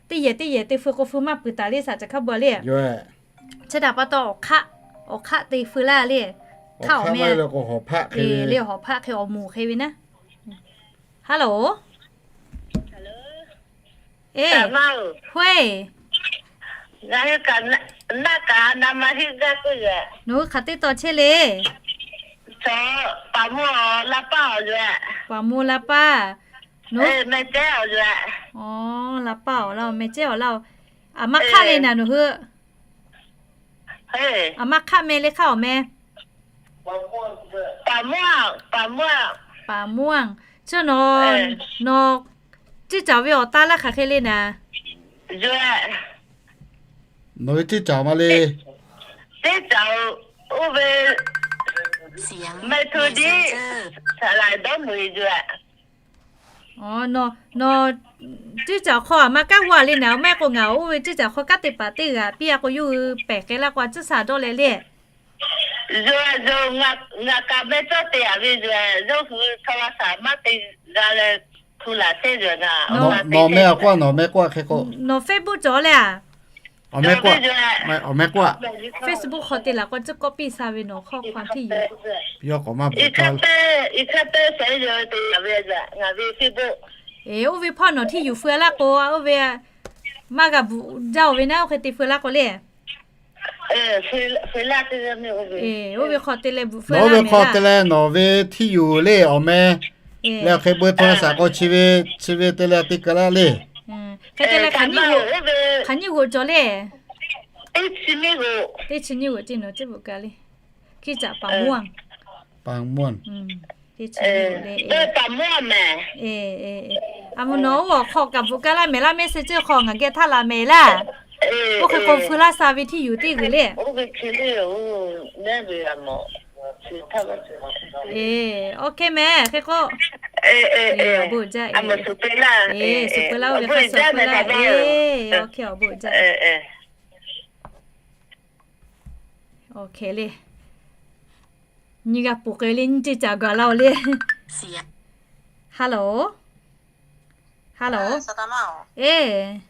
teˇ yehˬ teˇ yehˬ te feu k'o feu maˇ puiˍ taˍ le, shaˍ caˬ hkaˇ bvuhꞈ le. Chi htaꞈ pa taw awˬ hk'aˆ, awˬ hk'aˆ te feu laˇ le. Hk'aˆ awˬ meh le, hawˍ hpaˆ hk'e awˬ moˍ hk'e ve naˉ. Hello. Eˬ, nawˬ hui hk'aˬ teˇ taw chehˇ le. Paˍ mvuhˇ la paˇ. Aˬ, la paˇ awˬ laˇ, meh cehˇ awˬ laˇ. Aˬ ma hk'aˆ le naˍ nawˬ hui. Aˬ ma hk'aˆ meh le hk'aˆ awˬ meh. Paˍ mvuhˇ, paˍ mvuhˇ. Chi nawˬ, nawˬ teˇ caˬ ve awˬ ta laˇ hk'aˬ hk'e le naˍ. Nawˬ ve teˇ caˬ ma le. Teˇ caˬ oˇ ve Methodist saˍ laˍ dawˇ meuˍ yoˬ. Aˬ, nawˬ, nawˬ teˇ caˬ hk'aw aˬ ma kanˉ g'aˇ le naˍ, maˇ heˆ k'o ngaˬ oˇ ve teˇ caˬ hk'aw kanˉ te paˍ teˇ g'aˇ piˇ a k'o yawˇ hui pehˬ k'ai laˇ k'o a tcuhˉ shaˍ dawˇ leh le. Yoˬ, yoˬ, ngaˬ kaꞈ meh cawˇ te a ve yoˬ, yawˇ hui hk'a la shaˍ maˇ te g'a leh htu laˬ chehˇ yoˬ. Nawˬ meh a k'oˆ a, nawˬ meh k'oˆ a hk'e k'o. Nawˬ Facebook cawˬ le a. Awˬ meh k'oˆ, awˬ meh k'oˆ-a. Facebook hk'aw te laˬ k'o, tcuhˉ kawˆ piˇ sha ve nawˬ hkawˇ hk'aw htiˇ yoˬ. Yawˇ k'awꞈ maˇ bvuhꞈ. Eˬ, oˇ ve hpawˇ nawˬ htiˇ yuˬ feu laˇ k'o, oˇ ve maˇ g'a bvuhꞈ jaˇ-oˬ ve naˉ, oˇ hk'e te feu laˇ k'o le. Oˇ ve hk'aw te leh bvuhꞈ feu laˇ, oˇ ve hk'aw te leh nawˬ ve htiˇ yuˬ le awˬ meh. Leh awˬ hk'e beu hto la shaˍ k'o, chi ve, chi ve te leh te keu laˇ le. Hk'e te leh hk'aˬ nyiˇ g'oꞈ cawˬ le. Teˇ chi nyiˇ g'oꞈ te nawˬ teˇ bvuhꞈ ka le. Hkiˇ caꞈ paˍ mvuhˇ. Paˍ mvuhˇ. Teˇ chi nyiˇ g'oꞈ le. A mvuhˇ, nawˬ oˇ awˬ hk'aw kaꞈ bvuhꞈ ka laˇ mehˍ laˇ, mehˆ suh ceuˬ hk'aw ngaˬ geh htaˇ laꞈ mehˍ laˇ. Oˇ hk'e k'o feu laˇ sha ve htiˇ yuˬ teˇ g'uiˬ le. Eˬ, OK mehˍ, hk'e k'o. Awˬ bon jaˇ. Eˬ, suhˍ peu laˇ oˇ ve hk'a suhˍ peu laˇ. Eˬ, OK, awˬ bon jaˇ. OK le. Nyi g'a puˬ k'ai le, nyi ceˇ caˍ gaˬ laˇ-oˬ le. Hello. Hello. Eˬ,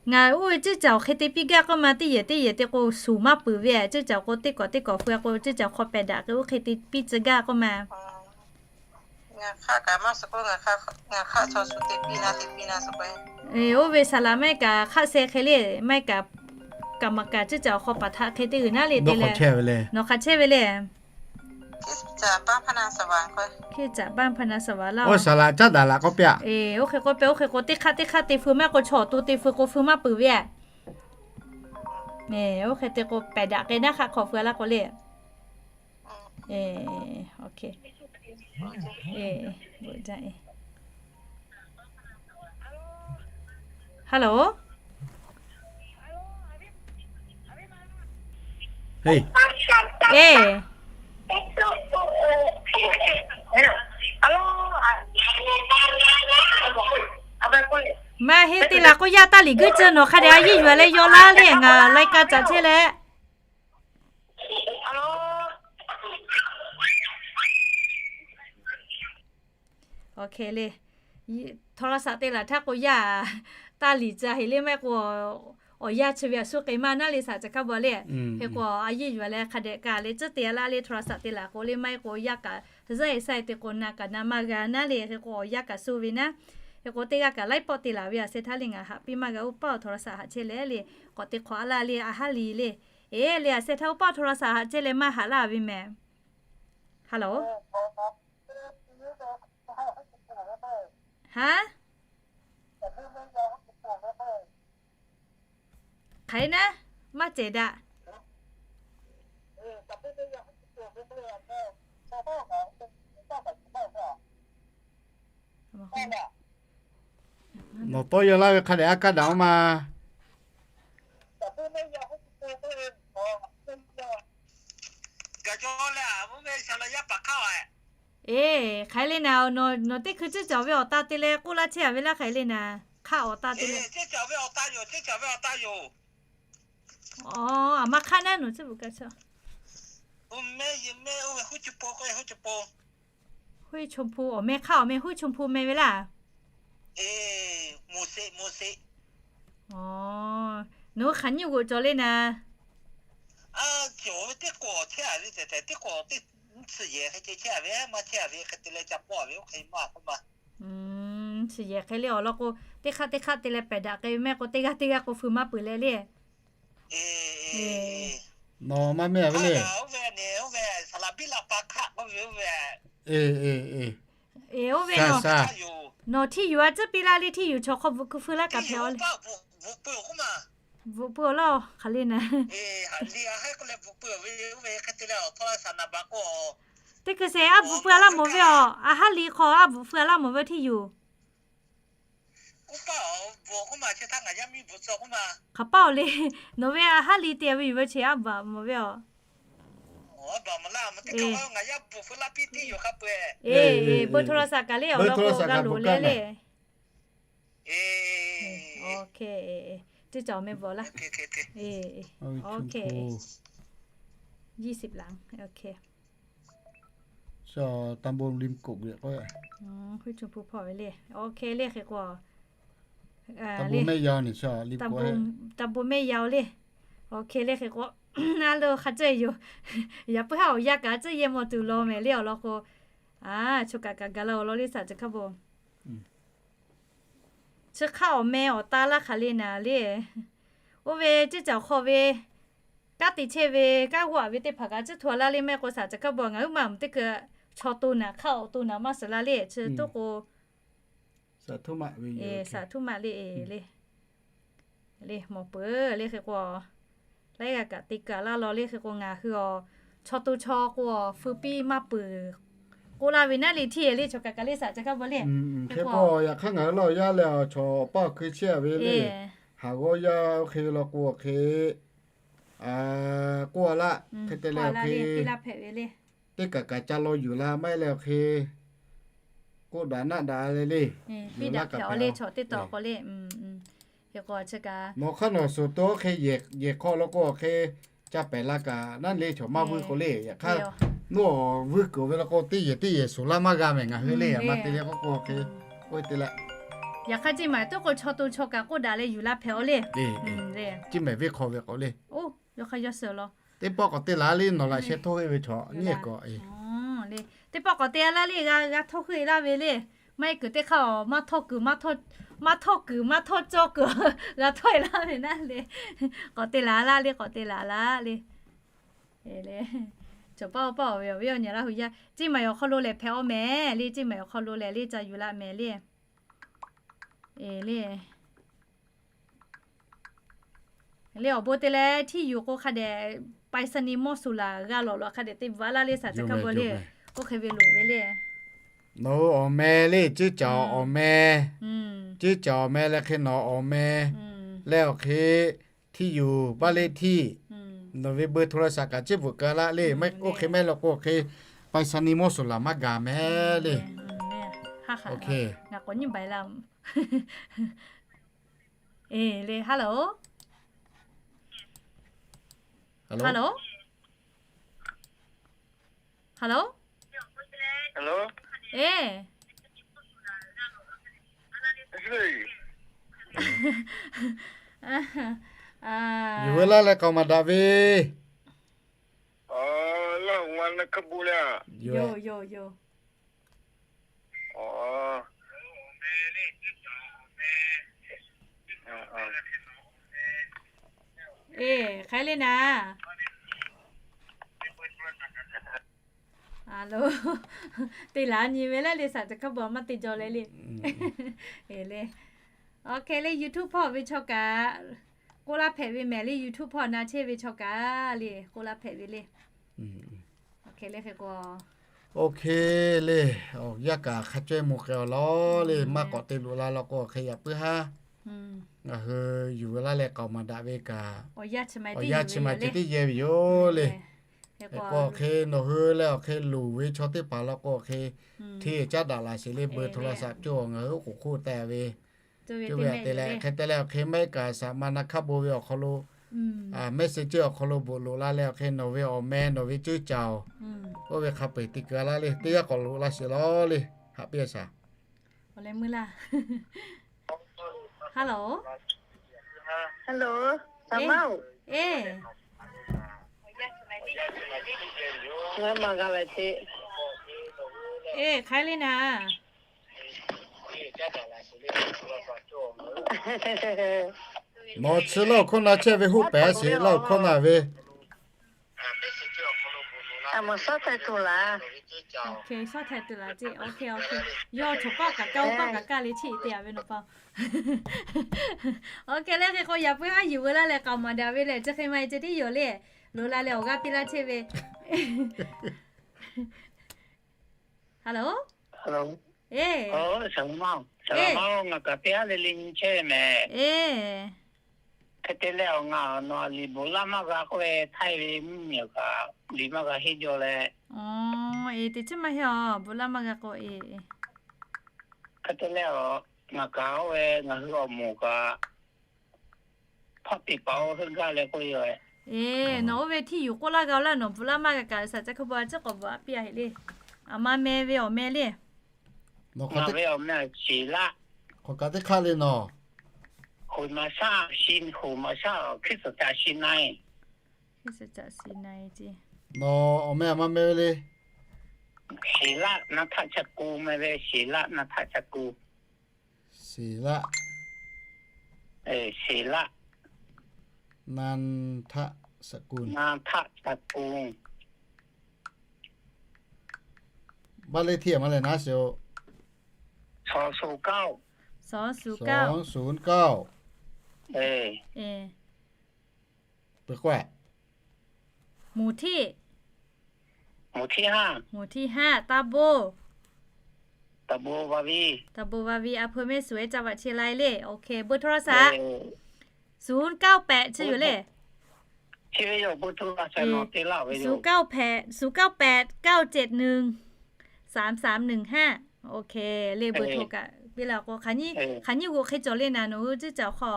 ngaˬ oˇ ve ceˇ caˍ awˬ hk'e te piˇ gaˇ k'oˆ ma, teˇ yehˬ teˇ yehˬ te k'o suˍ maˇ peuˬ ve, ceˇ caˍ k'o teˇ kawꞈ teˇ kawꞈ feu k'o, ceˇ caˍ hk'aw pehˬ daꞈ k'ai oˇ hk'e te piˇ tcuh gaˇ k'oˆ ma. Oˇ ve saˍ laꞈ maˇ heˆ kaꞈ hk'aˆ sheh hk'e le, maˇ heˆ kaꞈ, kaꞈ maˍ kaꞈ ceˇ caˍ awˬ hk'aw paˍ htaꞈ hk'e te uiˍ naˉ le te leh, nawˬ hk'aˬ chehˇ ve le. Hkiˇ caꞈ baˆ hpaˇ na suhˍ vaˍ laˇ. Oˇ saˍ laꞈ caˉ daꞈ laꞈ k'oˆ piˇ-a. Oˇ hk'e k'oˆ piˇ, oˇ hk'e k'o teˇ hk'aˆ teˇ hk'aˆ te feu maˇ k'o, chaw awˬ to te feu k'o feu maˇ peuˬ ve. Oˇ hk'e te k'o pehˬ daꞈ k'ai naˉ hk'aˆ hk'aw feu laˇ k'o le. Hello. Maˇ heˆ te laˬ k'oˆ yaˇ taˇ liꞈ guiˇ ceuˬ nawˬ hk'a dehꞈ a yeˇ yuˬ leh yaw laˇ le, ngaˬ lai ka caꞈ chehˇ leh. Awˬ hk'e le, โทรศัพท์ te laˬ htaˇ k'o yaˇ taˇ liꞈ ca heˍ le maˇ heˆ k'o, awˬ yanˇ chi ve a suh k'ai maˇ naˉ le shaˍ ca hkaˇ baw le. Hk'e k'o a yeˇ yuˬ leh hk'a dehꞈ kaꞈ le tcuhˉ te laˇ le โทรศัพท์ te laˬ k'o le maˇ heˆ k'o yaˇ kaꞈ zaˇ e sha e te k'o na kaꞈ na maˇ g'a naˉ le. Hk'e k'o awˬ yanˇ kaꞈ suh ve naˉ. Hk'e k'o teˇ g'aˇ kaꞈ laiˉ pawˆ te laˬ ve a sheh htaˇ le ngaˬ haꞈ piˇ maˇ g'a oˇ paˇ โทรศัพท์ haꞈ chehˇ leh le, k'awꞈ te hk'awꞈ a laˇ le a haˉ li le. Eˬ le a sheh htaˇ oˇ paˇ โทรศัพท์ haꞈ chehˇ leh maˇ haꞈ laˇ ve mehˍ. Hello. Haˉ? Hk'aˬ hk'e naˉ, maˇ cehˬ daꞈ. Nawˬ tawˇ yaw laˇ ve hk'a dehꞈ a kaˇ daꞈ oˇ ma. Eˬ, hk'aˬ hk'e le naˍ, nawˬ teˇ hkui ceˇ caˍ ve awˬ ta te leh k'oˆ laˇ chehˇ a ve laˇ hk'aˬ hk'e le naˍ, hk'aˆ awˬ ta te leh. Aˬ, aˬ ma hk'aˆ naˉ nawˬ chi bvuhꞈ ka chaw. Huˉ Choˇ Hpu awˬ meh hk'aˆ awˬ meh Huˉ Choˇ Hpu meh ve laˇ. Nawˬ hui hk'aˬ nyiˇ g'oꞈ cawˬ le naˍ. Cawˬ ve teˇ k'awꞈ chehˇ a ve tehꞈ tehꞈ teˇ k'awꞈ teˇ, suhˍ yehˬ hk'e ceh chehˇ a ve maˇ chehˇ a ve hk'e te leh ca pawˆ a ve oˇ hk'e maˇ k'oˆ ma. Suhˍ yehˬ hk'e le awˬ lawn k'o, teˇ hk'aˆ teˇ hk'aˆ te leh pehˬ daꞈ k'ai ve maˇ k'o, teˇ g'aˇ teˇ g'aˇ k'o feu maˇ peuˬ leh le. Nawˬ maˇ meh a ve le. Eˬ, oˇ ve, nawˬ htiˇ yuˬ a tcuhˉ piˇ laˇ le, htiˇ yuˬ chaw hk'aw bvuhꞈ keu feu laˇ kaꞈ hpehꞈ a le. Bvuhꞈ peuˬ awˬ laˇ hk'aˬ le naˍ. Teˇ hkui sheh aˉ bvuhꞈ peuˬ a laˇ mawˬ ve a, a haˉ li hk'aw aˉ bvuhꞈ peuˬ a laˇ mawˬ ve htiˇ yuˬ. Hk'aˬ paˇ awˬ le, nawˬ ve a haˉ li te ve yuˬ ve chi aˉ bvuhꞈ mawˬ ve a. Eˬ, bon โทรศัพท์ kaꞈ le awˬ lawn k'o g'a loˍ le le. Teˇ cawˬ meh bvuhꞈ laˇ. Huˉ Choˇ Hpu hpawˇ ve le. OK le hk'e k'o, Taˇ bon mehˆ yaw le. OK le hk'e k'o, a lo hk'a cehˇ yoˬ. Yaꞈ puiˉ haˉ awˬ yaˇ kaꞈ tcuhˉ yehˇ mawˬ tuˬ law mehˍ le awˬ lawn k'o, a, choˬ kaꞈ kaꞈ gaˬ la awˬ lawn le saˍ ca hkaˇ bon. Chi hk'aˇ awˬ meh awˬ ta laˇ hk'aˬ le naˍ le. Oˇ ve ceˇ caˬ awˬ hk'aw ve kanˉ te chehˇ ve kanˉ g'aˇ ve teˇ hpaˍ kaꞈ tcuhˉ hto laˇ le maˇ heˆ k'o saˍ ca hkaˇ bon ngaˬ huiˉ ma mvuhˬ teˇ hkui chaw to naˍ hk'aˇ awˬ to naˍ maˇ suhˍ la le chi toˇ k'o, saˍ htuˇ maꞈ le le mawˬ peuˬ le hk'e k'o, laiˉ g'aˇ kaꞈ te kaꞈ laˇ law le hk'e k'o ngaˬ hui awˬ chaw to chaw k'o awˬ feu piˇ maˇ peuˬ k'oˆ laˇ ve naˉ le htiˇ le chaw kaꞈ kaꞈ le saˍ ca hkaˇ bon le. Hk'e k'o yaꞈ hk'aˇ ngaˬ hui laˇ awˬ yaˇ leh chaw awˬ paˇ awˬ hkui chehˇ a ve le. Haˍ g'awˇ yaˇ oˇ hk'e ve law k'o awˬ hk'e k'oˆ a laˇ hk'e te leh awˬ hk'e teˇ kaꞈ kaꞈ ca law yuˬ la maˇ heˆ leh awˬ hk'e k'oˆ daꞈ naˆ daꞈ le le. Piˇ daꞈ hpehꞈ awˬ le chaw teˇ taw k'o le. Hk'e k'o chi kaꞈ nawˬ hk'aˇ nawˬ suhˍ to oˇ hk'e yehˬ hk'aw law k'o awˬ hk'e ca pehˍ la kaꞈ naˉ le chaw maˇ vuiˇ k'o le. Yaꞈ hk'aˇ nawˬ vuiˇ kuiˬ ve law k'o teˇ yehˬ teˇ yehˬ suhˍ laˇ maˇ g'a mehˍ ngaˬ hui le. Maˇ te le k'oˆ k'o awˬ hk'e k'oˆ te leh yaꞈ hk'aˇ ceˇ maˬ toˇ k'o chaw to chaw kaꞈ k'oˆ daꞈ leh yuˬ la hpehꞈ awˬ le. Ceˇ maˬ venˇ hk'aw ve k'o le. Oˇ, yawˇ hk'aˇ yawˇ suhˍ law. Teˇ pawˆ k'awꞈ te laˇ le nawˬ laꞈ sheh htawˇ heˆ ve chaw nyiˇ k'awꞈ e. Teˇ pawˆ k'awꞈ te laˇ le g'a g'a htawˇ hk'e laˇ ve le. Maˇ heˆ kuiˬ teˇ hk'aˇ maˇ htawˇ kuiˬ maˇ htawˇ, maˇ htawˇ kuiˬ maˇ htawˇ cawˇ kuiˬ g'a htawˇ e laˇ ve naˉ le. K'awꞈ te laˇ laˇ le k'awꞈ te laˇ laˇ le. Cawˬ paˇ paˇ awˬ ve awˬ viˉ awˬ nyi Laˇ hu yaˇ ceˇ maˬ awˬ hk'aw lo lehˬ hpehꞈ awˬ mehˍ le ceˇ maˬ awˬ hk'aw lo lehˬ le ca yuˬ laˇ mehˍ le. E le. Le awˬ bon te leh htiˇ yuˬ k'o hk'a dehꞈ ไปรษณีย์ mawˇ suˍ laˬ g'a lawꞈ lawꞈ hk'a dehꞈ te bvuhꞈ a laˇ le saˍ ca hkaˇ bon le. Oˇ hk'e ve loˍ ve le. Nawˬ hui awˬ meh le ceˇ caˬ awˬ meh, ceˇ caˬ awˬ meh leh hk'e nawˬ awˬ meh leh awˬ hk'e htiˇ yuˬ บ้านเลขที่ nawˬ ve เบอร์โทรศัพท์ kaꞈ ceˇ bvuhꞈ keu laˇ le. Oˇ hk'e mehˆ law k'o hk'e ไปรษณีย์ mawˇ suˍ laˬ maˇ gaˬ mehˍ le. Ngaˬ k'awꞈ nyiˇ baiˬ la. E le, hello, hello, hello. E, yuˬ ve laˇ leh k'aoˍ maˍ daꞈ ve. Yoˬ, yoˬ, yoˬ. E, hk'aˬ hk'e le naˍ. Alo, te laˬ nyi ve leh le saˍ ca hkaˇ bon maˇ te jaw leh le. E le, awˬ hk'e le YouTube hpawˇ ve chaw kaꞈ k'oˆ laˇ hpehꞈ ve mehˍ le. YouTube hpawˇ na chehˇ ve chaw kaꞈ le k'oˆ laˇ hpehꞈ ve le. Awˬ hk'e le hk'e k'o, OK le, awˬ yanˇ kaꞈ hk'a cawehˇ mvuh k'ai awˬ lawn le. Maˇ k'awꞈ te loꞈ la law k'o awˬ hk'e yaꞈ puiˉ haˉ ngaˬ hui yuˬ ve laˇ leh k'aoˍ maˍ daꞈ ve kaꞈ awˬ yanˇ chi ma ceh tiˉ yehˇ ve yoˬ le. Hk'e k'o awˬ hk'e nawˬ hui leh awˬ hk'e loˍ ve chaw teˇ hpaˍ law k'o awˬ hk'e hteˇ caˉ daꞈ laꞈ sheˍ le. เบอร์โทรศัพท์ cawˬ ngaˬ hui oˉ k'oˍ hk'oˆ teh ve. Cawˬ ve te leh hk'e te leh awˬ hk'e maˇ heˆ kaꞈ saˍ ma na hk'aˇ bon ve awˬ hk'aw lo, Messenger awˬ hk'aw lo bvuhꞈ loꞈ la leh awˬ hk'e nawˬ ve awˬ meh nawˬ ve ceˇ caˬ oˬ, oˇ ve hk'a peu-eˬ te keu laˇ le. Teˇ g'aˇ k'awꞈ loꞈ la sheˍ law le. Haꞈ piˇ a shaˍ. Hello, hello, saˍ ma-oˬ. E, ngaˬ maˇ g'a leh te. E, hk'aˬ hk'e le naˍ. Nawˬ chi Laˇ huˍ hkawˇ na chehˇ ve hoˆ pehˍ sheˍ Laˇ huˍ hkawˇ na ve. A, mawˬ shawˉ htaiˍ tuˬ laˬ. Shawˉ htaiˍ tuˬ laˬ ceˇ. Yawˇ choˬ kawˆ kaꞈ kaˇ, oˇ kawˆ kaꞈ kaˇ le cheˇ te a ve nawˬ pa. Awˬ hk'e le hk'e k'o yaꞈ puiˉ haˉ yuˬ ve laˇ leh k'aoˍ maˍ daꞈ ve lehˬ chi hk'e ma e ceh tiˉ yoˬ le. Loꞈ la leh awˬ g'aˇ piˇ laˇ chehˇ ve. Hello, e, saˍ laꞈ ma-oˬ, ngaˬ kaꞈ teˇ haˉ le le nyi chehˇ ve mehˍ. Hk'e te leh awˬ ngaˬ nawˬ liꞈ bvuhꞈ laˇ maˇ g'a k'oˆ ve htaiˇ ve mvuhˇ miˬ awˬ kaꞈ liꞈ maˇ g'a henˇ jaw leh. E, teˇ chiˉ maˇ heˆ a, bvuhꞈ laˇ maˇ g'a k'o e. Hk'e te leh a, ngaˬ kaꞈ oˇ ve ngaˬ hui awˬ moˍ kaꞈ hpaˇ piˍ paˍ oˇ heuˆ gaˇ leh k'oˆ ve yoˬ. E, nawˬ oˇ ve htiˇ yuˬ k'oˆ laˇ g'a laˇ nawˬ bvuhꞈ laˇ maˇ g'a kaꞈ saˍ ca hkaˇ bon a ciˉ k'awꞈ bvuhꞈ a piˇ a heꞈ le. A ma meh ve awˬ meh le. Nawˬ hk'aˬ hk'e te hk'aˇ le nawˬ. Nawˬ awˬ meh aˬ ma meh ve le. Sheˍ laˆ na htaˆ ca ku meh ve, Sheˍ laˆ na htaˆ ca ku. Sheˍ laˆ. Sheˍ laˆ na htaˆ ca ku. Na htaˆ ca ku. บ้านเลขที่ aˬ ma lehˬ naˉ sheˍ-oˬ. สองศูนย์เก้า สองศูนย์เก้า สองศูนย์เก้า เออ เออ เปิดกว้าง หมู่ที่ หมู่ที่ห้า หมู่ที่ห้า ตำบล ตำบลวาวี ตำบลวาวี อำเภอแม่สวย จังหวัดเชียงราย เลย โอเค เบอร์โทรศัพท์ เออ ศูนย์เก้าแปด ใช่อยู่เลย ใช่อยู่ เบอร์โทรศัพท์ เออ เนาะ เตะเล่าไปอยู่ ศูนย์เก้าแปด ศูนย์เก้าแปด เก้าเจ็ดหนึ่ง สามสามหนึ่งห้า โอเค เลย เบอร์โทร เออ กะ เวลาก็ ขานี้ เออ ขานี้ หัว ใครจดเลยนะ หนู ชื่อเจ้าขอ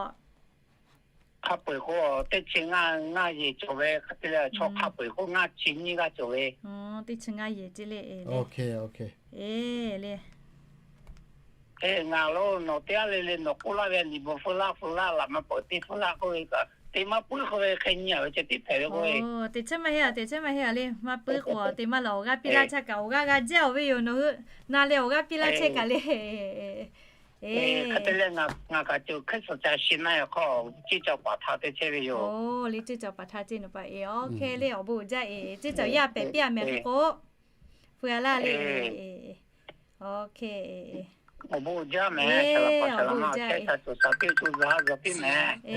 Hk'a peu-eˬ k'o, teˇ chi ngaˇ, ngaˇ yehˬ cawˬ ve hk'a te leh, chaw hk'a peu-eˬ k'o ngaˇ chi nyiˇ g'aˇ cawˬ ve. อ๋อ teˇ chi ngaˇ yehˬ ce le, e le. โอเค โอเค e le. Te ngaˬ lo nawˬ teˇ g'aˇ le le nawˬ k'oˆ laˇ ve, liꞈ bvuhꞈ feu laˇ feu laˇ, laꞈ ma peuˬ teˇ feu laˇ k'oˆ ve kaꞈ, te maˇ puiˉ k'oˆ ve hk'e nyi-a ve ceh tiˉ hpehꞈ ve k'o, teˇ chi maˇ heˆ-a, teˇ chi maˇ heˆ-a le. Maˇ puiˉ k'o te maˇ lawˬ, awˬ g'aˇ piˇ laˇ chehˇ kaꞈ awˬ g'aˇ g'a jaˇ-oˬ ve yoˬ nawˬ hui. Na leh awˬ g'aˇ piˇ laˇ chehˇ kaꞈ le. Hk'e te leh ngaˬ kaꞈ cawˬ hk'e suhˍ ca shi na-e hk'aw, ceˇ cawˬ paˍ htaˇ te chehˇ ve yoˬ. O, le ceˇ cawˬ paˍ htaˇ ceˇ nawˬ pa e, awˬ hk'e le awˬ bon jaˇ e, ceˇ cawˬ yaˇ pehꞈ piˇ-a mehˍ hk'e k'o, pu-a laˇ le. Awˬ hk'e, awˬ bon jaˇ mehˍ, awˬ bon jaˇ e.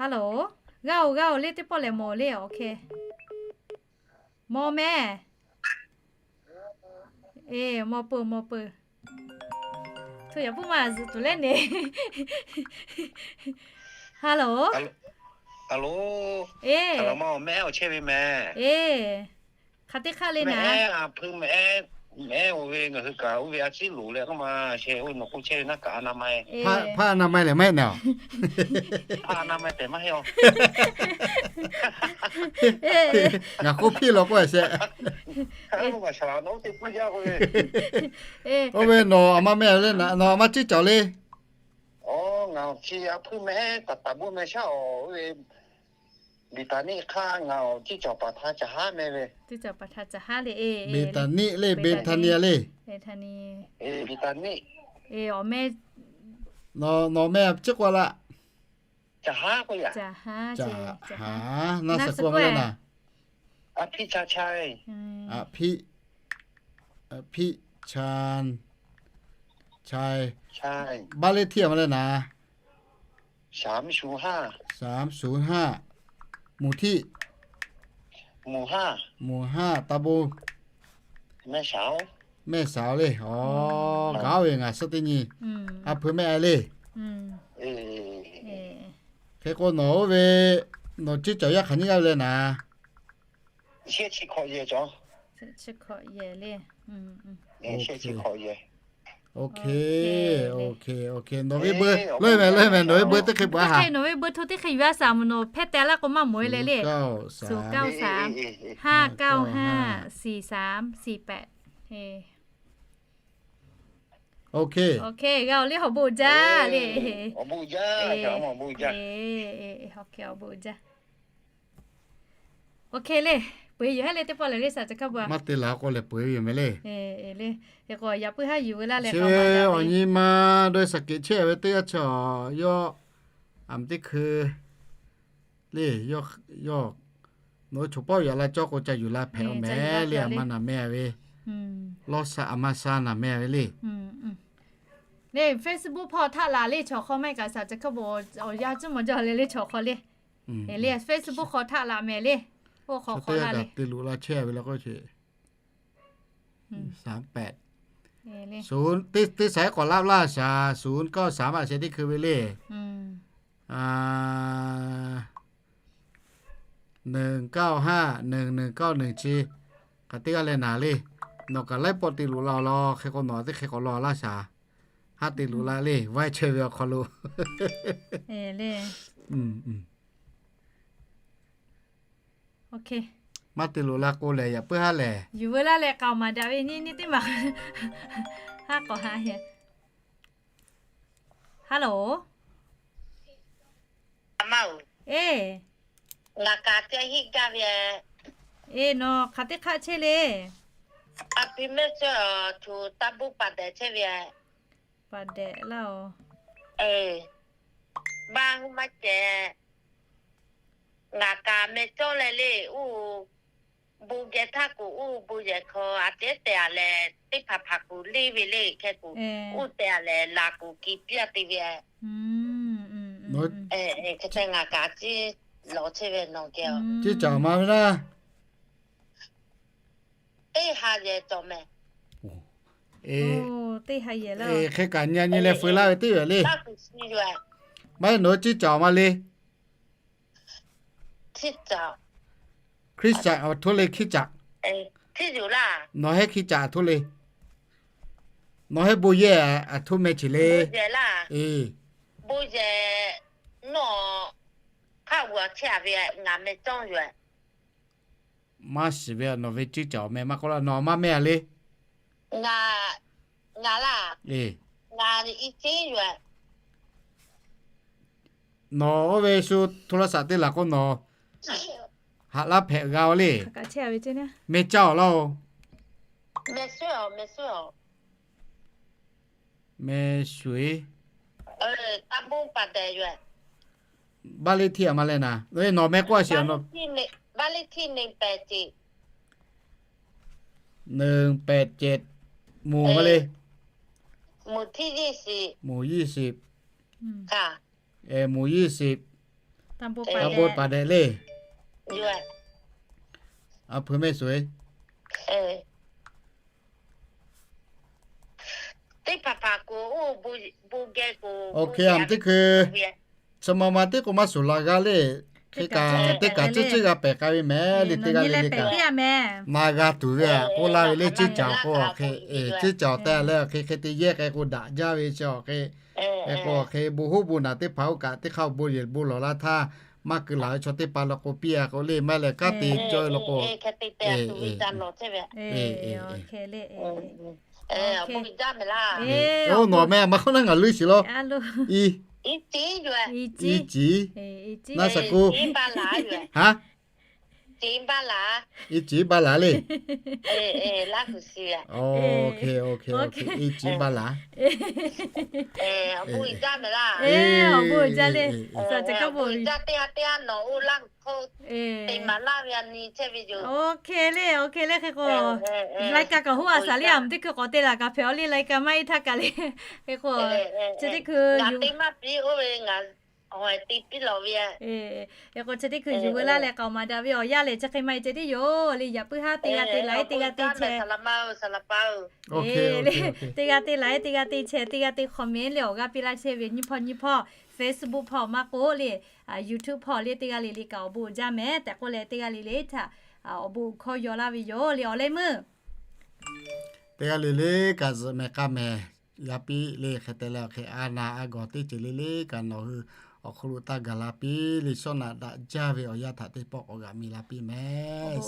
Hello, g'aˇ-oˬ g'aˇ-oˬ le, teˇ pawˆ lehˬ mawˬ le, awˬ hk'e mawˬ mehˍ. E, mawˬ peuˬ mawˬ peuˬ. Hto yaꞈ puiˉ maˇ zuhꞈ tuˬ leh neˬ. Hello. Hello. E, mehˆ awˬ chehˇ ve mehˍ. E, hk'aˬ teˇ hk'aˇ le naˍ. Hpui mehˍ, mehˍ oˇ ve ngaˬ hui kaꞈ oˇ ve a ciˉ loˍ leh k'oˆ ma, sheh oˇ nawˬ k'oˆ chehˇ ve naˉ kaꞈ a na ma e. Hpaˇ a na ma lehˬ maˇ heˆ naˍ. Hpaˇ a na ma tehꞈ maˇ heˆ-oˬ. Ngaˬ k'oˆ piˇ law k'oˆ a sheh. Oˇ ve nawˬ a ma mehˍ le, nawˬ a ma ciˉ cawˬ le. Ngaˬ awˬ chi a hpui mehˍ, taˍ taˍ buˇ meh shaˉ awˬ, oˇ ve Beˍtaˍniˆ hk'aˇ ngaˬ awˬ ciˉ cawˬ paˍ htaˇ caˬ haˉ meh ve. Beˍtaˍniˆ le, Beˍtaˍniˆ le. Beˍtaˍniˆ. Nawˬ meh ciˉ k'oˆ laˇ. Caˬ haˉ k'oˆ yaꞈ. Caˬ haˉ, naˆ suh k'oˆ ve le naˍ. A hpiˆ cha cha. A hpiˆ, a hpiˆ cha, cha. บ้านเลขที่ aˬ ma lehˬ naˍ. สามศูนย์ห้า หมู่ที่ หมู่ห้า ตำบล แม่สาว แม่สาว le. Awˬ, gaˬ-oˬ ve ngaˬ suhˉ teˇ nyi. A hpui mehˆ a le. Hk'e k'o nawˬ oˇ ve, nawˬ ciˉ cawˬ yaˇ hk'aˬ nyiˇ g'aˇ ve le naˍ. Chi hk'awꞈ yehˬ cawˬ. Chi hk'awꞈ yehˬ le. Nawˬ ve beu lawˇ mehˍ, lawˇ mehˍ, nawˬ ve beu teˇ hk'e baˬ ha. Nawˬ ve beu hto teˇ hk'e yuˬ-a shaˍ mvuhˬ nawˬ hpehˇ teh laˇ k'o maˇ mawˬ e leh le. ศูนย์เก้าสาม ห้าเก้าห้า สี่สามสี่แปด Awˬ hk'e, g'a-oˬ le, awˬ bon jaˇ le. Awˬ bon jaˇ. Awˬ hk'e le, peuˬ-e yoˬ heˉ le teˇ pawˆ lehˬ le, shaˍ ca hkaˇ bvuhꞈ-a. Maˇ te laˬ k'o lehˬ peuˬ-e ve yoˬ mehˍ le. Yaꞈ puiˉ haˉ yuˬ ve laˇ leh, chi ve awˬ nyi ma dawˇ shaˍ keꞈ chehˇ ve teˇ g'aˇ chi awˬ yawˇ, aˬ miˍ teˇ hkui le, yawˇ, nawˬ hui choˬ pawˆ yaꞈ la cawˇ k'o ca yuˬ la hpehꞈ-oˬ mehˍ le, aˬ ma naˍ meh ve. Lawˇ sha aˬ ma sha naˍ meh ve le. Le Facebook hpawˇ htaˆ laˬ le, chaw hk'aw maˇ heˆ kaꞈ shaˍ ca hkaˇ bvuhꞈ awˬ yanˇ cuˉ mawˬ jaˇ le le, chaw hk'aw le. Le Facebook hk'aw htaˆ laˬ mehˍ le. Oˇ hk'aw hk'aw laˇ le. Te luꞈ la chehˇ ve le k'o chi สามแปด teˇ, teˇ saiˉ k'awꞈ laˇ laˇ shaˍ, ศูนย์เก้าสาม a sheh teˇ hkui ve le. หนึ่งเก้าห้า หนึ่งหนึ่งเก้าหนึ่ง chi. Hk'aˬ teˇ g'aˇ leh naˍ le. Nawˬ kaꞈ laiˉ pawˆ te luꞈ la law, hk'e k'o nawˬ teˇ hk'e k'awꞈ law laˇ shaˍ. Haˉ te luꞈ la le, vaiˇ chehˇ ve awˬ hk'aw lo. Maˇ te luꞈ la k'o lehˬ, yaꞈ puiˉ haˉ lehˬ. Yuˬ veu laˇ leh k'aoˍ maˍ daꞈ ve nyi nyi teˇ maˬ. Haˉ k'awꞈ ha heˍ. Hello. Eˇ, ngaˬ kaꞈ ceh hiˆ gaˇ ve. Eˇ, nawˬ hk'aˬ teˇ hk'aˆ chehˇ le. A pi mehˆ chehˇ a, tuˬ taˇ buˇ paˍ dehꞈ chehˇ ve. Paˍ dehꞈ laˇ oˬ. Maˇ hu maˇ ceh. Ngaˬ kaꞈ meh cawˇ leh le, uˇ bon geh htaˇ k'o, uˇ bon yehˬ hk'aw a teˉ tehˬ a lehˬ, teˇ hpaˍ hpaˍ k'o leˇ ve le hk'e k'o, uˇ tehˬ a lehˬ laˬ k'o ki piˇ te ve. Hk'e te ngaˬ kaꞈ ciˉ lawˬ chehˇ ve nawˬ geh. Ciˉ caˍ ma ve laˇ. Teˇ ha yehˬ cawˬ meh. Hk'e kaꞈ nyi nyi leh feu laˇ ve teˇ yehˬ le. Maˇ heˆ nawˬ hui ciˉ caˍ ma le. Hkriꞈ caˍ awˬ htoˇ le hkriꞈ caˍ. Nawˬ hehˉ hkriꞈ caˍ aˬ htoˇ le. Nawˬ hehˉ bon yehˬ aˬ htoˇ meh ceˬ le. Bon yehˬ nawˬ hk'aˆ g'aꞈ chehˇ a ve ngaˬ meh cawˇ yoˬ. Maˇ shiˍ ve, nawˬ ve ciˉ caˍ awˬ meh maˇ k'oˆ laˇ, nawˬ maˇ meh a le. Ngaˬ laˇ. Nawˬ oˇ ve shu hto laˇ shaꞈ teˇ laˬ k'o nawˬ haꞈ laˇ hpehꞈ g'a oˬ le. Meh caˇ awˬ laˇ oˬ. Meh shuˍ eˬ. Baˆ leˇ htiˇ a ma leh naˍ, nawˬ meh k'oˆ a shiˍ a. หนึ่งแปดเจ็ด moˬ ma le. Moˬ ยี่สิบ moˬ ยี่สิบ moˬ ยี่สิบ taˇ bon paˍ dehꞈ le. A hpui meh shuˍ eˬ. Teˇ hpaˍ hpaˍ k'o, oˇ, teˇ hkui chi ma ma teˇ k'o maˇ shuˍ la g'a le. Hk'e kaꞈ teˇ kaꞈ ciˉ ciˉ g'a pehˬ k'ai ve mehˍ le. Teˇ g'aˇ le le kaꞈ na g'a tuˬ ve k'oˆ laˇ ve le. Ciˉ caˍ k'o awˬ hk'e, ciˉ caˍ awˬ tehˬ leh awˬ hk'e hk'e te yehˇ k'ai k'o daꞈ jaˇ ve chi awˬ hk'e, k'ai k'o awˬ hk'e bon hoˉ bon naˬ teˇ hpaˍ oˇ kaꞈ teˇ hk'aˇ bon yehˬ bon lawˬ laˇ htaˇ, maˇ keu laˬ ve chaw teˇ hpaˍ lo k'o piˇ a k'o le maˇ lehˬ kanˉ te cawˇ ve lo k'o. Oˇ, nawˬ meh maˇ hk'oˆ naˉ ngaˬ leuˆ shiˍ law. I ciˉ, naˇ shaˍ k'oˆ, ha, i ciˉ baˆ laˬ le. Oˇ, i ciˉ baˆ laˬ. Awˬ bon uiˍ jaˇ le. Oˇ hk'e le, oˇ hk'e le hk'e k'o, laiˉ kaˆ kaꞈ hoˉ a shaˍ le a mvuhˇ teˇ hkui k'awꞈ te laˬ kaꞈ hpehꞈ a le laiˉ kaˆ maˇ heˆ htaˇ kaꞈ le. Hk'e k'o, chi teˇ hkui, hk'e k'o chi teˇ hkui yuˬ veu laˇ leh k'aoˍ maˍ daꞈ ve awˬ yanˇ lehˬ chi hk'e maˇ heˆ ceh tiˉ yoˬ le. Yaꞈ puiˉ haˉ teˇ g'aˇ te laiˉ teˇ g'aˇ te chehˇ. Teˇ g'aˇ te laiˉ teˇ g'aˇ te chehˇ, teˇ g'aˇ te comment le awˬ g'aˇ piˇ laˇ chehˇ ve nyiˇ hpawˇ nyiˇ hpawˇ Facebook hpawˇ maˇ k'oˆ le, YouTube hpawˇ le teˇ g'aˇ le le kaꞈ awˬ bon uiˍ jaˇ mehˍ tehꞈ k'oˆ leh teˇ g'aˇ le le htaꞈ awˬ bon hkawˇ yaw laˇ ve yoˬ le awˬ leh meuˇ. Teˇ g'aˇ le le kaꞈ zuhꞈ mehˍ k'a mehˍ yaˇ piˇ le hk'e te leh awˬ hk'e a naˍ a gawˬ teˇ ceuˬ le le kaꞈ nawˬ hui awˬ hk'aw lo taˇ gaˬ la piˇ le. Shawˉ naꞈ daꞈ jaˇ ve awˬ yanˇ htaꞈ teˇ pawˆ k'awꞈ g'aꞈ mi la piˇ mehˍ.